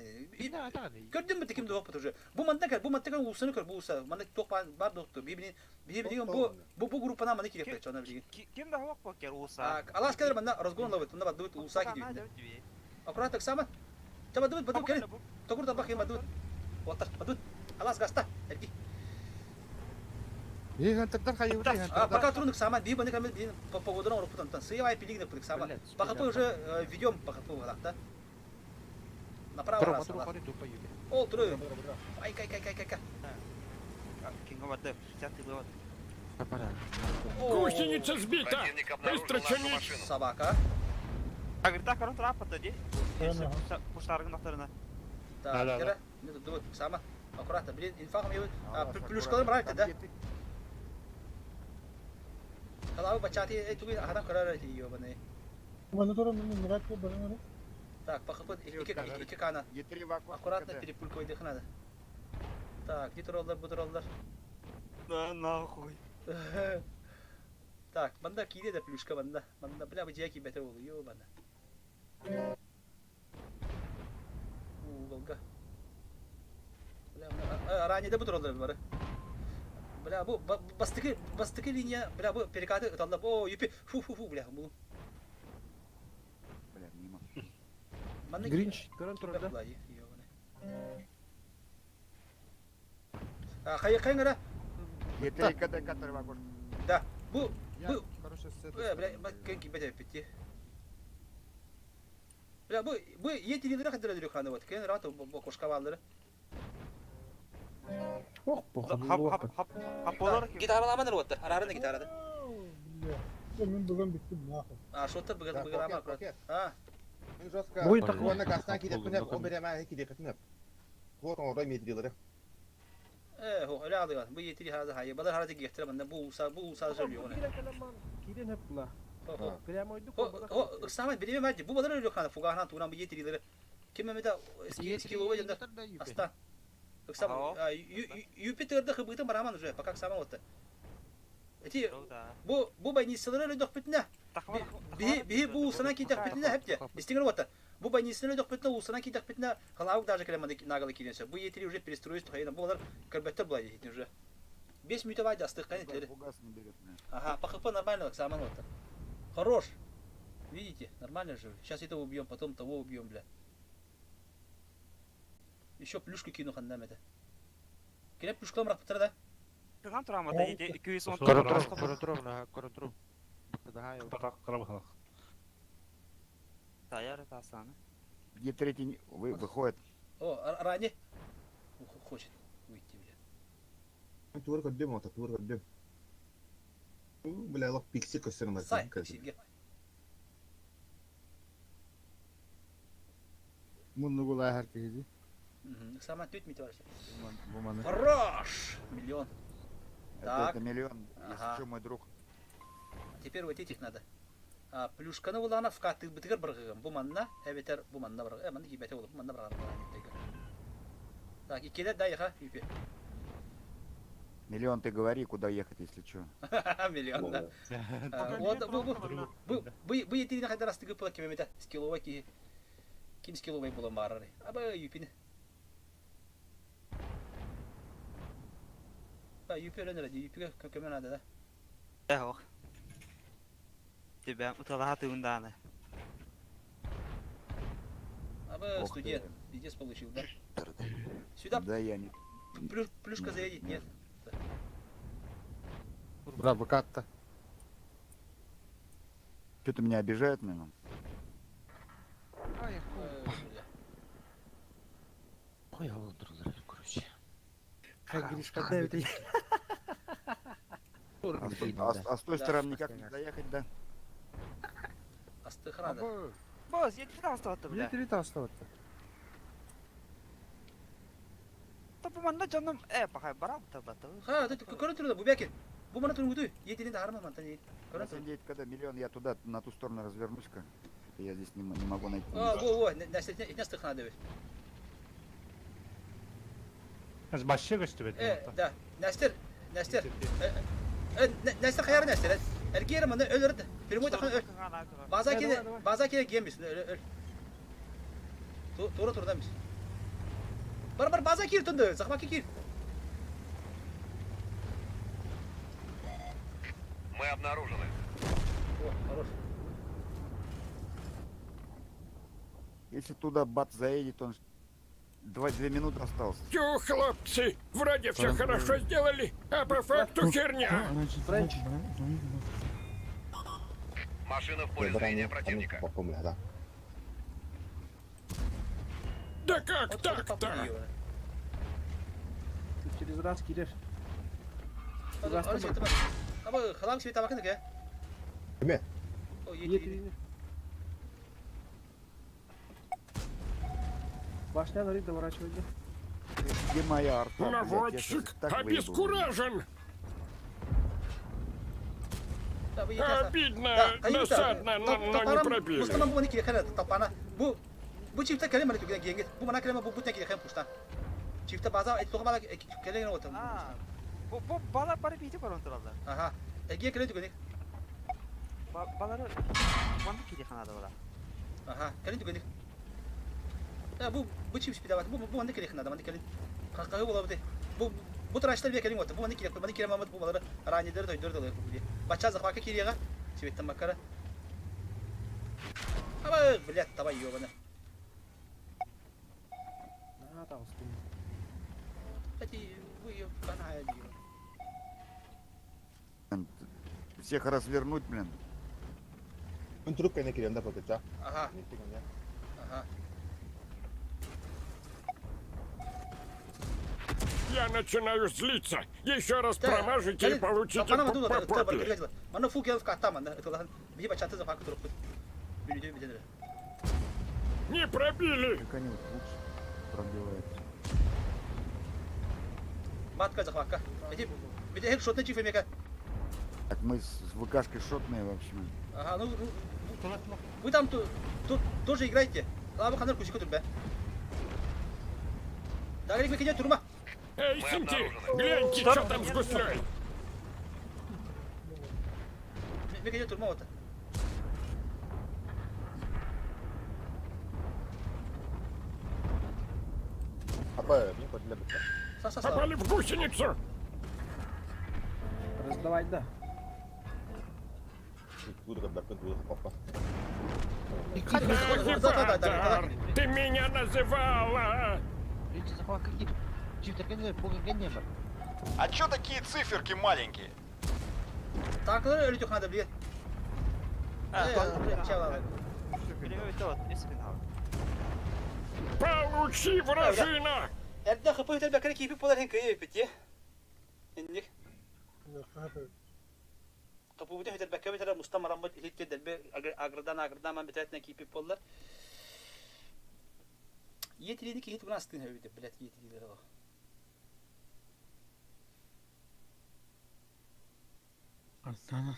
Speaker 1: Көрдүм бит ким дук уже. Бу манда кер, бу манда кер улсаны көр, бу улса. Манда ток бар докту. Бибини, бибини бу бу бу группана манда кирек бе, чона билген.
Speaker 12: Ким да хок покер улса.
Speaker 1: Алас кер манда разгон ловит, мында бадут улса кидит. Аккуратно так само. Чаба дут бадут кер. Токур табак им бадут. Отар бадут. Алас гаста. Эрги. А, пока трудно сама, би баны камен би по погоду на руку там. Сыевай пилигны пылик сама. Пока уже ведем пока по да. Направо раз. Ол трое. Ай кай кай кай кай кай.
Speaker 7: Гусеница сбита! Быстро чинить!
Speaker 1: Собака.
Speaker 12: А говорит, так, корон трапа тоди. Пуштаргын нақтарына.
Speaker 1: Так, кера, не тут сама. Аккуратно, блин, инфа мне плюшкалар брать, да? Халавы бачати, туги ахатан көрөр ёбаный.
Speaker 6: Маны туран мен мират баран.
Speaker 1: Так, по хп ики кана. Аккуратно перепулькой дых надо. Так, где троллер, бу троллер?
Speaker 12: Да нахуй.
Speaker 1: Так, манда киде да плюшка манда. Манда бля бу жеки бете болду, ёбана. Долго. Бля, ранее да бу бары. Бля, бу бастакы бастакы линия, бля, бу перекаты ыталла. О, юпи, фу фу фу, бля, бу.
Speaker 17: Бля, мимо.
Speaker 16: Гринч, көрөн турар да.
Speaker 1: Хайа хайа
Speaker 17: Е3 КД, который в окошко.
Speaker 1: Да, бу бу
Speaker 5: Короче, с этой
Speaker 1: бля, кем кибет эппити. Бля, бу бу етилери хадыр өдүрүк ханы вот. Кен рат бу кошка баллары.
Speaker 16: Ох,
Speaker 12: Хап хап хап хап болар ки.
Speaker 1: Гитараламан вот. Арарына гитарада.
Speaker 6: Бля, мен бүгін биттим нахуй.
Speaker 1: А, что-то бүгін бүгін ама аккурат. А.
Speaker 15: Мен жестко.
Speaker 16: Бой так
Speaker 15: Оны гастан кидеп күнеп, он береме кидеп күнеп. Вот он орой медрилері.
Speaker 1: Э, хо, öyle aldı. Bu yetili hada hayı. Balar harada getir benden bu usa bu usa söylüyor onu.
Speaker 16: Кирен хеп була.
Speaker 1: Хо, хо.
Speaker 16: Прямо ойду
Speaker 1: Хо, хо, Самат bileme verdi. Bu balar öyle kana fugahana turan bu yetilileri. Kim Mehmet скилловый дenda. Аста. Сам Юпитерде хыбыты мараман уже, пока сама вот. Эти бу бу больницалары öyle дохпитне. Биһи биһи бу усана китек битне хепте. Истиңер вот. Бу больницалары дохпитне усана китек битне халаук даже келемedi нагалы киренсе. Бу етили уже перестроить хайна. Бу алар көрбөттөр булай дейт уже. 5 минут вайда астык кайнетлери.
Speaker 17: Фугас не берет. бля.
Speaker 1: Ага, по хп нормально, саман вот. Хорош. Видите, нормально же. Сейчас этого убьем, потом того убьем, бля. Еще плюшку кину хандам это. Келеп плюшкалам рахпытыр да.
Speaker 12: Кыган турамада 210
Speaker 10: Көрөн турум, көрөн турум, көрөн турум.
Speaker 12: Таяр тасаны.
Speaker 17: Где третий не- вы, выходит.
Speaker 1: О, ранее. Хочет уйти, бля.
Speaker 15: Тур көрдüm ота, тур көрдüm. Бля, лох пикси көстөрүм
Speaker 1: Сай, сирге.
Speaker 5: Мунну гулай хар киһи.
Speaker 1: Сама тють мити барышта.
Speaker 5: Бу маны.
Speaker 1: Хорош! Миллион.
Speaker 17: Это,
Speaker 1: Так.
Speaker 17: это миллион, если
Speaker 1: Ага.
Speaker 17: что, мой друг.
Speaker 1: Теперь вот этих надо. А, плюшканы булана в каты бытыгар баргыгым. Бу манна, эбетер бу манна баргы. Э, манна кибете болуп, бу манна баргы. Так, икеле да яха, юпи.
Speaker 17: Миллион, ты говори, куда ехать, если что.
Speaker 1: Миллион, да. А, Вот, бу бу бу бу бу етирine kadar астыгы пыла кемемете. Скилловый ки. Ким скилловый була барары. Аба юпини. А, юпи öyle nerede? Юпиге көмөн надо, да?
Speaker 12: Э, ох. Тебя уталаха тыгынданы.
Speaker 1: Аба
Speaker 17: Ох
Speaker 1: студент,
Speaker 17: ты.
Speaker 1: пиздец получил, да? Сюда
Speaker 17: Да я не...
Speaker 1: плюшка заедет, нет?
Speaker 5: Бра, быкатта.
Speaker 17: Что-то меня обижает, наверное.
Speaker 1: Э,
Speaker 10: Ой, короче.
Speaker 16: Как Гришка давит.
Speaker 17: А, а с той стороны никак не доехать, да?
Speaker 1: Астыхрада.
Speaker 12: Босс, я тебе астыватты, бля.
Speaker 5: Етили астыватты.
Speaker 12: Топу манна жаным, э, пахай барам табаты.
Speaker 1: Ха, ты көрө турда бу бәки. Бу мана туругу етилин харма мантани. Көрө
Speaker 17: На самом когда миллион, я туда, на ту сторону развернусь-ка. Что-то я здесь не, не могу найти.
Speaker 1: А, во, во, настя астыхрада бит.
Speaker 11: Башчы көстүбөт.
Speaker 1: Э, да. Нәстер, Нәстер. Э, Нәстер хаяр Нәстер. Эргер маны өлөрд. Прямой тахан өл. База келе, база келе гемис. Өл, өл. Тура турдан бис. Бар бар база кир тунду. Захмаки кир.
Speaker 9: Мы обнаружены.
Speaker 1: О, хорош.
Speaker 17: Если туда бат заедет, он 2 минуты осталось.
Speaker 7: Тю, хлопцы, вроде все хорошо сделали, а по факту херня.
Speaker 9: Машина в поле зрения противника.
Speaker 15: Да.
Speaker 7: Да как так-то?
Speaker 16: Через раз кирер.
Speaker 1: Аба халам света бакын ке.
Speaker 15: Киме?
Speaker 1: О, етили.
Speaker 16: Башня нарит доворачивать.
Speaker 17: Где моя арта? блядь? Я щас
Speaker 7: Наводчик
Speaker 17: так выебу.
Speaker 7: обескуражен.
Speaker 1: Да, бу етаса.
Speaker 7: Обидно, досадно, но, но не пробили.
Speaker 1: Мустаман бу маны кире хана тапана. Бу бу чифта келе маны түген генгет. Бу мана келе бу бутен кире хан пушта. Чифта база эт тоға бала келе гене отам.
Speaker 12: Бу бу бала бары бити бар онтуралар.
Speaker 1: Аха. Эге келе түген.
Speaker 12: Балары манна кире ханада бала.
Speaker 1: Аха, келе түген. Бу бу чипс пидават. Бу бу манны кэлиэх надо, манны кэлин. Хаһы буолабыт. Бу бу траштар бия кэлин вот. Бу манны кириэх, манны кириэх мамыт бу балары раннидары тойдор да бу били. Бача захватка кириэҕэ. Сибеттен баккара. Аба, блядь, давай ёбана.
Speaker 16: На, таҕыстым.
Speaker 1: Кстати, вы каная
Speaker 17: Всех развернуть, блин.
Speaker 15: Мен турук кэннэ кириэм да пакыча.
Speaker 1: Ага. Ага.
Speaker 7: Я начинаю злиться. Еще раз промажете и получите по попе.
Speaker 1: Манна фу келіп каттаман да. Биһи бачаты запакы турукпут. Бүлүдү бүтенер.
Speaker 7: Не пробили!
Speaker 17: Как они вот лучше пробиваются.
Speaker 1: Матка захватка. Эти бите хек шотны чиф эмека.
Speaker 17: Так мы с ВКшкой шотные вообще.
Speaker 1: Ага, ну, ну вы там тут тоже играете. Лабы ханар кусико турбе. Дагрик мекене турма.
Speaker 7: Эй, сынки, гляньте, что там с гуслей!
Speaker 1: Мекене турма вот.
Speaker 15: Апа, мин көрдүлэр битта.
Speaker 7: Попали в гусеницу!
Speaker 16: Раздавай, да.
Speaker 15: Туду көрбөппүн, туду хоппа.
Speaker 7: Агитатор! Ты меня называла!
Speaker 9: А чё такие циферки маленькие?
Speaker 1: Танклары өлүтүк надо, блин.
Speaker 7: Получи, вражина!
Speaker 1: Эрдэ хапы өтөр бэкэре киипи болар хин кыйы бит Инник. Хапы өтөр бэкэ битер мустам араммыт илитте дэлбе агырдан агырдан ман битетне киипи боллар. Иетилини кихит буна астын хөбүтэ, блядь, иетилилер о.
Speaker 6: Астана.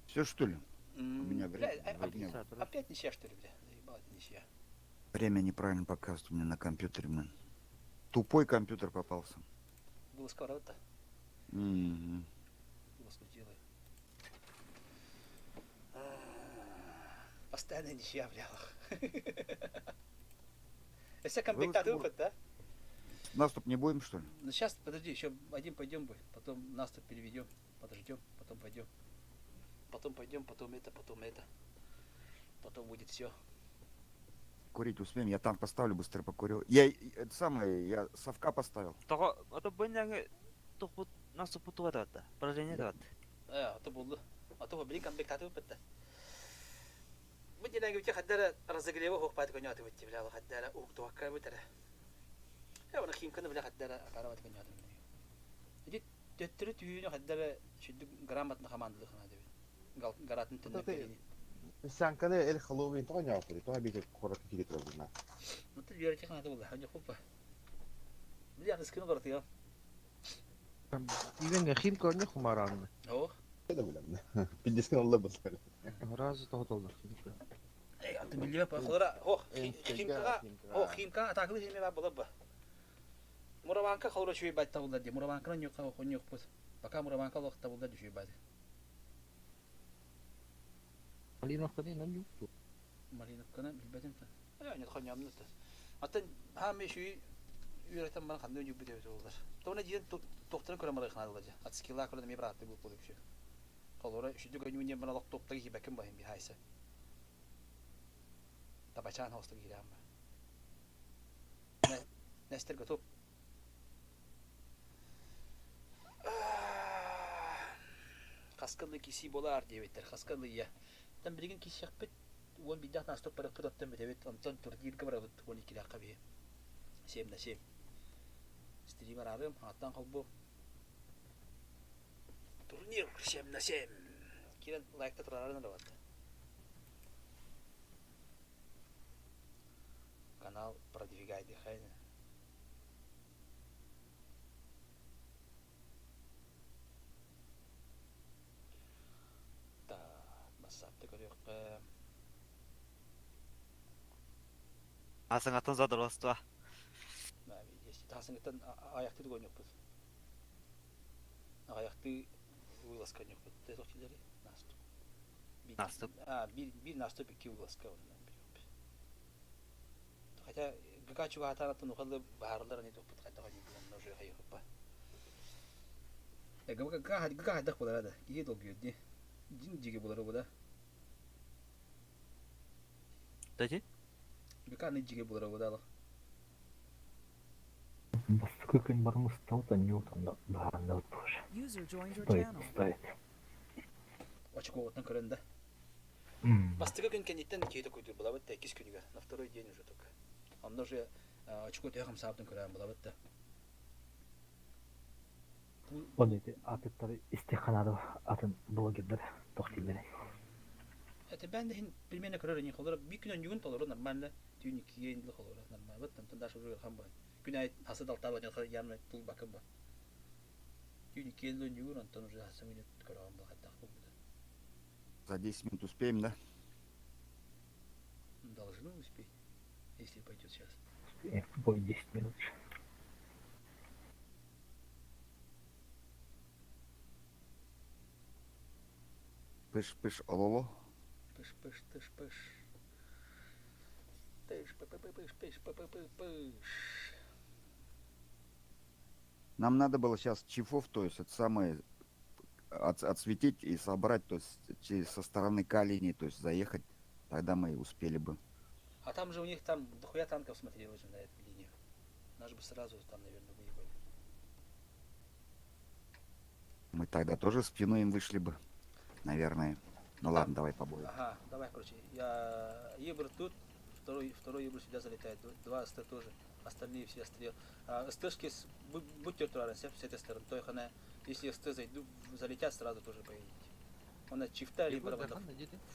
Speaker 17: Все что ли? У меня
Speaker 1: Бля,
Speaker 17: время,
Speaker 1: опять ничья, что ли, бля? Заебал, это ничья.
Speaker 17: время неправильно показывает у меня на компьютере, блин. Тупой компьютер попался.
Speaker 1: Было скоро-то.
Speaker 17: Мгм.
Speaker 1: Вылазку делай. Постоянно ничья, бля. Если комбиктат
Speaker 17: Вылазку
Speaker 1: выпад, да?
Speaker 17: Наступ не будем, что ли?
Speaker 1: Ну сейчас, подожди, еще один пойдем бы, потом наступ переведем, подождем, потом пойдем. Потом пойдем, потом это, потом это. Потом будет все.
Speaker 17: Курить успеем, я танк поставлю, быстро покурю. Я, это самое, я совка поставил.
Speaker 12: Того, а то бэнняҥы тухпут наступпут тугата поражение тугат.
Speaker 1: А то булду. А то блин комбиктат выпад да. Мы делаем где хаддара разогрева хох пат конята выйти, бля, хаддара ук туакка бутара. Я вона химканы бля хаддара акарават конята. Иди төттөрү түйүнү хаддара шүдүк грамотно командалык хана деп. Гаратын түннө.
Speaker 15: Санканы эл Хэллоуин тоҕо ньооппут, тоҕо биир куоракка киирэ турабына.
Speaker 1: Ну ты верите хана булла, хана хупа. Бля, аныскыны баратыга.
Speaker 10: Ивенге химка не хумаранны.
Speaker 1: О.
Speaker 15: Это билем. Пиздескен олла басар.
Speaker 10: Разы тоғытолдар химка.
Speaker 1: Эй, аты билбе па холора, ох, химкага, о, химка атакылы химе ба була ба. Мураванка холора шуй бат табылда ди. Мураванканы нюка хонюк пут. Пока мураванка лох табылда ди шуй бат.
Speaker 10: Малиновка не на нюкту.
Speaker 1: Малиновканы билбетим та. Ай, нет хонямны та. Атын хаме шуй үйрәтен бана ханды нюк бите олар. Тона диден тохтарын көрө мары ханады жа. Ат скилла көрө ми брат бу болуп шуй. Холора шүдү гөнү не бана лох топтагы хибекин бахим би хайса. Табачан хосту кирам. Нестер готов. Хаскалы киси болар диэбиттэр, хаскалы я. Тан билигин кисиэхпит, уон биирдээх наступ барыппыт оттон бүтэбит, онтон турнирга барабыт 12-лээххэ биһи. 7 на 7. Стрим араарым, аттан холбу. Турнир 7 на 7. Кирен лайкта турарарын арабат. Канал продвигай дыхание. Так, бассапты көрүөххэ.
Speaker 12: Асыңаттан задырвастыва.
Speaker 1: Тасыңыттан аяқты гонёкпут. Аяқты вылазка нёкпут. Тетохтилери наступ.
Speaker 12: Наступ.
Speaker 1: А, бир, бир наступ, икки вылазка. Хотя Хотя ГК чугаһатаан ухалы баһарылар ани туппут хайдах они буланна уже хайыхпа. ГК ГК хайдах булара да. Киһи долгуйар ди. Дин диге булара бу да.
Speaker 10: Дати?
Speaker 1: ГК не диге булара бу да.
Speaker 3: Бастакы күн бармыстал ньютон баһааннабыт тоже.
Speaker 2: User joined your
Speaker 3: Стоит,
Speaker 2: channel.
Speaker 3: стоит.
Speaker 1: Очко оттан көрөн да. Бастакы күн кэнниттэн киһи күйдүр булабыт да иккис күнүгэр. На второй день уже только. Онно уже очко төһө хамсаабытын көрөн булабыт да.
Speaker 3: Он эти атыттары истиханады атын блогердер тохтилleri.
Speaker 1: Это ben de hin примерно көрөр не холора bir күн өнүгүн толору нормально түүн иккиге инде холора нормально вот там даже уже хам бар. Күн ай хасы далтаба не ярмы тул бакы бар. Түүн иккиге өнүгүн онтон уже хасы минут көрөн бу хатта бу.
Speaker 17: За 10 минут успеем, да?
Speaker 1: Должны успеть, если пойдет сейчас.
Speaker 3: Бой 10 минут.
Speaker 17: Пыш-пыш, ололо.
Speaker 1: Пыш пыш тыш пыш. Тыш пы пы пы пыш пыш пы пы пы пыш.
Speaker 17: Нам надо было сейчас чифов, то есть это самое, отсветить и собрать, то есть через, со стороны К-линии, то есть заехать, тогда мы и успели бы.
Speaker 1: А там же у них там дохуя танков смотрели уже на эту линию. Нас бы сразу там, наверное, выебали.
Speaker 17: Мы тогда тоже спину им вышли бы, наверное. Ну ладно, давай по бою.
Speaker 1: Ага, давай, короче, я Ебр тут, второй Ебр сюда залетает, два СТ тоже, остальные все стрел. А, СТшки, будьте аккуратны, с этой стороны, то их она, если СТ зайду, залетят, сразу тоже поедете. Он от чифта либо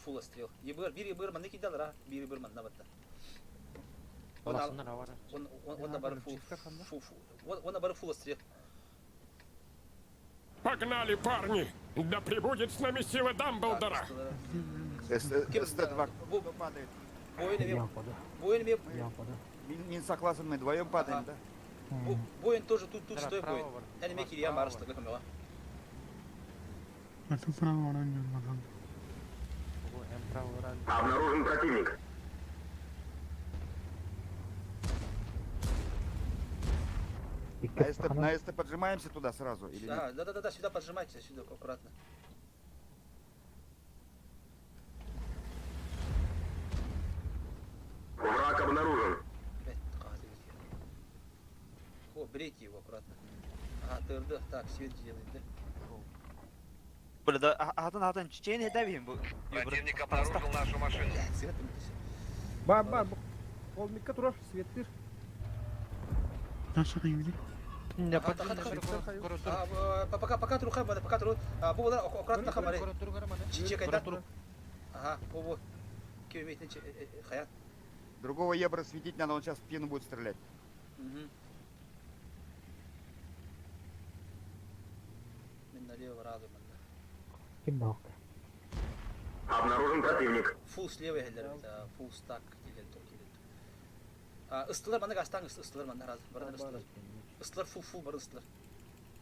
Speaker 1: фул стрел. Ебр, бир ебр, ман кидал, ра, бир ебр, ман наватта. Он, он, он, он на фул, фул, фул, он, он на фул стрел.
Speaker 7: Погнали, парни! Да пребудет с нами сила Дамблдора!
Speaker 17: СТ-2 падает.
Speaker 1: Воин,
Speaker 17: Мин согласен, мы вдвоем падаем, да?
Speaker 1: Воин тоже тут, тут стой, воин. Я не я барыс такой камела.
Speaker 9: Обнаружен противник.
Speaker 17: На СТ поджимаемся туда сразу или
Speaker 1: Да,
Speaker 17: нет?
Speaker 1: да, да, да, сюда поджимайте, сюда аккуратно.
Speaker 9: Враг обнаружен.
Speaker 1: Опять О, брейте его аккуратно. Ага, ТРД, так, свет делает, да?
Speaker 12: Бля, да, атын атын чечен эдебим бу.
Speaker 9: Противник обнаружил нашу машину.
Speaker 1: Свет
Speaker 16: Бар, бар, ол микка турар, светтир.
Speaker 1: Пока, пока труха, пока тру. Бу була аккуратно хамаре. Чечекайда. Ага, бу бу. Кем хаят.
Speaker 17: Другого ебра светить надо, он сейчас в спину будет стрелять.
Speaker 1: Угу. Мен налево радуем.
Speaker 3: Ким балка?
Speaker 9: Обнаружен противник.
Speaker 1: Фул слева это фул стак келет. А, ыстылар мана гастан ыстылар мана раз, бар ыстылар. Ыстылар фул фул бар ыстылар.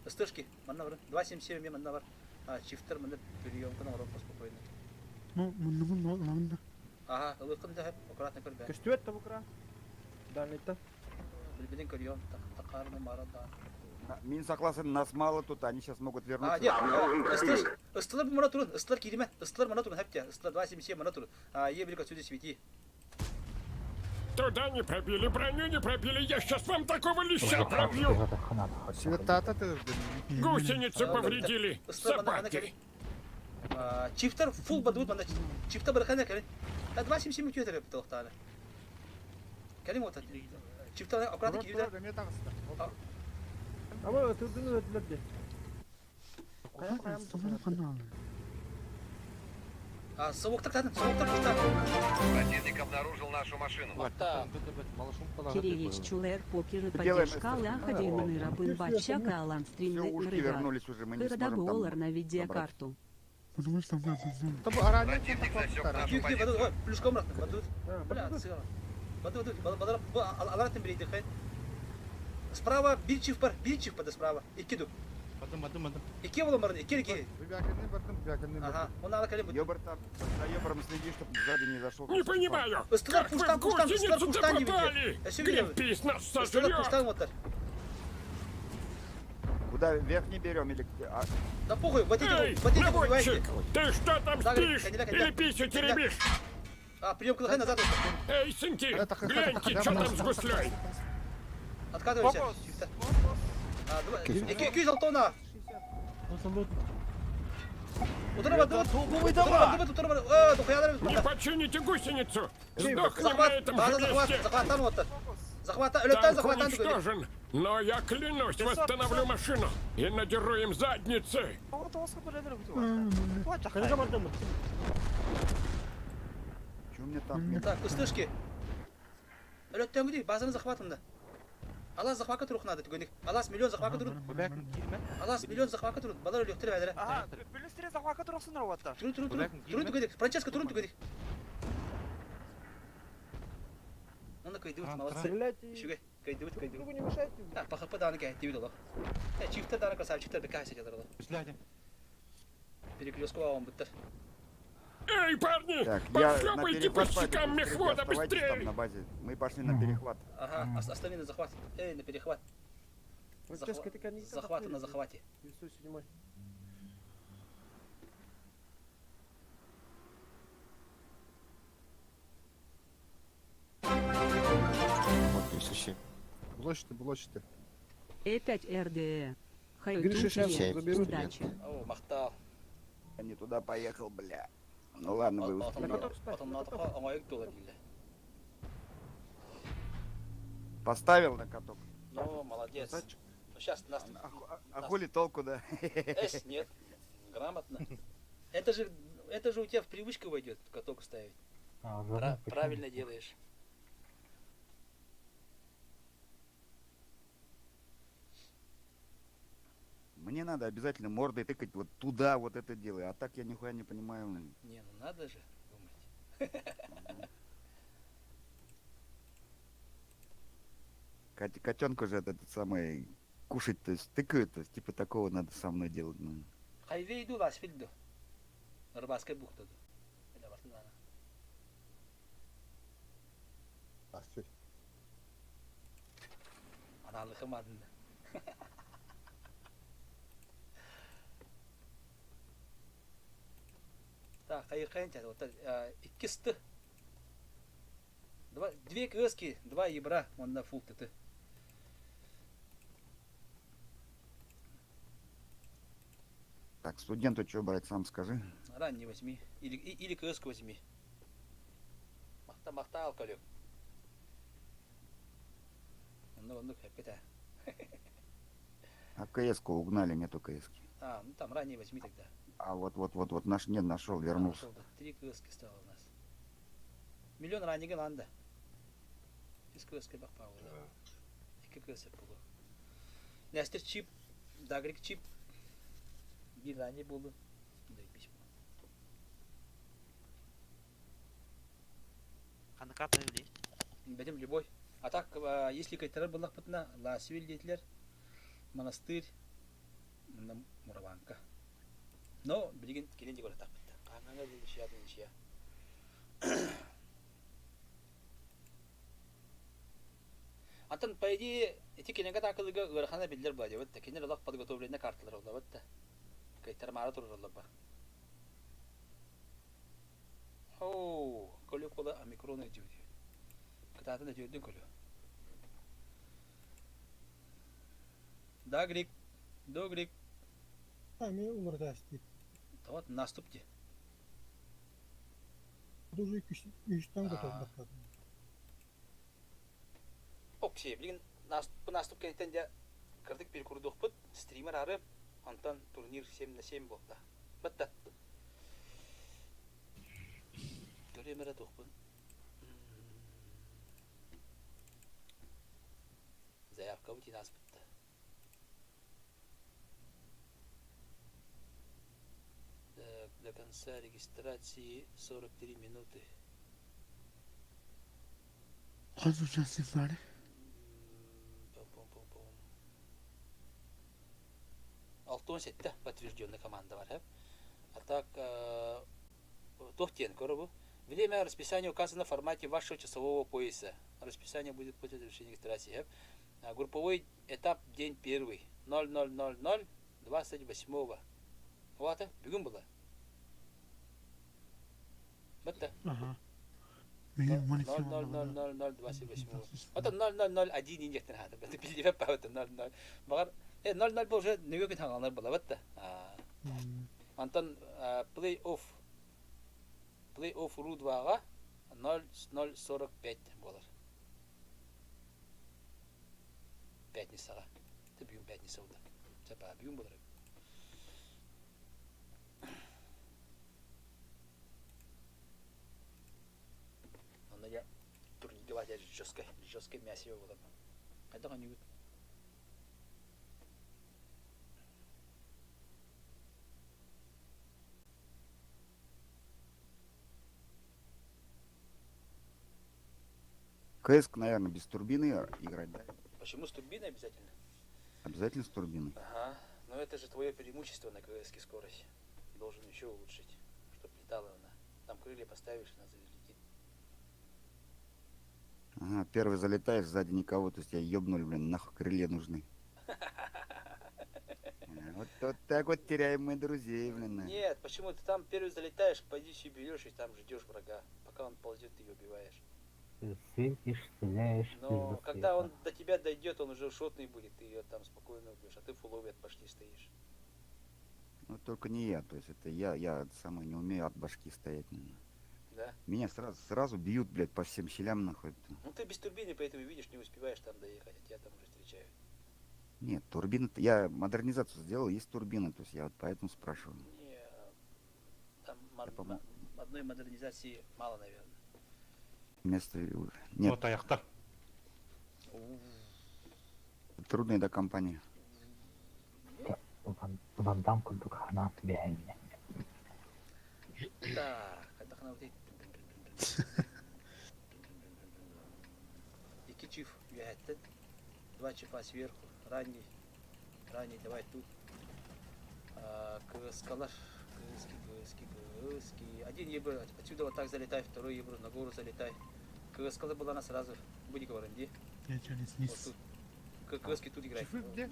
Speaker 1: Ыстышки, мана бар. 277 мана бар. А, чифтер мана приемка на урок спокойно.
Speaker 6: Ну, муннугун ламында.
Speaker 1: Ага, ылыкын да аккуратно көрбә.
Speaker 16: Көстүөт та букра. Дальныйта.
Speaker 1: Билбилин көрüyorum. Такарны мара да.
Speaker 17: Мин согласен, нас мало тут, они сейчас могут вернуться.
Speaker 1: А, нет, ыстылар, ыстылар бу мана турун, ыстылар кириме, ыстылар мана турун, хәптә, ыстылар 277 мана турун. А, ебрик отсюда свети.
Speaker 7: Туда не пробили, броню не пробили, я сейчас вам такого леща пробью! Гусеницу повредили, собаки!
Speaker 1: Чифтер фул бадут мана, чифтер бархана кәрен. Та 277 үтә бит тохтаны. Кәрим вот. Чифтер аккуратно кириде.
Speaker 16: Ama ötürdüğünü öldüler de.
Speaker 1: А, совок так, совок так,
Speaker 9: Противник обнаружил нашу машину.
Speaker 2: Кириллич Чулер покеры
Speaker 17: Делаем
Speaker 2: поддержка Лаха Рабын Бачака Алан
Speaker 17: Все,
Speaker 2: стримны
Speaker 17: ушки вернулись уже, мы не сможем
Speaker 2: Доллар
Speaker 17: там
Speaker 2: на видеокарту.
Speaker 9: Противник засек нашу позицию.
Speaker 1: Плюшком бадут. Бля, цела. Бадут, бадут, алар тем брейди, хай. Справа бир чиф бар, бир чиф бады справа. Икки ду.
Speaker 11: Бардым, бардым, бардым.
Speaker 1: Икки буолан барын, икки икки.
Speaker 5: Бибяканны бардым, бибяканны
Speaker 1: Ага,
Speaker 5: бардым.
Speaker 1: он ала кэлин
Speaker 17: Ёбар там, за ёбаром следи, чтоб сзади не зашел.
Speaker 7: Не понимаю,
Speaker 1: Ыстылар
Speaker 7: как вы
Speaker 1: пуштан
Speaker 7: в
Speaker 1: пуштан, ыстылар
Speaker 7: гусеницу-то
Speaker 1: пуштан дибите.
Speaker 7: попали?
Speaker 1: Өссө билебит.
Speaker 7: Гринпис нас
Speaker 1: Ыстылар
Speaker 7: сожрет!
Speaker 1: пуштан оттар.
Speaker 17: Куда, вверх не берем или где? А,
Speaker 1: Да похуй, вот эти,
Speaker 7: Эй,
Speaker 1: вот эти убивайте.
Speaker 7: наводчик, ты что там
Speaker 1: Да, говорит,
Speaker 7: спишь?
Speaker 1: кондиля,
Speaker 7: Или
Speaker 1: кондиля.
Speaker 7: писю
Speaker 1: Кондиля.
Speaker 7: теребишь?
Speaker 1: А, прием клыха назад.
Speaker 7: Эй, сынки, гляньте, что там с гуслей?
Speaker 1: Откатывайся.
Speaker 12: Фокус.
Speaker 1: Чифта. А, давай. Ики, ики, золтона. Утырма, дыбыт. Утырма, дыбыт, утырма. Э, духуялар
Speaker 7: Не почините гусеницу! Сдохнем на
Speaker 1: Захват,
Speaker 7: этом
Speaker 1: база
Speaker 7: же
Speaker 1: захват,
Speaker 7: месте!
Speaker 1: захваттан оттар. Захватта, өлөттөн
Speaker 7: Танк
Speaker 1: захваттан түгөдүк.
Speaker 7: уничтожен, но я клянусь, восстановлю машину и надеру им задницы!
Speaker 12: Тоҕо тоҕус кыбылалар буту. Туа
Speaker 14: Каныга
Speaker 12: чахай.
Speaker 14: бардым.
Speaker 17: Чё мне там?
Speaker 1: Так, ыстышки. Өлөттөн гүдүй, базаны захватында. Алас захватка турух надо түгөдүк. Алас миллион захватка турух.
Speaker 10: Бибякан киирме.
Speaker 1: Алас миллион захватка турух. Балар өлөктөр бәдәре.
Speaker 12: Аха, бүлүстүрэ захвакка туруксунар уаттар.
Speaker 1: Турун турун турун. Турун түгөдүк. Франческо турун түгөдүк. Оны кыйдыбыт, молодцы.
Speaker 16: Стреляйте.
Speaker 1: Үшүгө, кыйдыбыт,
Speaker 16: Друг
Speaker 1: кыйдыбыт.
Speaker 16: другу не мешайте.
Speaker 1: Так, ПХП даны кәйттибит олох. Э, чифтер даны красавчиктер бекка сидят олох.
Speaker 10: Гусляде.
Speaker 1: Перекрестку авам буттар.
Speaker 7: Эй, парни,
Speaker 17: Так, я на
Speaker 7: пошлепайте по
Speaker 17: перехват пойду,
Speaker 7: щекам
Speaker 17: быстрее,
Speaker 7: мехвода
Speaker 17: оставайтесь там
Speaker 7: быстрее!
Speaker 17: на базе. Мы пошли на перехват.
Speaker 1: Ага, остальные на захват. Эй, на перехват.
Speaker 16: Франческо, ты коньяк
Speaker 1: Захваты на захвате.
Speaker 16: 907.
Speaker 15: Вот, еще.
Speaker 5: Блочите, блочите.
Speaker 2: Э5 РД.
Speaker 16: Гриша сейчас заберут.
Speaker 2: Удачи.
Speaker 1: О, махтал.
Speaker 17: Я не туда поехал, бля. Ну ладно, вы успели.
Speaker 1: Потом на такой оңайык доллар келді.
Speaker 17: Поставил на каток.
Speaker 1: Ну, молодец. Ну, сейчас нас...
Speaker 17: А хули толку, да?
Speaker 1: Эс, нет. Грамотно. Это же у тебя в привычку войдет каток ставить.
Speaker 3: А, забыл, почему.
Speaker 1: Правильно делаешь.
Speaker 17: Мне надо обязательно мордой тыкать вот туда, вот это делай. А так я нихуя не понимаю. блин.
Speaker 1: Не, ну надо же думать.
Speaker 17: Котенку же этот самый кушать, то есть тыкают, то есть типа такого надо со мной делать. ну.
Speaker 1: Хайвей ду ласфилду. Рыбацкая бухта. ду. Эля бартын ана. Аналыхым адында. Так, хайыркайын тяды. Вот икки сты. Два, две кыски, два ебра, он на фул ты.
Speaker 17: Так, студенту что брать, сам скажи.
Speaker 1: Ранний возьми. Или, или КС возьми. Махта, махта, алкалю. Ну, ну, опять.
Speaker 17: А КС-ку угнали, нету КС-ки.
Speaker 1: А, ну там ранее возьми тогда.
Speaker 17: А вот, вот, вот, вот, наш нет, нашел, вернулся.
Speaker 1: Нашел, да. Три КС стало у нас. Миллион ранее ланда. Из КС бах да. Икки КС было. Нестер чип, дагрик чип. Bir ранее было. Да и письмо.
Speaker 12: Ханыката били.
Speaker 1: Бедем любой. А так, если кайтарар буллах бытына, Ласвиль детлер, монастырь, мында Мураванка. Но билигин келин дегөр так битте. Каңаңа ничья ничья. Антон, по идее, эти келенге такылыга ырхана билдер ба деп, кенер алак подготовленный карталар ола битте. Кайтар мара турар ба. Оу, көлө кола омикрон өтү. Кытаатын өтүрдүн көлө. Да, грик. До грик.
Speaker 6: Ами улардасти.
Speaker 1: Вот наступте.
Speaker 6: Дуже үстен готов баттадым.
Speaker 1: Окей, билигин наступ кенеттен де кырдык бир курдукпут. Стример ары. Антон турнир 7 на 7 болду. Бітті. Көремері тухпун. Заявка бут инас бітті. Так, до конца регистрации 43 минуты.
Speaker 6: Хас участник бар.
Speaker 1: 67 подтвержденный команда бар. А так, туох диэн көрө бу. Время расписания указано в формате вашего часового пояса. Расписание будет после завершения регистрации. Групповой этап день первый. 00.00 28 Вот, бүгүн была. Бытта.
Speaker 6: Ага.
Speaker 1: 0,00028. Это 0,001 инжектен хата. Это билибеп бабыт 0,0. Багар 0,0 бу уже нөгө күн хагалар була бытта. Антон плей-офф плей-офф ру 2-га 0,045 болар. Пятницаға. Ты бүгүн пятница болды. Сапа бүгүн болар. Онно я турнирга баатя жесткой, жесткой мясо буолар. Хайдах оонньугут?
Speaker 17: КС, наверное, без турбины играть, да?
Speaker 1: Почему с турбиной обязательно?
Speaker 17: Обязательно с турбиной.
Speaker 1: Ага, но это же твое преимущество на КС скорость. Должен еще улучшить, чтобы летала она. Там крылья поставишь, она залетит.
Speaker 17: Ага, первый залетаешь, сзади никого, то есть я ёбнули, блин, нахуй крылья нужны. Вот, вот так вот теряем мы друзей, блин.
Speaker 1: Нет, почему ты там первый залетаешь, позицию берешь и там ждешь врага. Пока он ползет, ты ее убиваешь.
Speaker 3: Ты светишь, стреляешь
Speaker 1: Но когда он до тебя дойдет, он уже шотный будет, ты ее там спокойно убьешь, а ты фуловый от башни стоишь.
Speaker 17: Ну только не я, то есть это я самый не умею от башки стоять.
Speaker 1: Да?
Speaker 17: Меня сразу бьют, блядь, по всем щелям, нахуй.
Speaker 1: Ну ты без турбины, поэтому видишь, не успеваешь там доехать, а тебя там уже встречают.
Speaker 17: Нет, турбина, я модернизацию сделал, есть турбина, то есть я вот поэтому спрашиваю.
Speaker 1: Не, там одной модернизации мало, наверное.
Speaker 17: Вместо... Нет.
Speaker 11: Вот аяхта.
Speaker 17: Трудная да компания.
Speaker 3: Ван Дам курдук ханаат биһэҥҥэ.
Speaker 1: Так, хайдахына вот Икки чиф үөһэттэн, два чифа сверху, ранний, ранний, давай тут. КСКлар, КСки, КСки, КСки. Один ебр отсюда вот так залетай, второй ебр на гору залетай. КСКлар была на сразу, буди говорим, где?
Speaker 6: Я через
Speaker 1: Вот тут. КСки тут играй.
Speaker 5: Чифы где?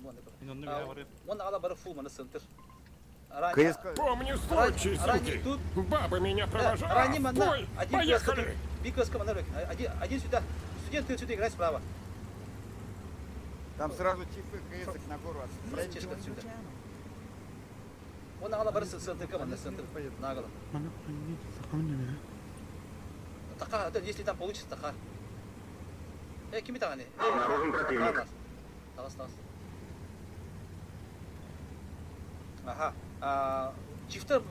Speaker 1: Он ала бары фул, мана центр.
Speaker 17: КСК.
Speaker 7: Помню случай,
Speaker 1: Ранний
Speaker 7: суки.
Speaker 1: тут.
Speaker 7: Баба меня провожала.
Speaker 1: Ранний
Speaker 7: в
Speaker 1: мана.
Speaker 7: бой.
Speaker 1: Один КСК тут.
Speaker 7: Поехали.
Speaker 1: Би КСК мана. Один, один сюда. Студент, ты отсюда играй справа.
Speaker 17: Там сразу чифы КС на гору отстреляют.
Speaker 1: Франтишка отсюда. Он ала бары центр команда, центр. Наголо. Така, если там получится, така. Кими таганы?
Speaker 9: Обнаружен противник.
Speaker 1: Тагас, тагас. Ага. А, чифтер,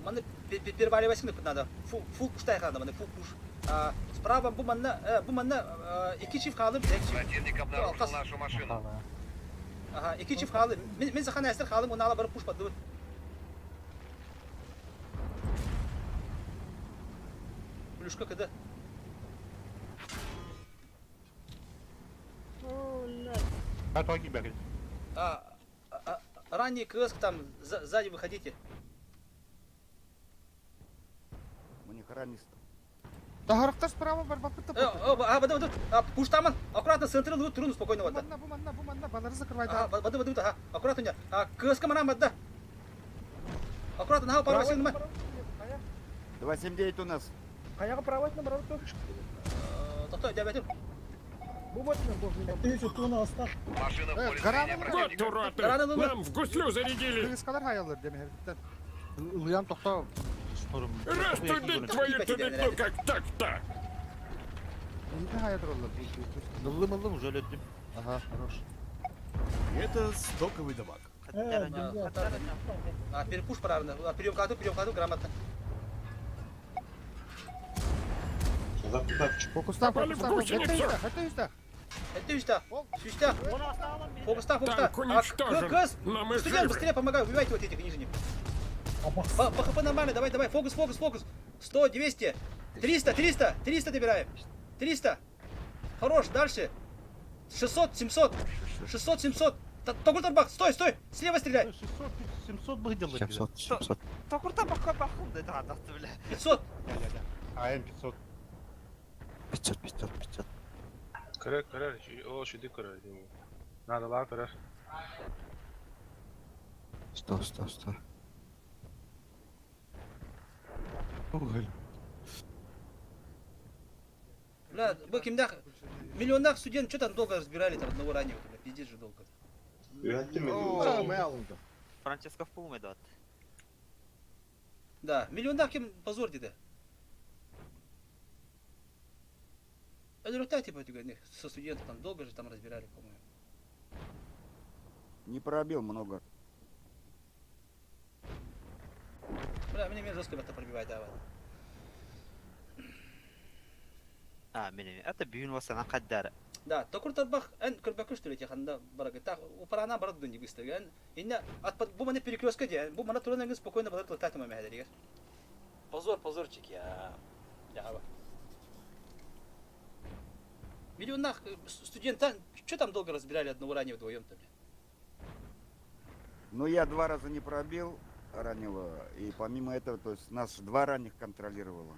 Speaker 1: маны переваливайся надо. Фул, фул пуштай надо, маны фул пуш. А, справа бу манна, бу манна, икки чиф калды,
Speaker 9: Противник обнаружил нашу машину.
Speaker 1: Ага, икки чиф калды. Мен сахан әстер калдым, оны ала барып пуш барды. Плюшка когда?
Speaker 11: А то бегает.
Speaker 1: Ранний КС там сзади выходите.
Speaker 17: У них ранний.
Speaker 5: Тахарахтар справа бар бапыта.
Speaker 1: А, вода, вода, а, пуш там, аккуратно, центр, лут, труну спокойно, вот.
Speaker 5: Буманна, буманна, буманна, балары закрывай,
Speaker 1: да. Вода, вода, ага, аккуратно, у А, КС манам, вода. Аккуратно, на, пару, 7,
Speaker 17: 279 у нас.
Speaker 16: Каяга правать на барабы тоже.
Speaker 1: Тохтой, дябетим.
Speaker 9: Машина в поле зрения
Speaker 7: Вот
Speaker 9: противника.
Speaker 7: уроды! Нам в гуслю зарядили!
Speaker 5: Кыскалар хаялар деме.
Speaker 10: Ылыян тохто сторум.
Speaker 7: Растудить твою тубику как так-то!
Speaker 5: Не хаялар олар.
Speaker 10: Ыллым ыллым уже өлөттүм.
Speaker 5: Ага, хорош.
Speaker 15: Это стоковый дамаг.
Speaker 1: А, перепуш правильно. А, прием каду, грамотно.
Speaker 5: Фокустан,
Speaker 7: Попали в
Speaker 5: фокустан.
Speaker 7: гусеницу!
Speaker 5: Это юста,
Speaker 1: Это юста. Сюда. Фокустан, фокустан.
Speaker 7: Танк уничтожен,
Speaker 1: КС.
Speaker 7: но мы
Speaker 1: Студент,
Speaker 7: живы.
Speaker 1: быстрее помогай, убивайте вот этих нижних. По, по ХП нормально, давай, давай, фокус, фокус, фокус. 100, 200, 300, 300, 300 добираем. 300. Хорош, дальше. 600, 700. 600, 700. Токур тарбах, стой, стой! Слева стреляй!
Speaker 11: 600, 700 выделали.
Speaker 17: 700, 700.
Speaker 12: Токур тарбахка бахын да таҕатахты бля.
Speaker 1: 500!
Speaker 11: АМ 500.
Speaker 17: 500, 500, 500.
Speaker 4: Көрөр, көрөр, о, шүді көрөр. Надалаа көрөр.
Speaker 17: 100, 100, 100.
Speaker 1: Бля, бу кимдах миллионнах студент, что там долго разбирали там одного раннего, бля, пиздец же долго.
Speaker 12: Франческо в пулме дат.
Speaker 1: Да, миллионнах кем позор деди. Это типа со студентов там долго же там разбирали, по-моему.
Speaker 17: Не пробил много.
Speaker 1: Бля, мне меня жестко это пробивает, давай.
Speaker 12: А, мен это бүйін васана қаддары.
Speaker 1: Да, токур тарбах эн көрбөкүш төлөтө ханда барагы так упарана барат дөнди быстыган. Инна от бу маны перекрестка де, бу мана туран спокойно барат латат маме хадеригер. Позор, позорчик я. Я. Миллионах студента, что там долго разбирали одного ранее вдвоем-то, бля?
Speaker 17: Ну, я два раза не пробил раннего, и помимо этого, то есть нас два ранних контролировало.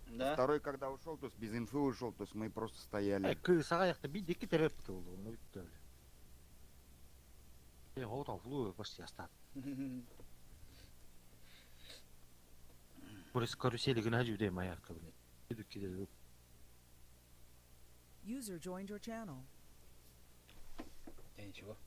Speaker 1: Да.
Speaker 17: Второй, когда ушел, то есть без инфы ушел, то есть мы просто стояли.
Speaker 10: Кы саға яқты би декі тереп болды, оны бітті. Е, ол флу почти астат. Burası karuseli гына жүде маяк кабинет.
Speaker 2: User joined your channel.
Speaker 1: Я ничего.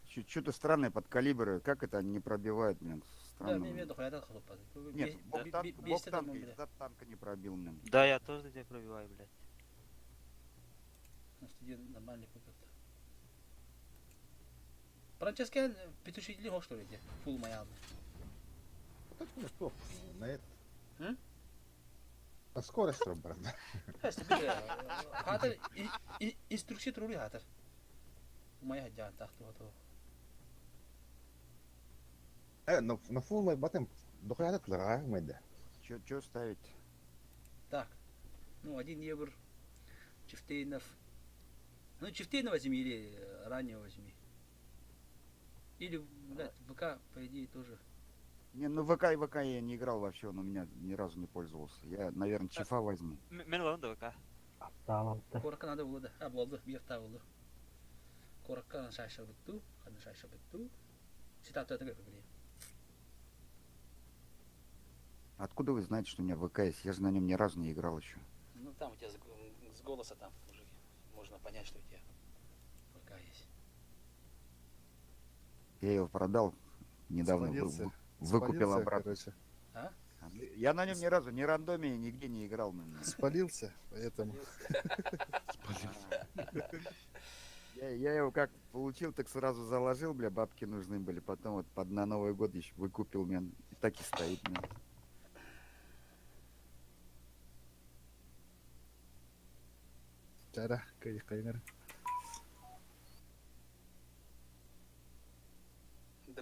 Speaker 17: Что-то странное под калибры. Как это они не пробивают, блин?
Speaker 1: Да,
Speaker 17: Странно.
Speaker 1: мне дохуя хлопа.
Speaker 17: Нет, бок танка, бок танка, и зад танка не пробил, блин.
Speaker 12: Да, я тоже тебя пробиваю, блядь.
Speaker 1: Студент нормальный какой-то. Франческо петуший или что ли, фул моя.
Speaker 15: На это.
Speaker 1: М?
Speaker 15: На скорость брат.
Speaker 1: Хатыр инструкция трули хатыр. Моя жан тахту хату.
Speaker 15: На на фул май батым дохуя тлага майда.
Speaker 17: Чё, чё ставить?
Speaker 1: Так. Ну, один евро. Чифтейнов. Ну, Чифтейна возьми или раннего возьми. Или, блядь, ВК, по идее, тоже.
Speaker 17: Не, ну ВК и ВК я не играл вообще, он у меня ни разу не пользовался. Я, наверное, чифа возьму.
Speaker 12: Мен лонда ВК.
Speaker 1: Коракка надо было, да. А, болды, бияқта болды. Коракка шайша бітті, қаны шайша бітті. Цитату это говорили.
Speaker 17: Откуда вы знаете, что у меня ВК есть? Я же на нем ни разу не играл еще.
Speaker 1: Ну, там у тебя с голоса там уже можно понять, что у тебя ВК есть.
Speaker 17: Я его продал недавно,
Speaker 5: Спалился.
Speaker 17: выкупил
Speaker 5: Спалился,
Speaker 17: обратно.
Speaker 5: короче.
Speaker 1: А?
Speaker 17: Я на нем ни разу, ни рандоме, нигде не играл. На
Speaker 5: Спалился, поэтому.
Speaker 17: Я его как получил, так сразу заложил, бля, бабки нужны были. Потом вот под на Новый год еще выкупил, мен. И так и стоит, мен.
Speaker 5: Чара, кайнер.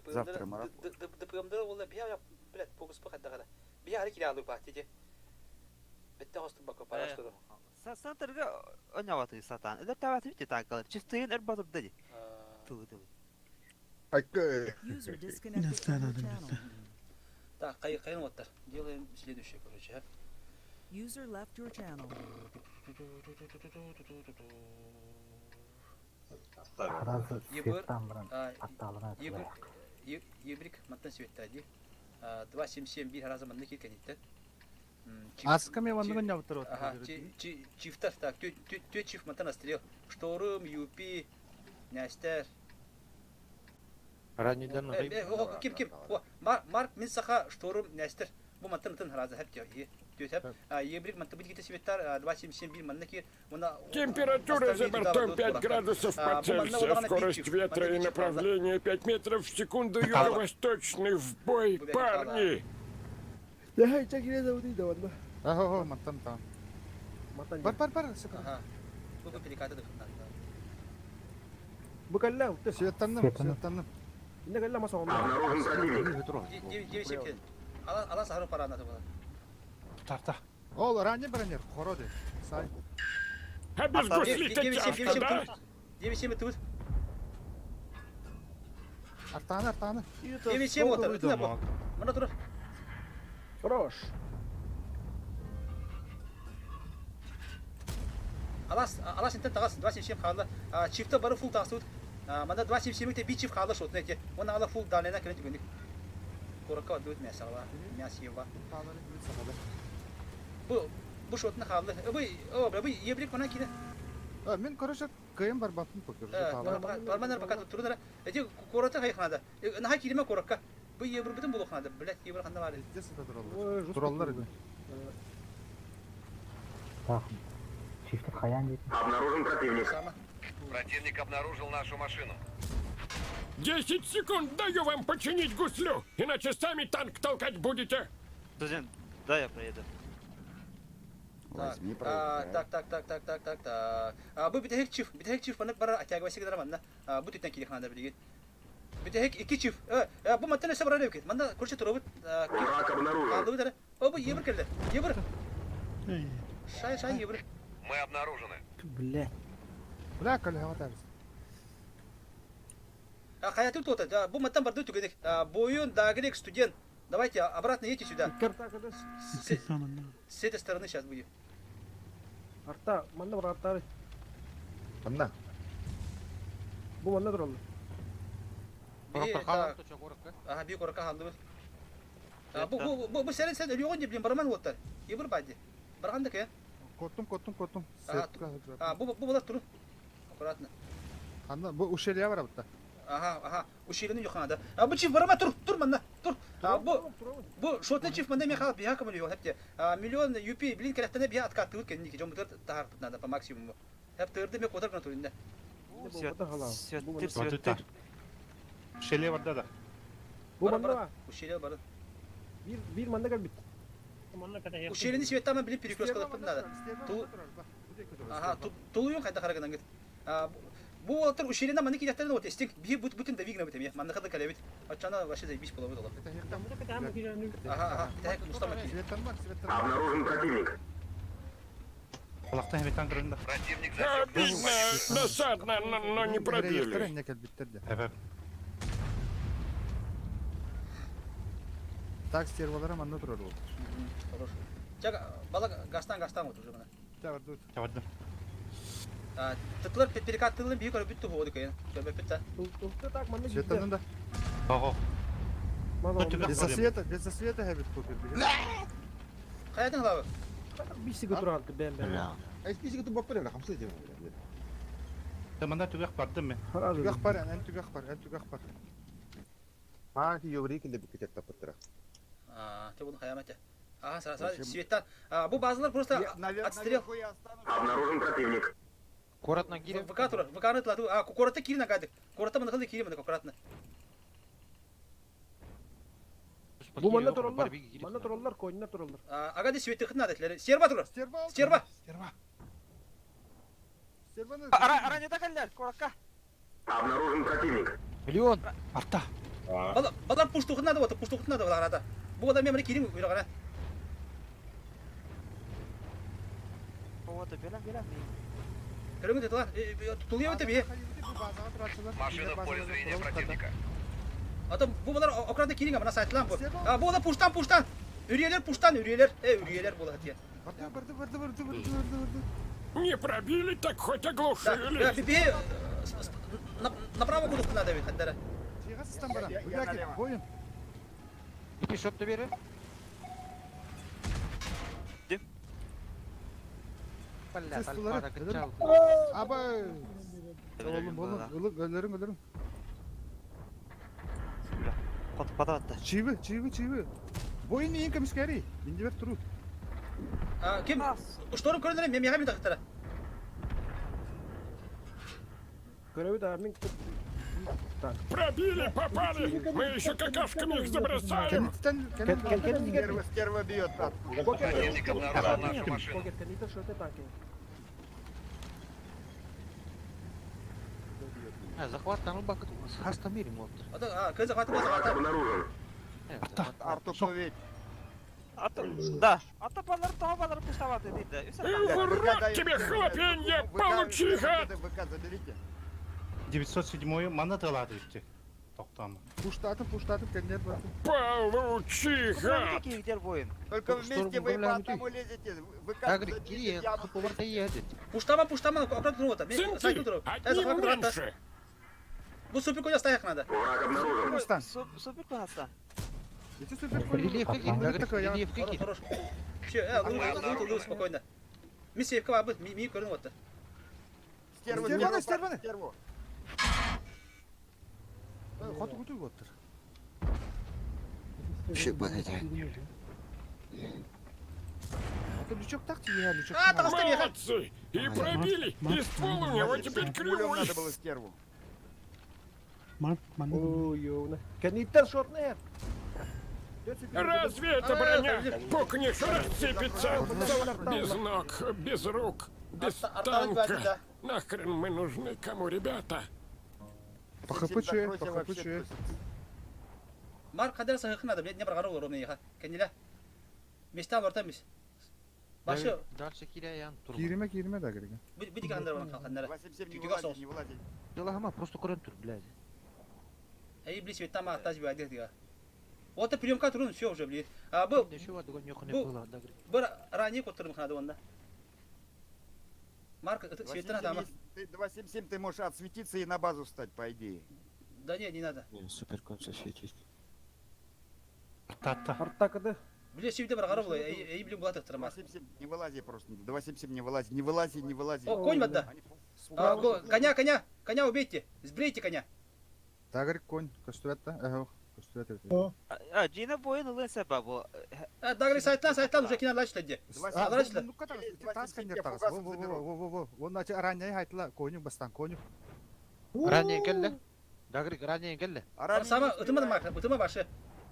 Speaker 17: Завтра марафон.
Speaker 1: ДПМД ол бия, блядь, погус пахат Бия хары киле алып бат, Бетте хосту бака параштыру.
Speaker 12: Сантырга ойнаваты сатан. Это таваты бите танкалар. Чистыйын эр батыр деди. Тылы тылы.
Speaker 2: User disconnected from your channel.
Speaker 1: Так, кай кайын оттар. Делаем следующее, короче, а.
Speaker 2: User left your channel.
Speaker 1: Ебір, ебір, ебрик, маттан светті, 277 бир раза манны киркен итті.
Speaker 5: Асками ванныгын жабытыр
Speaker 1: Ага, чифтар, так, тө чиф маттан астрел. Шторм, ЮП, Нястер.
Speaker 10: Раннийдан
Speaker 1: Ким, ким, Марк мин саха шторм, Нястер. Бу маттан тын раза хеп тө Ебрик манты бит светтар 277 бир манны ки
Speaker 7: Температура за бортом 5 градусов по Цельсию, скорость ветра и направление 5 метров в секунду, юго-восточный в бой, парни!
Speaker 16: Я чакире заводи да ванна.
Speaker 5: Ага, маттан там. Бар, бар, бар,
Speaker 1: Ага. Бу перекаты да
Speaker 16: Бу калла,
Speaker 5: Светтанным, светтанным.
Speaker 16: Инна калла маса онна.
Speaker 1: 977. Ала ала сахару парана да була.
Speaker 5: Тарта. Ол ранее бронер, хороды. Сай.
Speaker 7: А без гусли-то тяжко, да?
Speaker 1: 9-7 тут.
Speaker 5: Артаны, артаны.
Speaker 1: 9-7 вот. Мына турар.
Speaker 16: Хорош.
Speaker 1: Алас, алас интен тагас 277 хаалла. Чифта бары фул тагасыбыт. Манда 277 те би чиф хаалла шотна эти. Он ала фул далена кэлэн түгэнник. Куракка бардыбыт мясо ала. Мясо ева. Бу бу шотна хаалла. Бу о, бу ебрик мана кире.
Speaker 5: Мен короче кыйын барбаппын покер.
Speaker 1: Барманар пока турдара. Эти курата хайхнада. Наха кириме куракка. Бу ебрбытын булухнада. Блять, ебр ханда бар.
Speaker 5: Здесь Тураллар иди.
Speaker 3: Так, чифтер хаян дейт.
Speaker 9: Обнаружен противник. Противник обнаружил нашу машину.
Speaker 7: 10 секунд даю вам починить гуслю, иначе сами танк толкать будете.
Speaker 12: Студент, да, я проеду.
Speaker 17: Возьми,
Speaker 1: Так, так, так, так, так, так, так, так. Бу бүтэһик чиф, бүтэһик чиф маннык барар атягва сигдара манна. Бу түттен кири ханада билигин. Бүтэһик икки чиф. Бу мантан өсө барар эбит. Манна короче туробут.
Speaker 9: Враг обнаружен.
Speaker 1: Алдыбыт эрэ. О, бу ебір келди. Ебір. Шай, шай ебір.
Speaker 9: Мы обнаружены.
Speaker 16: Бля.
Speaker 5: Бля, коллега, табыс.
Speaker 1: Хаятын туота. Бу мантан барды түгедик. Буйун, дагрек, студент. Давайте обратно едьте сюда. С этой стороны сейчас будем.
Speaker 16: Арта, манна бар артары.
Speaker 15: Манна.
Speaker 16: Бу манна тураллар.
Speaker 1: Ага, би коракка хандыбыт. Бу бу бу бу сен сен өлүгөн деп барман оттар. Ебір бади. Барганда ке.
Speaker 5: Коттум, коттум, коттум.
Speaker 1: А, бу бу булар туру. Аккуратно.
Speaker 5: Анда бу ущелье бар бутта.
Speaker 1: Ага, ага. Ущелье юханада. А бу чиф барма тур, тур манна, тур. А бу бу шотны чиф манда мехал бия кому йо хепте. Миллион юпи блин керектене бия откатып кенники жомутар тахар надо по максимуму. Хеп тырды ме котар гына туринде.
Speaker 12: Светтир, светтир.
Speaker 11: Ущелье барда да.
Speaker 16: Бу манна.
Speaker 1: Ущелье бар.
Speaker 16: Бир бир манна калбит.
Speaker 1: Ущельени светтама билип перекресткалап надо. Тул Ага, тулуюн кайда караган ангит. Бу олтор ущельена манны кидәхтәрен вот эстик би бут бутын да вигна битем. Манны када калебит. Ачана вообще заебись половы долар. Ага, ага. Это Мустама ки.
Speaker 9: Обнаружен противник.
Speaker 11: Аллахтан хебеттан кырында.
Speaker 9: Противник засек нашу
Speaker 7: Обидно,
Speaker 9: позицию.
Speaker 7: досадно, но, но не пробили.
Speaker 5: Так, стервалара манна турар ол.
Speaker 1: Хорош. Чак, бала гастан гастан вот уже мына.
Speaker 5: Чабарды.
Speaker 11: Чабарды.
Speaker 1: Тытлар перекат тылын бии көрө бүттү ходу кыйын. Көрбөп бүттү.
Speaker 16: Улты так манна
Speaker 5: Светанын да.
Speaker 11: Ого.
Speaker 5: Без засвета, без засвета хебет купер.
Speaker 1: Каядың лабы?
Speaker 16: Бисиге туралды бәм бәм.
Speaker 15: Ай, бисиге тубап бар эле, хамсы дем.
Speaker 11: Манда түгәк бардым мен.
Speaker 5: Түгәк бар, ән түгәк бар, ән түгәк бар.
Speaker 15: А, ти еврей келде бу кетет тапыттыра.
Speaker 1: А, ты буну хаямате. Ага, сразу, сразу, света. Бу базалар просто отстрел.
Speaker 9: Обнаружен противник.
Speaker 10: Аккуратно гире.
Speaker 1: ВК тура, ВК ны тладу. А, курата кири нагадык. Курата мында кылды кири мында аккуратно.
Speaker 16: Бу манна тураллар. Манна тураллар, койнна тураллар.
Speaker 1: Ага, де свети хытна детлер. Серва тура.
Speaker 5: Стерва.
Speaker 1: Стерва.
Speaker 5: Стерва. Стерваны.
Speaker 12: Ара, ара не такаллар, куракка.
Speaker 9: Обнаружен противник.
Speaker 10: Миллион.
Speaker 11: Арта.
Speaker 1: Бала, бала пушту хытна да вот, пушту хытна да арада. Бу адам мен кирим уйрагана.
Speaker 12: Вот, белем, белем.
Speaker 1: Көрөңү тетла. Тулуя өтө бие.
Speaker 9: Машина в поле зрения противника.
Speaker 1: Ата бу балар аккуратно киринг мына сайтлан бу. А бу да пуштан пуштан. Үрүелер пуштан үрүелер. Э үрүелер була хатия.
Speaker 5: Барды, барды, барды, барды, барды, барды.
Speaker 7: Не пробили, так хоть оглушили.
Speaker 1: Би направо кудук надо бит хаттара.
Speaker 5: Чыгасыздан бара. Буяки, боюн.
Speaker 10: Ипи шотты бери. Бля, талпара кычал.
Speaker 5: Абай. Oğlum oğlum, ılık ölürüm ölürüm.
Speaker 12: Кот пататты.
Speaker 5: Чивы, чивы, чивы. Бойын ең кемскери. Инди бер туру.
Speaker 1: Ким? Шторм көрүнөр мен мега мен тактара.
Speaker 16: Көрөбүт а мен
Speaker 7: Пробили, попали! Мы еще какашками их забросаем!
Speaker 15: Стерва, стерва бьет.
Speaker 9: Противник обнаружил нашу машину.
Speaker 10: Захват там бак хаста мири мот.
Speaker 1: А, кыз захват захват.
Speaker 9: Обнаружен.
Speaker 10: Арта.
Speaker 15: Арту поведь.
Speaker 12: Да. А то балар того балар пуштаваты дейді.
Speaker 7: В рот тебе хлопенье, получи, гад!
Speaker 17: ВК заберите.
Speaker 11: 907 манна тылады үсті. Тоқтамы.
Speaker 5: Пуштатым, пуштатым, кәннер барды.
Speaker 7: Получи, гад!
Speaker 17: Только вместе вы по одному лезете. ВК
Speaker 10: Агри, кири, хапуварта едет.
Speaker 1: Пуштама, пуштама, аккуратно вот.
Speaker 7: Цинки, одним меньше!
Speaker 1: Бу супер коня стоях надо.
Speaker 9: Враг обнаружен.
Speaker 12: Супер классно.
Speaker 5: Эти супер
Speaker 10: Рельеф какие, рельеф какие.
Speaker 1: Хорош. Все, лут, лут, спокойно. Миссия ква быт, ми көрүн вот.
Speaker 17: Стерву,
Speaker 5: Стерваны,
Speaker 17: стерву,
Speaker 5: стерваны.
Speaker 17: стерву.
Speaker 5: Хоту куту готтыр. Это лючок так тебе, лючок.
Speaker 1: А, там
Speaker 7: Молодцы! И пробили, и ствол у него теперь
Speaker 17: Пулем
Speaker 7: кривой!
Speaker 17: надо было стерву.
Speaker 16: Ой, ёвна. Кәниттен шотны.
Speaker 7: Разве это броня? Пукнешь, рассыпется! Без ног, без рук, без танка! Нахрен мы нужны кому, ребята?
Speaker 5: По ХПЧ, по ХПЧ.
Speaker 1: Мар кадер сахы надо, блядь, не прогорел ровно еха. Кәнилә. Места вартамыз. Башы
Speaker 10: Дальше киряян тур.
Speaker 5: Кириме, кириме да керек.
Speaker 1: бу дигән андыр калганнары.
Speaker 17: 277 не
Speaker 1: Тюга
Speaker 17: вылази,
Speaker 1: соус.
Speaker 17: не вылази.
Speaker 10: Дела просто көрөн тур, блядь.
Speaker 1: Эй, блин, света ма таз бия дигә. Вот приемка трудно, все уже, блин. А был
Speaker 10: Еще одного нюха не
Speaker 1: Бу-
Speaker 10: было, да, говорит.
Speaker 1: бер ранее котырым ханады онда. Марк, света надо,
Speaker 17: 277 ты можешь отсветиться и на базу встать, по идее.
Speaker 1: Да не, не надо.
Speaker 13: Супер конца светить.
Speaker 11: Тата.
Speaker 16: Артакады.
Speaker 1: Блин, севде бір қарап олай, эй, блин, бұлатық тұрма.
Speaker 17: 277 не вылази просто. 277 не вылази, не вылази, не вылази.
Speaker 1: О, конь вода.
Speaker 17: Они
Speaker 1: А, коня, коня, коня убейте, сбрейте коня.
Speaker 5: Тагрик конь, көстүбәт да. Эхо, көстүбәт.
Speaker 12: А, Джина бойын ылын сәбә бу.
Speaker 1: А, Дагри сайтлан, сайтлан уже кино лачты де.
Speaker 5: А,
Speaker 1: Лачты.
Speaker 5: ну тас кәннер тагыз. Во, во, во, во, во, во. Вон наче ранее айтла, коню бастан, коню.
Speaker 10: Ранее келли. Да, говорит, ранее келли.
Speaker 1: Сама, ытыма да ытыма башы.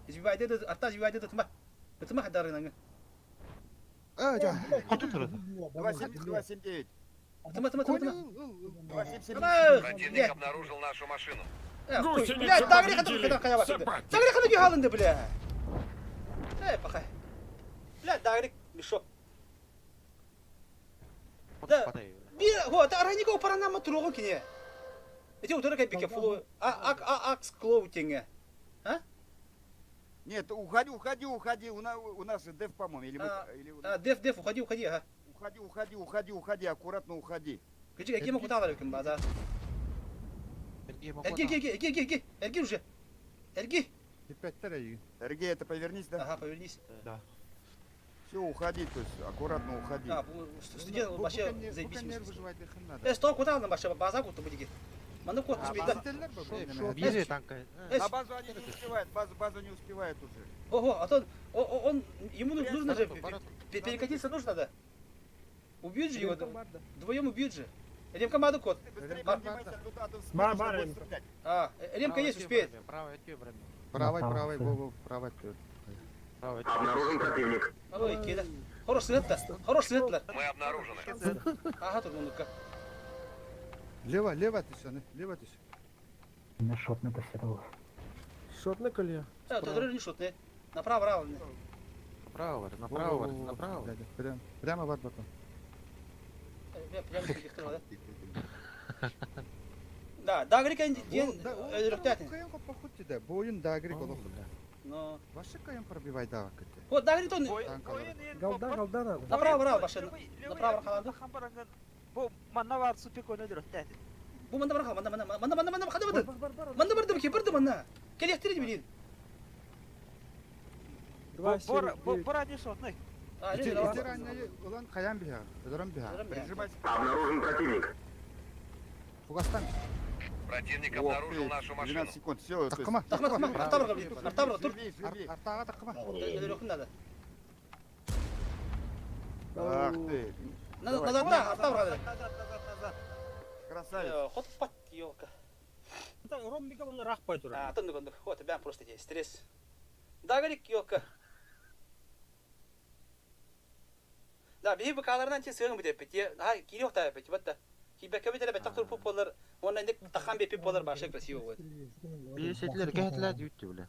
Speaker 1: Избивайды, арта избивайды, ытыма. Ытыма хадарынаңы.
Speaker 5: А, жа.
Speaker 11: Хоту тұрады.
Speaker 17: 279.
Speaker 1: Ытыма, ытыма, ытыма.
Speaker 17: 277.
Speaker 9: Противник обнаружил нашу машину.
Speaker 7: Гусеницу
Speaker 1: Блядь, Дагри хатыр
Speaker 7: повредили,
Speaker 1: хатыр кая башы.
Speaker 7: собаки.
Speaker 1: Дагри хатыр алынды, бля. Эй, пахай. Бля, Дагри, мешок. Да. Би, вот, аранико паранама турого кине. Эти утыры кайбике фло, а а а акс клоу теңе. А?
Speaker 17: Нет, уходи, уходи, уходи. У нас же деф, по-моему, или мы... Или...
Speaker 1: А, деф, деф, уходи, уходи, ага.
Speaker 17: Уходи, уходи, уходи, уходи, аккуратно уходи.
Speaker 1: Күчүк эки куталар экен база. Эрги, эрги, эрги, эрги, эрги, эрги уже. Эрги.
Speaker 5: Опять эй.
Speaker 17: Эрги, это повернись, да?
Speaker 1: Ага, повернись.
Speaker 10: Да.
Speaker 17: Все, уходи, то есть аккуратно уходи.
Speaker 1: А, студент вообще заебись.
Speaker 5: Э,
Speaker 1: Э, сто куда нам вообще база куту будет. Маны кот успеет.
Speaker 10: Бире танка.
Speaker 17: На базу они не успевают, базу, базу не успевают уже.
Speaker 1: Ого, а то он, ему нужно же перекатиться нужно, да? Убьют же его, вдвоем убьют же. Ремка маду кот. А, Ремка есть, успеет.
Speaker 10: Правый,
Speaker 5: Правый, правый, во, во, правый.
Speaker 10: Правый.
Speaker 9: Обнаружен противник.
Speaker 1: Ой, кеда. Хорош сыгытта, хорош сыгыттылар.
Speaker 9: Мы обнаружены.
Speaker 1: Ага, тут мунукка.
Speaker 5: Лево, лево түс, лево түс.
Speaker 3: На шотны посерал.
Speaker 16: Шотны колье.
Speaker 1: Да, тут не шотны. Направо, право.
Speaker 10: Направо, направо, направо.
Speaker 5: Прямо, прямо в потом.
Speaker 1: Прямо да? Да, дагрик ден өлөрөктәтин.
Speaker 5: Каян поход да, бойын дагрик олох.
Speaker 1: Но.
Speaker 5: Ваше каян пробивай да кете.
Speaker 1: Вот дагрик он.
Speaker 16: Галда, галда надо.
Speaker 1: Направо, право, башы. Направо халанды.
Speaker 12: Бу манна бар супер көйнө өлөрөктәтин.
Speaker 1: Бу манда бар манда манда манда манда манда када барды. Манда барды ки барды манда. Келектири билин.
Speaker 12: Бор бор один шотный.
Speaker 5: Ити ранее улан каян биха, өдөрөн биха.
Speaker 17: Прижимайся.
Speaker 9: Обнаружен противник.
Speaker 5: Фугастан.
Speaker 9: Противник обнаружил нашу машину.
Speaker 17: 12 секунд, все.
Speaker 5: Такыма.
Speaker 1: Такыма, такыма, артабырга, артабырга, тур.
Speaker 5: Артага такыма.
Speaker 1: Өлөрөкүн надо.
Speaker 17: Ах ты.
Speaker 1: Надо, назад, да, артабырга.
Speaker 17: Назад, назад, назад. Красавец.
Speaker 1: Хот пат, ёлка.
Speaker 14: Ромбика он рахпай тура.
Speaker 1: А, тонны кондук. Вот, бәм просто здесь стресс. Дагрик, ёлка. Да, биһи быкаларынан че сыгын бит бит. Ha, кири та бит, бит. Кибәкә бит бит тактыр пуп болар. Оннан инде тахан бит болар башы красиво будет.
Speaker 10: Бир сетлер кәһәтләр дүйттү биле.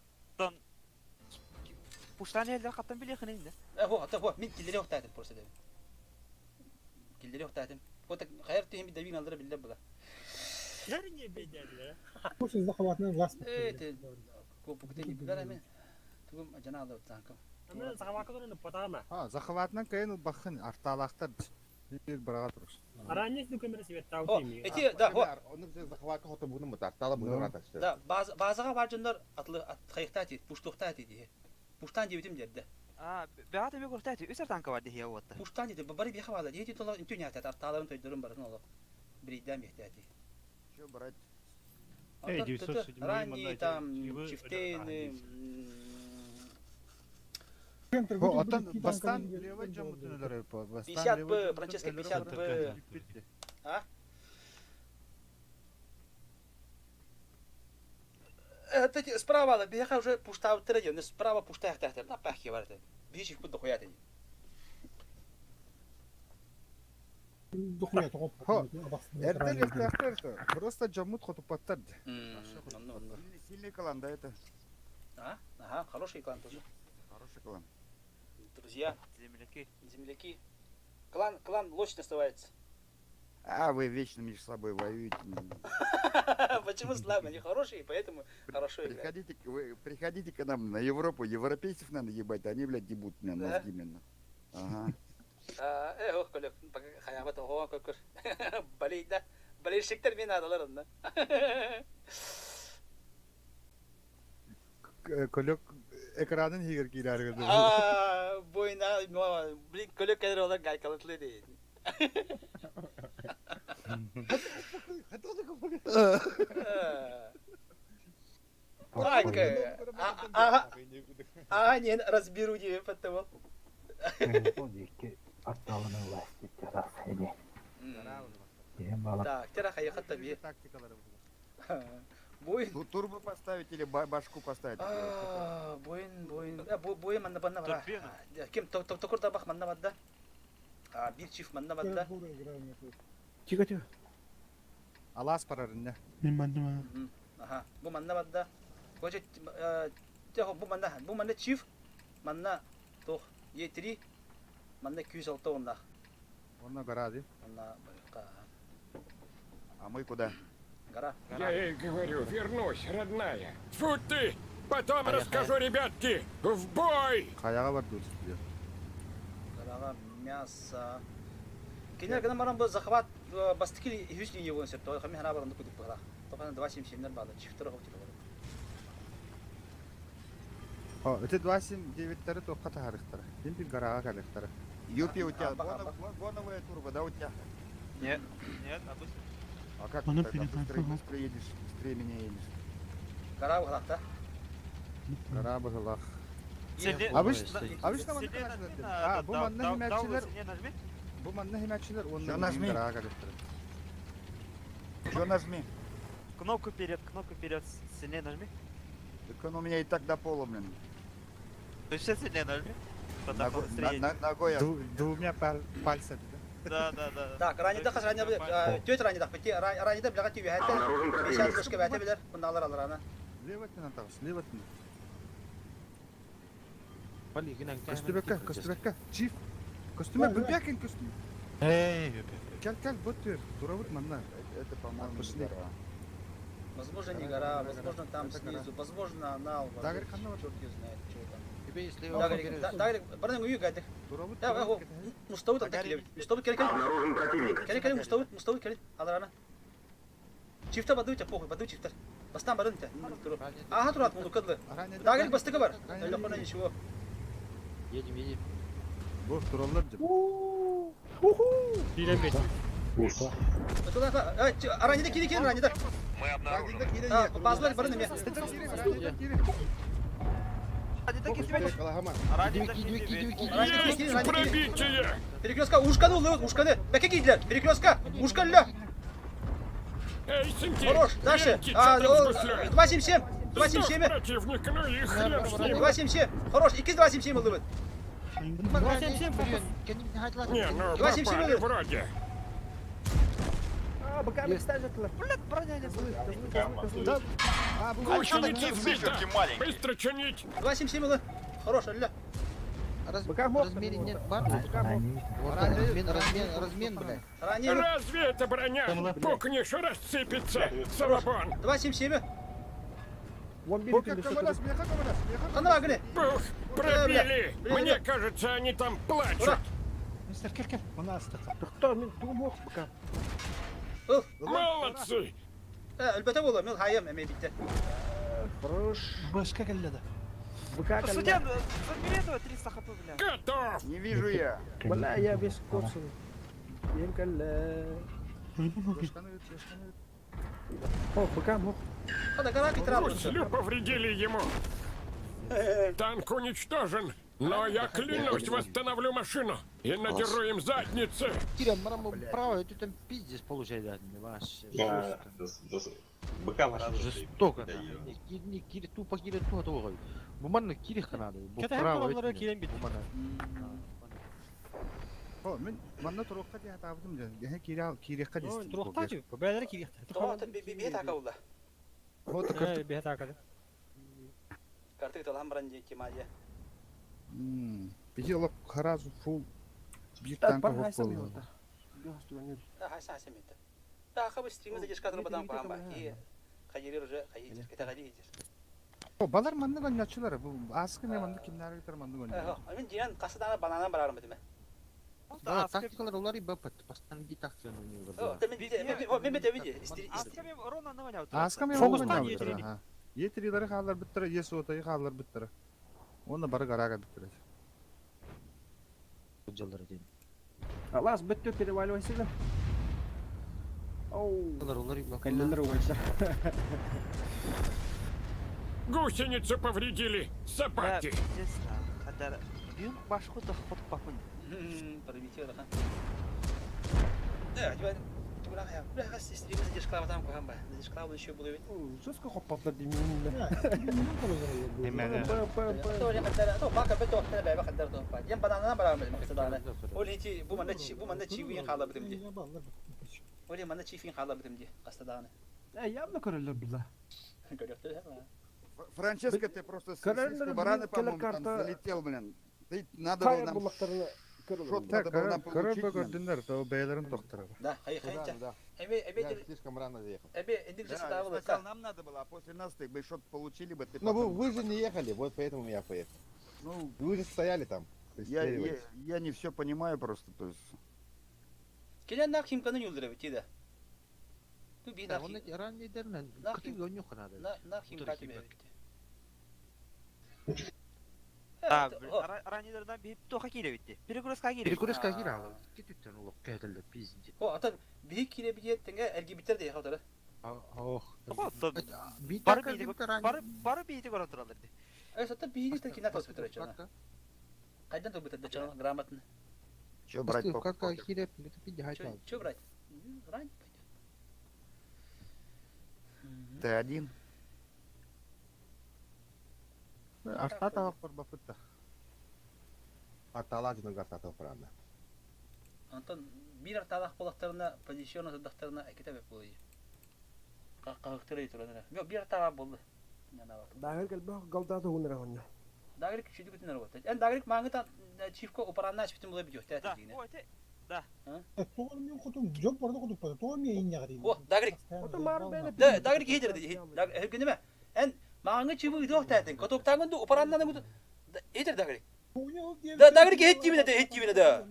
Speaker 12: Пуштан эллер хаттан билиэхин инде.
Speaker 1: Э, хо, ата хо, мин киллери охтаатым просто дебин. Киллери охтаатым. Вот хайар түһүн би давин алдыра биллер була.
Speaker 6: Пусть захватынан лас.
Speaker 1: Э, те копукте не билер эми. Тугум жана алды танкым.
Speaker 5: А, захватынан кайын бахын арталахтар бир бырага турur.
Speaker 1: О, эти да, хо.
Speaker 15: Оны биз захватка хото буну мут артала буну рата.
Speaker 1: Да, базага бар жондар атлы хайыкта ти, пуштукта ти дие. Пуштан дебитим дерде.
Speaker 12: А, бәгат эме көртәти, үсәр танка бар дие вот.
Speaker 1: Пуштан диде, бары бияха бала. Дие тола интү нята арталарын тойдурун барын оло. Бириден бехтәти.
Speaker 17: Че брать?
Speaker 11: Эй, 907
Speaker 1: Ранние там, чифтейны.
Speaker 5: Хо, оттан бастан левый жамутун по.
Speaker 1: 50 Б, Франческо 50 Б. А? Это справа, бияха уже пушта треден, справа пушта яхтахтер, на пахи варте. Биших пут дохуя ты.
Speaker 5: Хо, эрден яхтахтар просто жамут хотупаттар.
Speaker 17: Сильный клан, да, это?
Speaker 1: А? Ага, хороший клан тоже.
Speaker 17: Хороший клан.
Speaker 1: Друзья.
Speaker 12: Земляки.
Speaker 1: Земляки. Клан, клан Лочь называется.
Speaker 17: А, вы вечно между собой воюете.
Speaker 1: Почему слабо? Они хорошие, поэтому хорошо играют.
Speaker 17: Приходите, вы, приходите к нам на Европу. Европейцев надо ебать, они, блядь, ебут меня,
Speaker 1: Да?
Speaker 17: мозги именно. Ага.
Speaker 1: Э, ох, колек, хаябат ого, көкөр. Болеть, да? Болельщиктер мен адалар онна.
Speaker 5: Колек экранын хигер кийлер
Speaker 1: А, бойна, блин, колек кадр олар гайкалытлы дейт. Так, ага, ага, не разберу тебе потому.
Speaker 3: Атталының власти терас эди.
Speaker 1: Так, тера хаякат таби. Бойын.
Speaker 17: Турбо поставить или башку поставить?
Speaker 1: Бойын, бойын, бойын манна банна бара. Ким токур табах манна бадда? А, бир чиф манна бадда.
Speaker 16: Тихо, тихо.
Speaker 5: Алас парарынна.
Speaker 1: Ага, бу манна бадда. Короче, тихо, бу манна, бу манна чиф, манна тох Е3, манна 206 онна.
Speaker 5: Онна гора ди.
Speaker 1: Онна барыкка.
Speaker 17: А мы куда?
Speaker 1: Гора.
Speaker 7: Я ей говорю, вернусь, родная. Фу ты! Потом расскажу, ребятки! В бой!
Speaker 5: Каяга бар дурс.
Speaker 1: Гора мясо. Кинер гана марам бу захват бастыкили 100 линия болон сөп. Той хами хана баранды кудуп бара. Токана 277 бады. Чифтер хоп тиле.
Speaker 5: О, это 279-тері тоққа тахарықтары. Кем bir гараға калықтары.
Speaker 17: Юпи, у тебя боновая турбо, да, у тебя?
Speaker 12: Нет, нет, обычно.
Speaker 17: А как ты тогда быстрее, быстрее едешь, быстрее меня едешь?
Speaker 1: Гора углахта.
Speaker 5: Гора бұғылақ. Обычно, обычно манна А, бу манна химячилер. Бу манна химячилер, онна
Speaker 17: нажми.
Speaker 5: гараға калықтары.
Speaker 17: Что нажми?
Speaker 12: Кнопку вперед, кнопку вперед, сильнее нажми.
Speaker 17: Так он у меня и так до пола, блин.
Speaker 12: Ты все сильнее нажми. Тогда
Speaker 17: Ногой,
Speaker 12: быстрее.
Speaker 17: на, ногой я...
Speaker 5: Двумя пальцами,
Speaker 12: да? Да, да, да.
Speaker 1: Так, ранida қас ранida төт ранida бити ранida билага түйе хәтта 50 кышка бәте билер буналар алар аны.
Speaker 5: Левотин атабыз, левотин. Көстүбекке, көстүбекке, чиф. Көстүмө бүбекин көстүмө.
Speaker 10: Эй,
Speaker 5: Кел, кел, бот бер. Тура бут манна.
Speaker 17: Это, по-моему, не гора.
Speaker 1: Возможно, не гора, возможно, там снизу, возможно, анал.
Speaker 5: Дагер ханна
Speaker 1: черт ее знает, что там.
Speaker 10: Тебе если
Speaker 1: Дагер, дагер, барның үйі гадыр. Да, го, мустовы там такие. Мустовы келе келе.
Speaker 9: Обнаружен противник.
Speaker 1: Келе келе мустовы, мустовы келе. Алар ана. Чифта баду похуй, баду чифтер. Бастан барын те. Ага турат мунду кыдлы. Дагер бастыгы бар. Телефона ничего.
Speaker 10: Едем, едем.
Speaker 5: Бу тураллар деп.
Speaker 1: Аранида кири кири аранида.
Speaker 9: Мы обнаружены.
Speaker 1: Базлар барын эме.
Speaker 7: Есть пробитие!
Speaker 1: Перекрестка, ушканы улы, ушканы. Бәке кийдилер. Перекрестка, ушканы.
Speaker 7: Эй, сынки!
Speaker 1: Хорош, дальше.
Speaker 7: Гляньте,
Speaker 1: А,
Speaker 7: чё там с гуслей.
Speaker 1: 277. 277.
Speaker 7: Сдох противник, ну и хрен с ним.
Speaker 1: 277. Хорош, 277 улы.
Speaker 7: Не, ну
Speaker 1: 277
Speaker 7: попали
Speaker 1: улы.
Speaker 7: вроде.
Speaker 16: А, баками кстати,
Speaker 12: Блядь, броня не
Speaker 7: Гусеница сбита! Быстро чинить!
Speaker 1: 277 улы. Хорош, өллө.
Speaker 10: Размерение бар. Размен, размен, размен, бля.
Speaker 7: Разве это броня? Пукнешь, рассыпется. Салабон.
Speaker 1: 277.
Speaker 7: Пух, пробили. Мне кажется, они там плачут.
Speaker 11: Мистер кел кел, у нас
Speaker 7: Молодцы.
Speaker 1: Өлбөтө буолуо, мин хайым эмиэ биттэ.
Speaker 16: Хорош.
Speaker 11: Башка кэллэ да.
Speaker 12: Судья, забери этого 300 хп, бля.
Speaker 7: Готов!
Speaker 17: Не вижу я.
Speaker 16: Бля, я весь коцан. Им кэллэ. О, быка мох.
Speaker 7: Гуслю повредили ему. Танк уничтожен, но я клянусь, восстановлю машину и надеру им задницы.
Speaker 10: Киря, марам право, это там пиздец получает, да, не ваш.
Speaker 15: Быка
Speaker 10: Жестоко. Не кири тупо кири тупо того. Буманна кири ханады. Бу право. Буманна.
Speaker 5: О, мен манна туруққа дии хатаабытым дьэ. Дьэ киирэ киириэххэ дии.
Speaker 14: Туруктаа дии, бээлэрэ киириэхтэр.
Speaker 1: Тоҕо бие така улла.
Speaker 5: Вот
Speaker 14: Э, бие таакады.
Speaker 1: Карты талаһан баран дии тимадия.
Speaker 5: Биһи олох сразу фул биир танка хоп буолла.
Speaker 1: Да, хайса хайса митта. Да, хабы стримы задержка батан куһан ба. И хайыр уже хайыр кете хайыр.
Speaker 5: О, балар маннык онньооччулар. Бу ааскы эмиэ маннык кимнээри ыытар маннык онньооччулар.
Speaker 1: Мин дьиэн хасыдаана бананан барарым этим.
Speaker 10: Да, тактикалар улар и бапат, постоянно ги тактика на него.
Speaker 1: Мен бете види.
Speaker 5: Ааска эмиэ
Speaker 14: Фокустан
Speaker 5: онньооччулар,
Speaker 14: иэтирини.
Speaker 5: аха. Иэтирилэри хаалларбыттара, иэс уотайы хаалларбыттара. Уонна бары гараага бүттэрэ.
Speaker 10: Жаллар день.
Speaker 16: Алас бөттө переваливайся да. Оу.
Speaker 10: Улар и
Speaker 16: Кэллэлэр угайса.
Speaker 7: Гусеницу повредили.
Speaker 12: Бля,
Speaker 7: Собаки.
Speaker 12: пиздец, Хадар. Бьюн башку да ход пахун.
Speaker 1: Пробитие рахан. Да, тебя тебя я. Бля, хас стримы задержка батан куһан ба. Задержка еще было ведь.
Speaker 16: Жестко хоппатлар дии
Speaker 11: Эмэгэ.
Speaker 1: То бака бето вакта бэ бака дер то. Ем бананан барарым этим хасыдаана. Ол хити бу манна бу манна чивин хаалларбытым дии. Ол манна чивин хаалларбытым дии хасыдаана.
Speaker 16: Э, явно көрөллөр булла.
Speaker 1: Көрөктөр.
Speaker 17: Франческо, ты просто с-
Speaker 16: Король
Speaker 17: слишком рано,
Speaker 16: кэлэр
Speaker 17: по-моему, там
Speaker 16: карта-
Speaker 17: залетел, блин. Ты надо было
Speaker 16: Фаер
Speaker 17: нам
Speaker 16: буллахтарына көрөллөр.
Speaker 17: шот надо было нам
Speaker 5: Көрө
Speaker 17: получить. блин.
Speaker 5: көрдүннэр, то бэйэлэрин тохторор.
Speaker 1: Да, хай
Speaker 15: Ну да,
Speaker 1: хай.
Speaker 15: ну да.
Speaker 1: Эбе эбе
Speaker 15: Я слишком рано заехал.
Speaker 1: эбе эндик
Speaker 17: Да,
Speaker 1: жастабы
Speaker 17: сначала нам надо было, а после нас ты бы шот получили бы, ты
Speaker 15: Ну вы,
Speaker 17: потом-
Speaker 15: вы же не ехали, вот поэтому я поехал.
Speaker 17: Ну,
Speaker 15: Вы же стояли там.
Speaker 17: я, я,
Speaker 15: пристреливались.
Speaker 17: я не все понимаю просто, то есть...
Speaker 1: Келен нах химканы юлдыры бит да. Ту би
Speaker 10: Да,
Speaker 1: нах
Speaker 10: он эти ранее дерна,
Speaker 1: Нахуй.
Speaker 10: кытык онньох надо.
Speaker 1: нах химка тебе бит.
Speaker 12: Да, раннердан бип тоха кире битти. Перегрузка кире.
Speaker 10: Перекурска кире Кетүттен улок кәтелде пиздец.
Speaker 1: О, ата би кире бит теңге эргибитер де хатара.
Speaker 10: Ох.
Speaker 12: Бары бейди бары бары бейди көрө туралар ди.
Speaker 1: Э, сата би ни таки на тос битер чана. Кайдан то битер чана грамотно.
Speaker 17: Че брать по
Speaker 10: Как хире, это пиздец хайта.
Speaker 1: Че брать? Рань пойдет.
Speaker 17: Ты один?
Speaker 5: Артата барбапытта.
Speaker 15: Арталаджина гартата правда.
Speaker 1: Антон бир арталах болактарына позициона садактарына экете беп болду. Какактыры турана. Бир бир артала болду.
Speaker 16: Дагыр кэлбэх галдаты хунара хонно.
Speaker 1: Дагрик чүдү күтүнөр болот. Эн дагрик маңыта чифко упаранна чифтин була бит
Speaker 12: Да,
Speaker 1: тәти дигене.
Speaker 12: ой, те. Да.
Speaker 6: Тоҕо мен хотум жоп барда хотуп бара. Тоҕо мен иннягар
Speaker 1: О, дагрик. Да, дагрик хедер ди. Даг Эн маңы чибы идох тәтин. Котоктаңын ду упараннан гуду. Хедер дагрик. Да, дагрик хет тибине да, хет тибине да.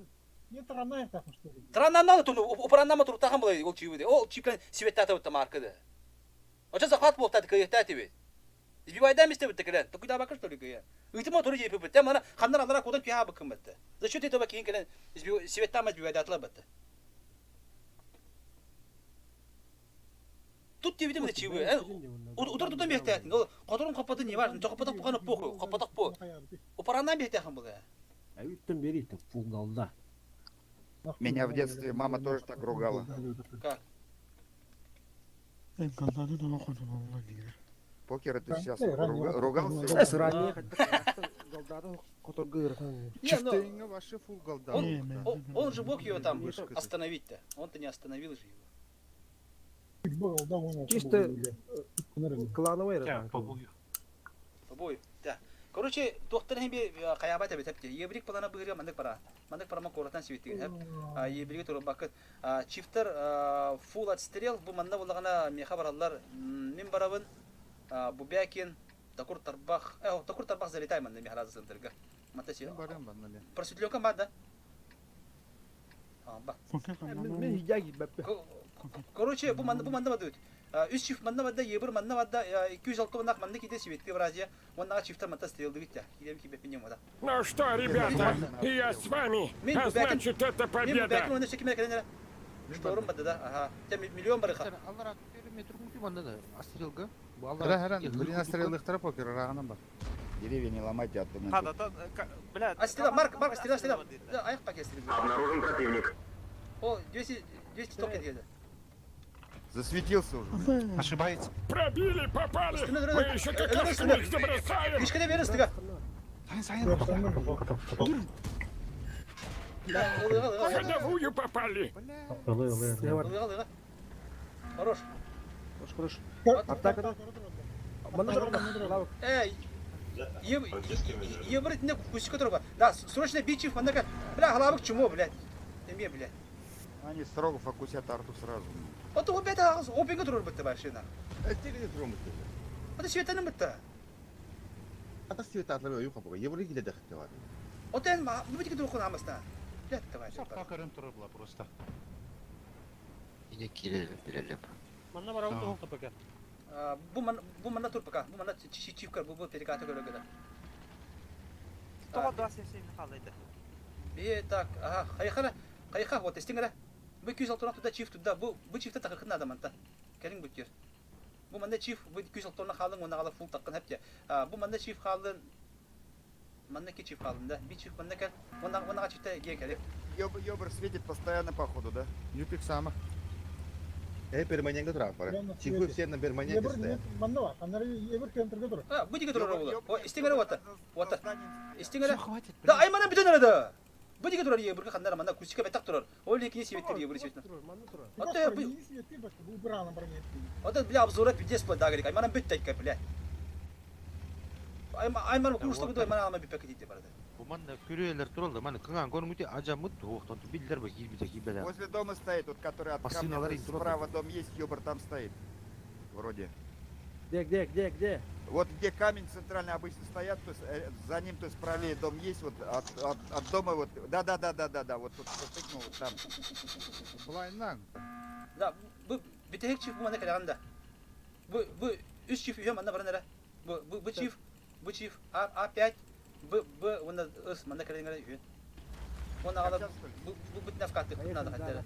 Speaker 6: Не таранай тахмыш.
Speaker 1: Траннан туну упараннама туруптахан була ол чибы. Ол чипкен светтата бутта маркады. Оча захват болуп тәти кыйык тәти бит. Избивайдан мисте битте келен. Тукуйда бакыр что ли кыя. Ыйтыма туру жеп битте. Мана хандар алара кодан күйа быкын битте. За счет этого кейін келен светтама избивайдатыла битте. Тут тебе видимо чибы. Удар тутан бехтәтин. Ол которун капаты не важно. Капатак буганы похуй. Капатак бу. Упараннан бехтәхин була.
Speaker 16: Әйттен бери фул галда.
Speaker 17: Меня в детстве мама тоже так ругала.
Speaker 1: Как?
Speaker 17: Покер это сейчас ругался.
Speaker 16: Эс ранее галдаты которгы
Speaker 5: Чифтейнге вообще фул голда.
Speaker 1: Он, он, он же мог ее там остановить-то. Он-то не остановил же его.
Speaker 16: Чисто клановый
Speaker 11: По бою.
Speaker 1: По бою. Да. Короче, туохтан иһин би хайаабат эбит эпти. Ебрик плана быһырга маннык бара. Маннык парама куораттан сибиттигин эп. Ебриги турбаккыт. Чифтер фул отстрел бу манна буллаҕына миэхэ бараллар. Мин барабын. Бубякин, Такур Тарбах. Э, Такур Тарбах залетай манна миэхэ разысындырга. Мата си. Просветленка ма да? Ба.
Speaker 16: Мен хижа киирбэппин.
Speaker 1: Короче, бу манна бу манна бадыт. Үс чиф манна бадда, ебір манна бадда, 206 манна манна киде светки Евразия. Оннаға чифтер манта стрелдыгыт та. Кидем кибеппин емода.
Speaker 7: Ну что, ребята, я с вами, а значит это победа.
Speaker 1: Шторм бадда да, ага. Те миллион барыха.
Speaker 10: Аллара метр мути манна да. Астрелга.
Speaker 5: Хара харан, блин, астреллыхтара покер, ырааҕынан бар.
Speaker 17: Деревья не ломайте, а то
Speaker 12: Хада, та, бля,
Speaker 1: А стрела, Марк, Марк, стреля, стреля. Да, аяқ пакет стрела.
Speaker 9: Обнаружен противник.
Speaker 1: О, 200, 200 токен деді.
Speaker 17: Засветился уже.
Speaker 11: Ошибается.
Speaker 7: Пробили, попали. Мы еще какашку их забросаем.
Speaker 1: Ишкеде бері стыга.
Speaker 7: Ходовую попали.
Speaker 1: Ылыға, ылыға. Хорош.
Speaker 16: Хорош, хорош. Атака. Манна турар.
Speaker 1: Эй, ебрить не кусика турба. Да, срочно бичив, манна Бля, халабык чмо, блядь. Эме, блядь.
Speaker 17: Они строго фокусят арту сразу.
Speaker 1: А то опять опинга турар бітті машина.
Speaker 15: Стиле турар бітті.
Speaker 1: А светаны бітті.
Speaker 15: Ата света атлар юха буга. Евро киле дәхте бар.
Speaker 1: Отен ма, бу битки турар амаста. Блядь, давай.
Speaker 11: Сапка турар була просто.
Speaker 10: Ине кирелеп билелеп.
Speaker 14: Манна барабын туһун пока.
Speaker 1: Бу ман бу манна тур пока. Бу манна чичивкар бу бу перекаты көрөгө.
Speaker 12: Тоға да сен халайды.
Speaker 1: Е, так, ага, хайхара, хайха, вот, истиңера. Бу 206 туда чиф туда, бу бу чифте такыркын адаманта. Келин бүткер. Бу манна чиф, бу 206 халын, оны ала фул таккын хепте. Бу манна чиф халын, манна ки чиф халын да. Би чиф манна кел, онна онна чифте ге келек.
Speaker 17: Ёбр светит постоянно походу, да?
Speaker 5: Юпик сама.
Speaker 15: Э, перманентка турар бара. Чифы все на перманенте стоят.
Speaker 6: Манна бар, аннары ебір кентерге тур.
Speaker 1: А, бу диге турар болду. О, истиңера вот. Вот. Истиңера. Да, аймана бүтөн арада. Бу диге турар ебір ханнар манна кусика бетак турар. Ол лекини сибеттер ебір сибеттер. Ата бу Ата бля обзора пиздец по дагрик. Аймана бүт тайка бля. Айман курста буду аймана алма бипек дите барда.
Speaker 10: Бу манна күрүөлөр туралды. Мана кыңан көрүңүтү ажамыт туохтон биллер ба кирбите кирбеде.
Speaker 17: Возле дома стоит, вот который от
Speaker 10: Машиналар
Speaker 17: камня,
Speaker 10: им турат.
Speaker 17: справа дом есть, ёбр там стоит. Вроде.
Speaker 16: Где, где, где, где?
Speaker 17: Вот где камень центральный обычно стоят, то есть за ним, то есть правее дом есть, вот от, от, от дома вот, да, да, да, да, да, да, вот тут тыкнул, вот там.
Speaker 5: Блайнан.
Speaker 1: Да, бу битек чиф бу мана калганда. Бу бу үч чиф үйө мана баранара. Бу бу бу чиф, бу чиф А А5 Б Б уна ыс мана калганда үйө. Она ала бу бу бут нафкаты надо хаттара.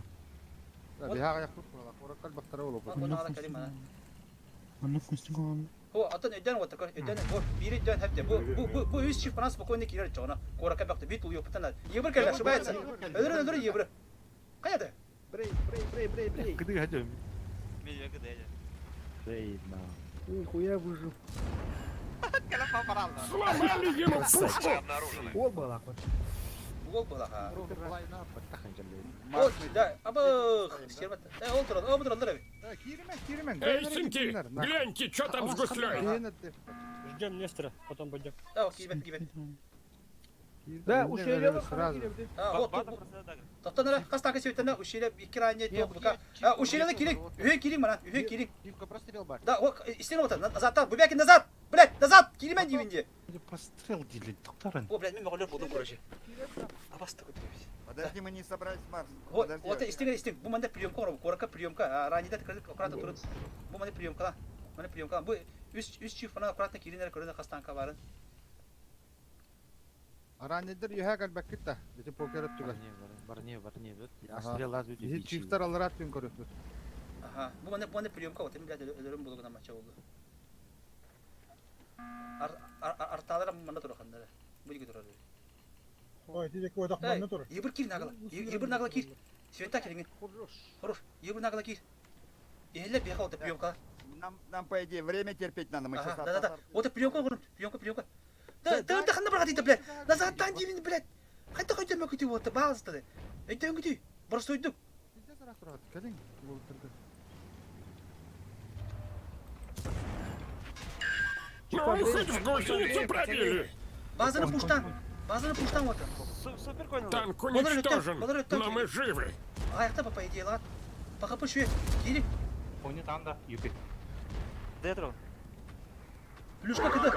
Speaker 5: Да, биһаҕа яхпыт буолла. Куоракка бахтара буолуп.
Speaker 1: Она ала калим ана. О, атын өйдөн вот такой, өйдөн, бу бири өйдөн хепте. Бу бу бу бу үч чиф мана спокойно кирер чоғына. Корака бакты бит улуй оптан. Ебір кел ошибается. Өлөр өлөр ебір. Каяда?
Speaker 16: Брей, брей, брей, брей, брей.
Speaker 10: Кыды хадым.
Speaker 12: Мен кыды
Speaker 3: Брей, на.
Speaker 16: Нихуя выжил.
Speaker 7: Сломали ему пушку.
Speaker 16: Ол была вот.
Speaker 1: Ол была, ха. Ол, да, абых, сербат. Э, ол турал, ол турал,
Speaker 5: Киримен, киримен.
Speaker 7: Эй, сынки, гляньте, что там с гуслей.
Speaker 14: Ждем Нестора, потом пойдем.
Speaker 1: Да, кибет, кибет.
Speaker 16: Да, ушеле
Speaker 5: сразу.
Speaker 1: А, вот, тоқтан қас тағы себеттен ушеле икки ранее тоқ бука. Ушеле кирик, үйе кирик мана, үйе кирик.
Speaker 10: Дивка прострел бар.
Speaker 1: Да, о, истен ота, назад, Бубякин назад! Блядь, назад! Киримен деймінде.
Speaker 11: Пострел делить, доктор.
Speaker 1: О, блядь, мен мағалер болдым, короче. Абас такой
Speaker 17: Подожди, мы не собрались, Марс.
Speaker 1: Вот, вот, истин, истин. Бу манда приемка, корака приемка. Ранее аккуратно турут. Бу манда приемка, манда приемка. Бу үч үч чиф мана аккуратно киринер көрөнө кастанка барын.
Speaker 5: Аранедер юһа калбаккыт та. Бити покер өттүгөр.
Speaker 10: Бар не, бар не. Астрел аз өтө.
Speaker 5: Чифтер алларат түн көрөктүр.
Speaker 1: Ага. Бу манда бу манда приемка, вот, блядь, өлөрүм болугуна мача болду. Ар арталар манда турахандар. Бу диге турар.
Speaker 6: Ой, тидек ойдақ манна тур.
Speaker 1: Ебір кир нагала. Ебір нагала кир. Света киринген. Хорош. Ебір нагала кир. Эхле беха вот приемка.
Speaker 17: Нам, нам, по идее, время терпеть надо. Мы сейчас
Speaker 1: Да, да, да. Вот приемка, приемка, приемка. Да, да, да, ханна баргат блядь. Назад тан дивин, блядь. Хайта хайта мөкүтү вот баазты. Эйтен күтү. Барсойдук.
Speaker 5: Келин, болуптурду.
Speaker 7: Ну, хоть в гусеницу пробили.
Speaker 1: Базаны пуштан. Базаны пуштан вот.
Speaker 12: Супер конь.
Speaker 7: Танк уничтожен, но мы живы.
Speaker 1: Аяқта по идее, ладно. Пока пушу. Кири.
Speaker 11: Пони там да, юпи.
Speaker 12: Детро.
Speaker 1: Плюшка кыды.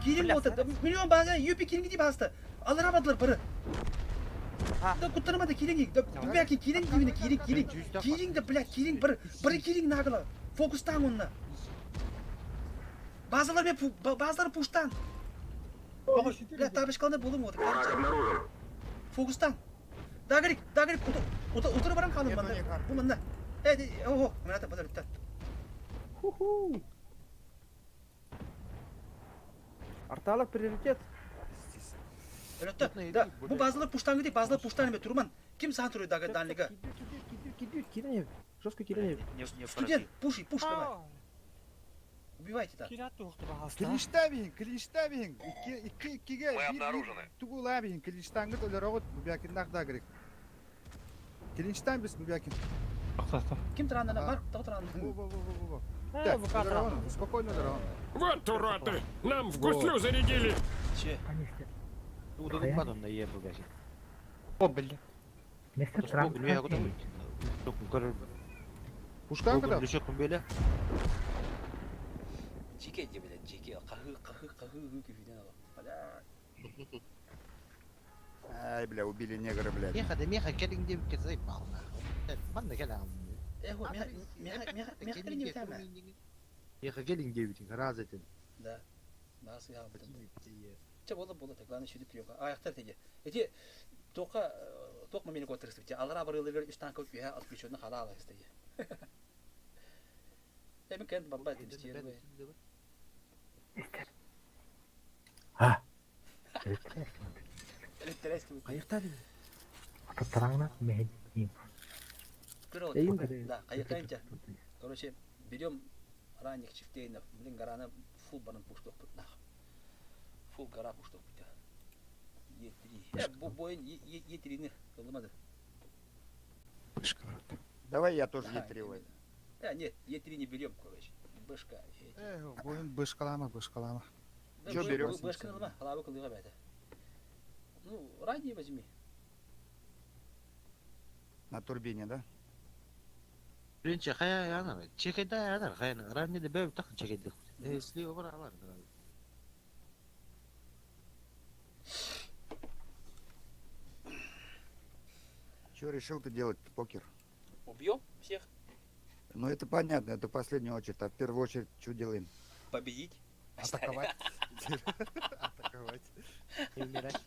Speaker 1: Кирин вот миллион база юпи кирин гидip hasta. Alıramadılar parı. Да куттармады кирин. Да бяки кирин дибини кирин кирин. Кирин да блядь кирин бір бір кирин нагла. Фокустан онна. Базалар мен базалар пуштан. Бля табышкалны болум вот. Фокустан. Дагрик, дагрик, утыр барам қалым манда. Бу манда. Э, ого, мына та бада
Speaker 16: Ху-ху. Арталар приоритет.
Speaker 1: Öyle да, bu bazıları пуштан gidiyor, bazıları пуштан eме турман. Ким сан туруyor дага данлыга?
Speaker 16: Кидают, кидают, жестко кидают.
Speaker 1: Студент, пуши, пуш давай. Убивайте так.
Speaker 5: Клинчтабин, клинчтабин. Икки икки иккиге
Speaker 9: Мы обнаружены.
Speaker 5: Тугулабин, клинчтангыт өлөрөгөт бубякин нагдагрик. Клинчтан бис бубякин.
Speaker 1: Ким туранына бар, тоқ туранына.
Speaker 5: Во во во во во. Так, өлөрөгөн, спокойно өлөрөгөн.
Speaker 7: Вот уроды! Нам в гуслю зарядили!
Speaker 1: Че?
Speaker 8: О, бля.
Speaker 3: Мистер Трамп.
Speaker 5: Пуштан
Speaker 1: Жеке де, блядь, жеке. Қахы, қахы, қахы, күфиден ала. Бля.
Speaker 17: Ай, бля, убили негра, блядь.
Speaker 10: Меха да меха келиң деп кетсей бална. Манна кел
Speaker 1: Эхо, меха, меха, меха, меха не тема.
Speaker 10: Меха келиң деп раз этин.
Speaker 1: Да. Басы я бутын. Че болды болды, главное сюда приемка. Аяқтар теге. Эти тоқа тоқ мені көтірісіп. Те алара барылыр үш танк көп отключенный хала ала истеге. Эми кент бабай тестировать.
Speaker 3: А.
Speaker 16: Кайыкта деди.
Speaker 3: Ата мехедин.
Speaker 1: Да, кайыктайынча. Короче, берем ранних чифтейнов. Блин, гораны фул баран пушток нах. Фул гора пушток бит. Е3. Бу бойын Е3-ни кылмады.
Speaker 17: Давай я тоже Е3 возьму.
Speaker 1: А, нет, Е3 не берем, короче. Бэшка.
Speaker 5: Э, бойын бышкалама, бышкалама.
Speaker 17: Чё берем?
Speaker 1: Бэшка алма, халабы кылыга бәді. Ну, ранний возьми.
Speaker 17: На турбине, да?
Speaker 10: Биринчи хая янар. Чекеде янар хая. Ранне де бөп так чекеде. Если обар алар.
Speaker 17: Что решил ты делать, покер?
Speaker 1: Убьем всех?
Speaker 17: Ну это понятно, это в последнюю очередь. А в первую очередь что делаем?
Speaker 1: Победить?
Speaker 5: Атаковать. Атаковать.
Speaker 10: И умирать.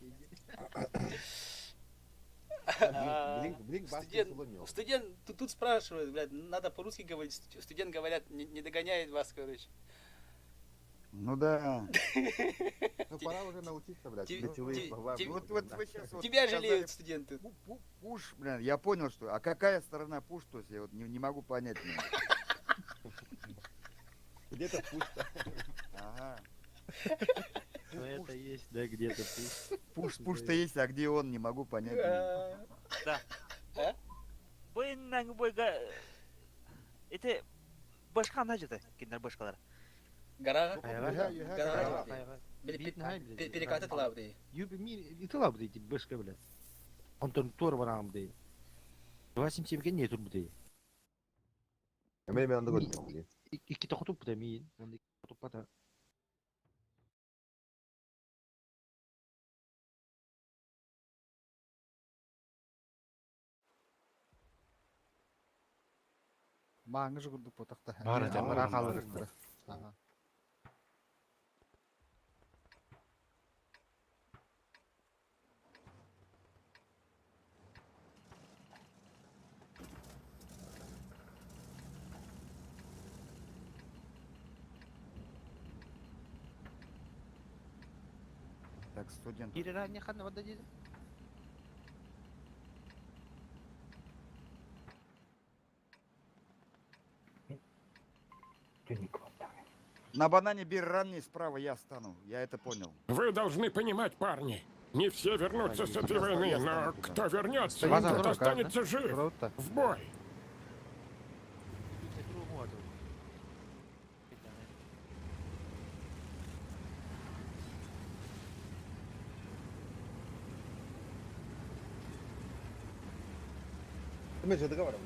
Speaker 15: Блинк, блинк,
Speaker 1: Студент, студент тут, тут спрашивает, блядь, надо по-русски говорить. Студент, говорят, не, не догоняет вас, короче.
Speaker 17: Ну да.
Speaker 15: Ну пора уже научиться, блядь, ключевые слова.
Speaker 17: Вот, вот вы сейчас вот
Speaker 1: Тебя
Speaker 17: сказали
Speaker 1: жалеют студенты.
Speaker 17: Пуш, блин, я понял, что. А какая сторона пуш, то есть я вот не, не могу понять.
Speaker 15: Где-то пусто.
Speaker 17: Ага.
Speaker 10: Ну это есть, да, где-то пуш.
Speaker 17: Пуш, пуш-то есть, а где он, не могу понять.
Speaker 12: Да. Бойыннан бойга... Это башка ана жеді, киндер башкалар.
Speaker 1: Гора?
Speaker 10: Гора.
Speaker 1: Гора. Перекаты тылабы
Speaker 10: Юби ми итылабы дейди башка блядь. Онтон тур барам дейди. 87 ке не тур дейди.
Speaker 15: Мен мен анда көрдүм, блин.
Speaker 10: Икки токотуп да мин. Онда токотуп бата.
Speaker 5: Маңы жугурдук ботакта.
Speaker 11: Бар эте,
Speaker 5: Алара
Speaker 11: бар.
Speaker 5: калырыктыр. Ага.
Speaker 17: Так, студент.
Speaker 10: Ири ранне ханна ванда дейди.
Speaker 17: На банане бир ранний справа я стану, я это понял.
Speaker 7: Вы должны понимать, парни. Не все вернутся с этой войны, но кто вернется,
Speaker 5: База
Speaker 7: тот
Speaker 5: дурака,
Speaker 7: останется жив. В бой.
Speaker 15: Мен жыдыга барам.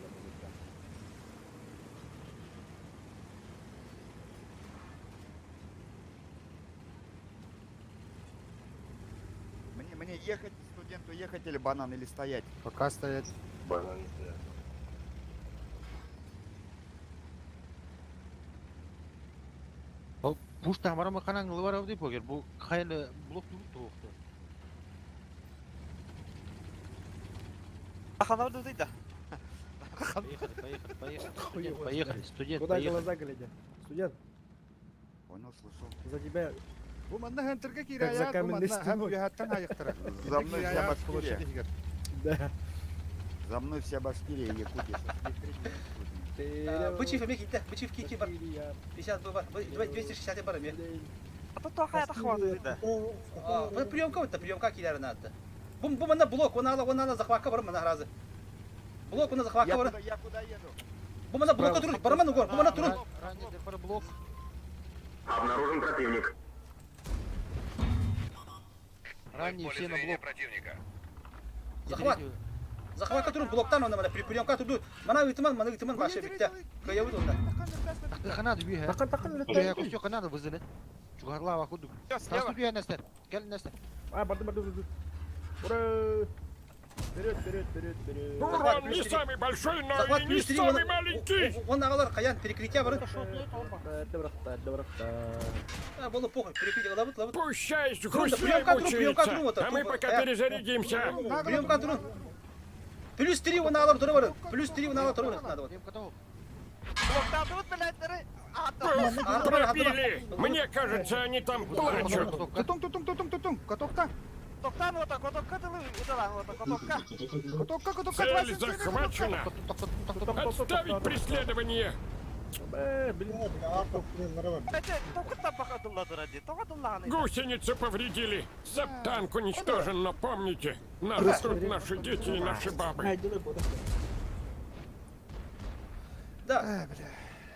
Speaker 15: Мне ехать, студенту ехать или банан, или стоять?
Speaker 5: Пока стоять.
Speaker 15: Банан не стоять.
Speaker 10: Пушта барама канан ылыбар деп огер. Бу кайны блок тугу тугукту.
Speaker 12: Аханар да.
Speaker 10: Поехали, поехали, поехали. Студент, поехали, студент,
Speaker 16: Куда
Speaker 10: поехали.
Speaker 16: глаза глядят? Студент,
Speaker 17: Понял, слышал.
Speaker 16: за тебя
Speaker 5: Бу манна хентерге
Speaker 16: Как за
Speaker 5: кирая, бу
Speaker 16: каменной
Speaker 5: манна хам
Speaker 16: стеной.
Speaker 5: үһәттен айыктыра.
Speaker 17: За мной вся Башкирия.
Speaker 16: Да.
Speaker 17: За мной вся Башкирия и Якутия.
Speaker 1: Бычив эме китте, бычив кики бар. 50 бар, 260 бар эме. А, приемка вот приемка килер надо. Бу бу мана блок, он ала, он ала захватка бар мана разы. Блок он захватка бар.
Speaker 17: Я куда еду?
Speaker 1: Бу мана блокка турун, барман угор, бу мана турун.
Speaker 10: Ранее блок.
Speaker 9: Обнаружен противник.
Speaker 10: Ранее все на блок.
Speaker 9: противника.
Speaker 1: Захват. Захватка турун блоктан он мана приемка турду. Мана ытыман, мана ытыман башы битте. Кыябыт онда.
Speaker 10: Канада бүйе.
Speaker 16: Такын такын
Speaker 10: Бүйе костю канада вызыны. Чугарлава худу. Тасту бүйе нестер. Кел нестер.
Speaker 16: А, барды барды барды. Ура! Вперед, вперед, вперед, вперед.
Speaker 7: Урон не самый большой, но
Speaker 1: Захват
Speaker 7: и не
Speaker 1: плюс 3,
Speaker 7: самый маленький.
Speaker 1: Он агалар каян перекрытие бар.
Speaker 16: Доброхта,
Speaker 1: А, было похуй, перекрытие лабыт, лабыт.
Speaker 7: Пущай с
Speaker 1: Трудно,
Speaker 7: гуслей
Speaker 1: приемка трун, приемка трун,
Speaker 7: мучается,
Speaker 1: вот,
Speaker 7: а мы
Speaker 1: тупо.
Speaker 7: пока перезарядимся.
Speaker 1: Приемка турун. Плюс 3 он алар туру бар. Плюс 3 он алар туру бар надо вот.
Speaker 7: Пух, пробили. Мне кажется, они там плачут.
Speaker 5: Тутун, тутун, тутун, тутун. Котокта. Котокка, котокка,
Speaker 7: Цель захвачена. Отставить преследование. Гусеницы повредили. Саптанк уничтожен, но помните, нас тут наши дети и наши бабы.
Speaker 1: Да.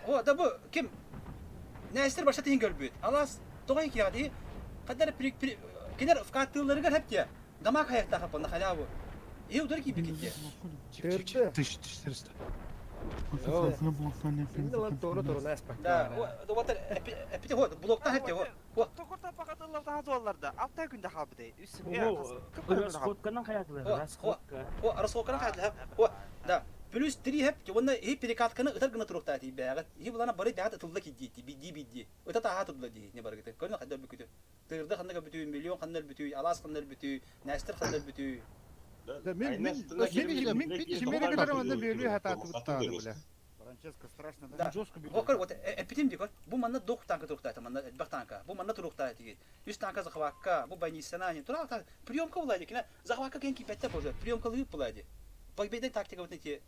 Speaker 1: О, да бу ким? Нәстер баша тиң көрбүт. Алас тогай кияди. Кадар при кенер вкатыларыгар хепте. Дамак хаякта хапан халяву. И удар ки бикетте.
Speaker 11: 1400.
Speaker 1: Да, вот эпите вот блокта хепте вот. О, расходканан хаятла. О, да. Плюс 3 хеп, онна и перекатканы ытар гына турукта ти бәгәт. И булана бары бәгәт ытылда кидди, бидди бидди. Ыта таха тудла ди, не баргыты. Көрнө хаддар бүкүтү. Тырды ханнага бүтү, миллион ханнар бүтү, алас ханнар бүтү, нәстер ханнар бүтү.
Speaker 5: Мен мен мен мен кимере кадar онда бөлүү хататы буттады бля.
Speaker 17: Франческо, страшно, да?
Speaker 1: Да. О, көр, вот эпитим ди көр. Бу манна дох танка турукта, манна бак танка. Бу манна турукта тиги. Үс танка захватка, бу больница не тура та приемка булади, кина захватка кен кипетте боже, приемка лып булади. Победа тактика вот эти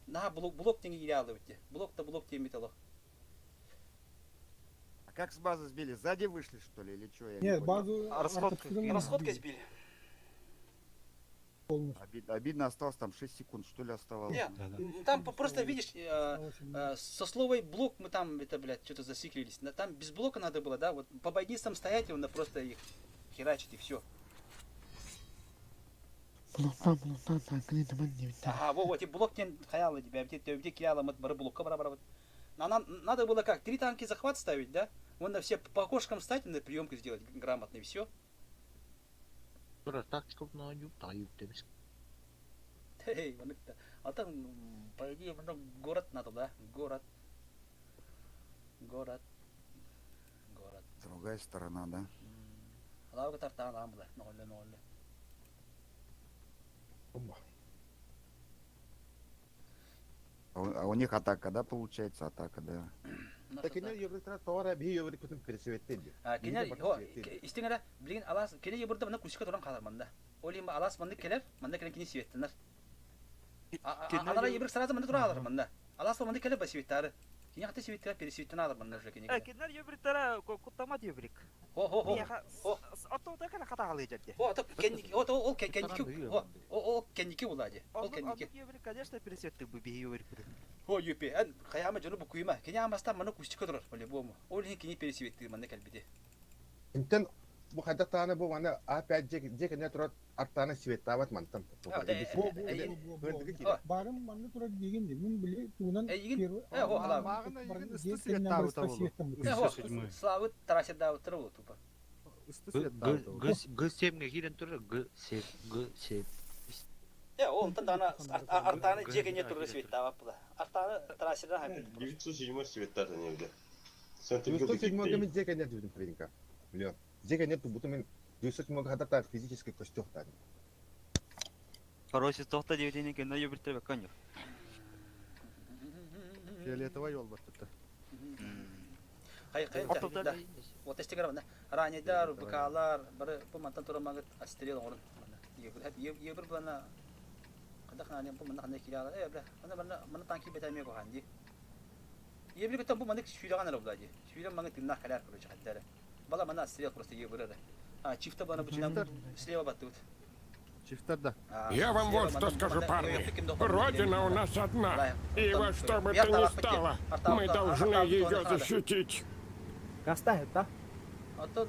Speaker 1: на блок блок тенги илялы битте. Блок та блок темит алох.
Speaker 17: А как с базы сбили? Сзади вышли, что ли, или что? Я не
Speaker 6: Нет,
Speaker 17: понял.
Speaker 6: базу...
Speaker 1: Расходка сбили.
Speaker 17: Обидно осталось там 6 секунд, что ли, оставалось?
Speaker 1: Нет, там просто видишь, со словой блок мы там, это, блядь, что-то засиклились. Там без блока надо было, да, вот по бойницам стоять, и он просто их херачить и все. Ага, во, вот, и блок тен хаялы тебя, где где кияла, мы бары блока бара бара. Нам надо было как, 3 танки захват ставить, да? Вон на все по окошкам встать, на приемку сделать грамотно и все.
Speaker 10: Тактика на юп демис.
Speaker 1: Эй, вон это. А там, по идее, ну, город надо, да? Город. Город. Город.
Speaker 17: Другая сторона, да?
Speaker 1: Лавка тартан амбла, нолле нолле.
Speaker 17: А у них атака, да, получается? Атака, да.
Speaker 15: Кинер евректер товара би еврек бүтүн пересветтен.
Speaker 1: Кинер, о, истиңера, билген алас, келе ебурда мына кусика туран калар манда. Олим алас манда келер, манда келен кини светтенер. Алара ебрек сразу манда тура алар манда. Алас манда келер басветтары. Кини хаты светтер пересветтен алар манда уже кини.
Speaker 12: Кинер евректер куттамат еврек.
Speaker 1: Хо хо хо. О, то кенники, о, ол кенники, о, о, кенники булади. Ол кенники.
Speaker 12: Еврек, конечно, пересветты бы би еврек.
Speaker 1: О, юпи, эн каяма жону букуйма. Кини амастан мана кустика турар, по-любому. Ол хин кини пересветти манда келбиди.
Speaker 15: Интен Бу хайдах даҕаны бу маны опять дьиэ кэннэ турар артааны светтаабат мантан.
Speaker 6: Барым манна турар диигин ди. Мин били тугунан
Speaker 1: Эйигин
Speaker 5: Мааҕын эйигин ысты светтаабыта болу.
Speaker 1: Славы трассердаабыттара болу тупа.
Speaker 5: Ысты светтаабыта болу.
Speaker 10: Г 7 киирэн турар Г 7 Г 7.
Speaker 1: Э, онтон даҕаны артааны дьиэ кэннэ турар светтаабат була. Артааны трассердан хайбыт.
Speaker 15: 907 светтаата не 907 мен дьиэ кэннэ турдум тренинга. Миллион. Дьиэ кэннэ турбутум мен 907 хатар физически көстүөхтаах.
Speaker 12: Короче, тоқта диэбитини кэннэ өйөбүртэ бэккэн yok.
Speaker 5: Фиолетовай олбаттыта.
Speaker 1: Хай хай да. Вот эстигер мана ранейдар, быкалар, бары бу мантан турамагыт астрел оҥорун. Ебір булана када ханан бу манна ханна кире э бля. Мана мана мана танки бетәме кохан ди. Ебір көтөн бу маны сүйрәгән әле була ди. Сүйрән маңы тыннах калар короче хәттәре. Бала мана астрел просто ебір әле. А чифта бана бу чинам слева баттыбыт.
Speaker 5: Чифтер да.
Speaker 7: Я вам вот что скажу, парни. Родина у нас одна. И во что бы то ни стало, мы должны ее защитить.
Speaker 16: Каста это?
Speaker 1: Оттон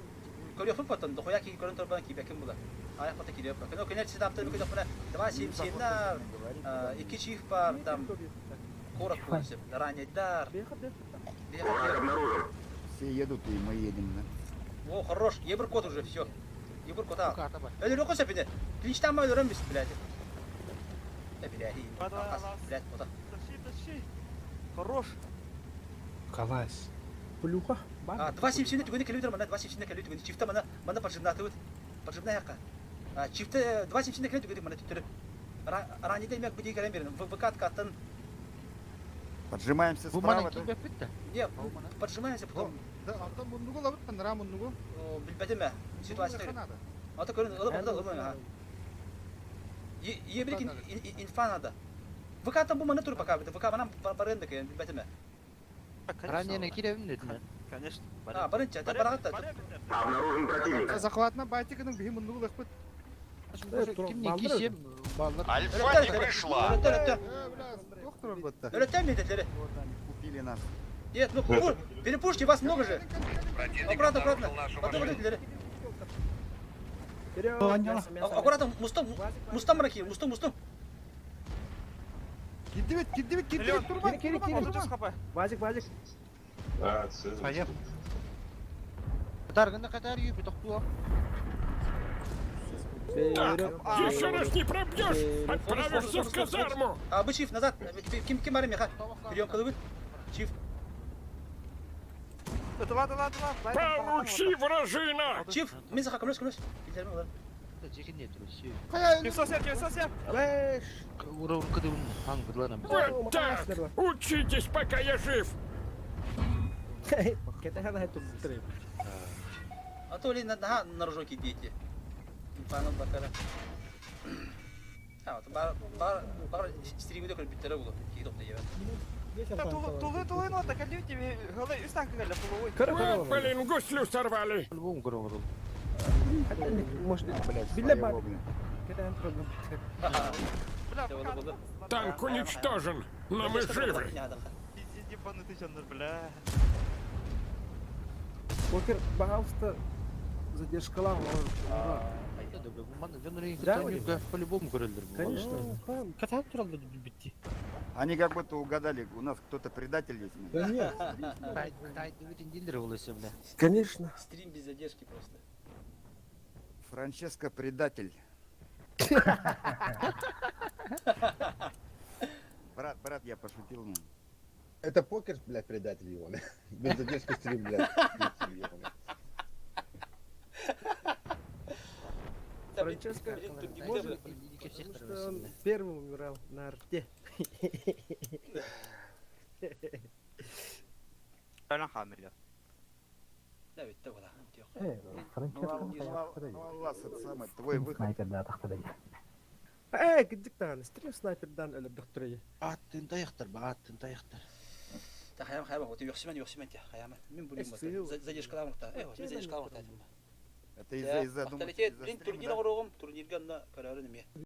Speaker 1: көрүөхпүн потон дохуя киһи көрөн турбан киибэккин була. Аяк бата кириэп. Кено кенер ситаптар бүкө дохуна два семь семнар, икки чиф бар там корок буолсып, ранейдар.
Speaker 17: Все едут, и мы едем, да?
Speaker 1: О, хорош, ебір кот уже, все. Ебір кот а. Өлөрө көсөпүнэ. Клинчтан ма өлөрөн бис, блядь. Э, блядь, блядь, вот.
Speaker 12: Тащи, тащи. Хорош.
Speaker 16: Калась. Плюха.
Speaker 1: А, 2.77 түгені келіп мана 2.77 келіп түгені чифта мана мана поджимнаты поджимна яққа. А, чифта 2.77 келіп түгені мана түттірі. Раниде мек бүдей кәрен берін. ВК ткаттан.
Speaker 17: Поджимаемся
Speaker 10: Бу мана
Speaker 17: справа, да?
Speaker 10: ким бэппит
Speaker 1: Не, поджимаемся потом.
Speaker 5: Да, антон муннугу лабыт панара муннугу.
Speaker 1: Билбетеме ситуация. Ата көрін, ылып ылып ылып ага. Ебрик инфа надо. ВК там бу мана тур пока, ВК мана барында кен билбетеме.
Speaker 10: Ранее киребин дедим мен.
Speaker 12: Конечно.
Speaker 1: А, барынча, та барагатта.
Speaker 9: Обнаружен противник.
Speaker 5: Захватна байтикінің бихи муннугу лахпыт.
Speaker 10: Ким не кисем баллар.
Speaker 9: Альфа не пришла.
Speaker 5: Доктор батта.
Speaker 1: Өлөттен медетлери.
Speaker 17: Купили нас.
Speaker 1: Нет, ну перепушки, вас много же.
Speaker 9: Противник
Speaker 1: Аккуратно, аккуратно.
Speaker 9: обнаружил нашу
Speaker 1: Потом
Speaker 9: машину.
Speaker 1: вот Аккуратно, мустом, мустом раки, мустом, мустом.
Speaker 5: Киддибит, киддибит, киддибит, турбан,
Speaker 16: Кири, кири, кири. Вазик, вазик.
Speaker 11: Поехали.
Speaker 10: Катар гына катар юпи токтуа.
Speaker 7: Так, еще раз не пробьешь, отправишься в казарму.
Speaker 1: А, вы чиф, назад. Ким, ким барым, меха. Прием колыбы. Чиф.
Speaker 12: Два, два, два.
Speaker 7: Получи, вражина!
Speaker 1: Чиф, мен саха көмөс, көмөс. Билдерме олар.
Speaker 10: Жеке не тур.
Speaker 12: 907, 907.
Speaker 16: Лэш.
Speaker 10: Ура кыдым хаң быдлана.
Speaker 7: Вот так! Учитесь, пока я жив!
Speaker 16: Кете хана хету бутыры.
Speaker 1: А то ли на на наружу дети. Инфаны бакара. А, вот бар бар бар стримде көрүп биттер болот. Кийин топта жебет.
Speaker 12: Тулы, тулы, ну, так люди, голы, үстан кыгали, половой.
Speaker 7: Вот, блин, гуслю сорвали!
Speaker 10: По-любому көрө
Speaker 16: Может,
Speaker 17: Блядь,
Speaker 16: Биле
Speaker 17: своего,
Speaker 16: бар.
Speaker 17: блин.
Speaker 16: Кете хан проблем.
Speaker 7: Танк уничтожен, но мы живы!
Speaker 12: Ебанутый жанр, бля.
Speaker 16: Покер, пожалуйста, задержкалам.
Speaker 10: По-любому көрөлдөр.
Speaker 16: Конечно.
Speaker 14: Катан туралды битти.
Speaker 17: Они как будто угадали, у нас кто-то предатель есть.
Speaker 6: Да нет.
Speaker 10: бля.
Speaker 16: Конечно.
Speaker 1: Стрим без задержки просто.
Speaker 17: Франческо предатель. Брат, брат, я пошутил. ну.
Speaker 15: Это покер, блядь, предатель его. Без задержки стрим, блядь.
Speaker 16: Франческо, может, потому что он первым умирал на арте.
Speaker 12: Фәлән хамиле.
Speaker 1: Да бит була.
Speaker 17: Ну, ну, Аллас, это самое, твой выход.
Speaker 3: Снайпер, да, тахта
Speaker 16: Э, кидик тагын, стрим снайпердан өлөп доктор.
Speaker 10: Аттын таяктар, ба, аттын таяктар.
Speaker 1: Та хаям хаям, вот юхсиман юхсиман те хаям. Мен булим задержкалам та. Э, мен задержкалам та.
Speaker 17: Это из-за, из-за, думаешь,
Speaker 1: Авторитет,
Speaker 17: из-за
Speaker 1: блин,
Speaker 17: стрима,
Speaker 1: турнир
Speaker 17: да?
Speaker 1: оругум, турнирга на карары неме.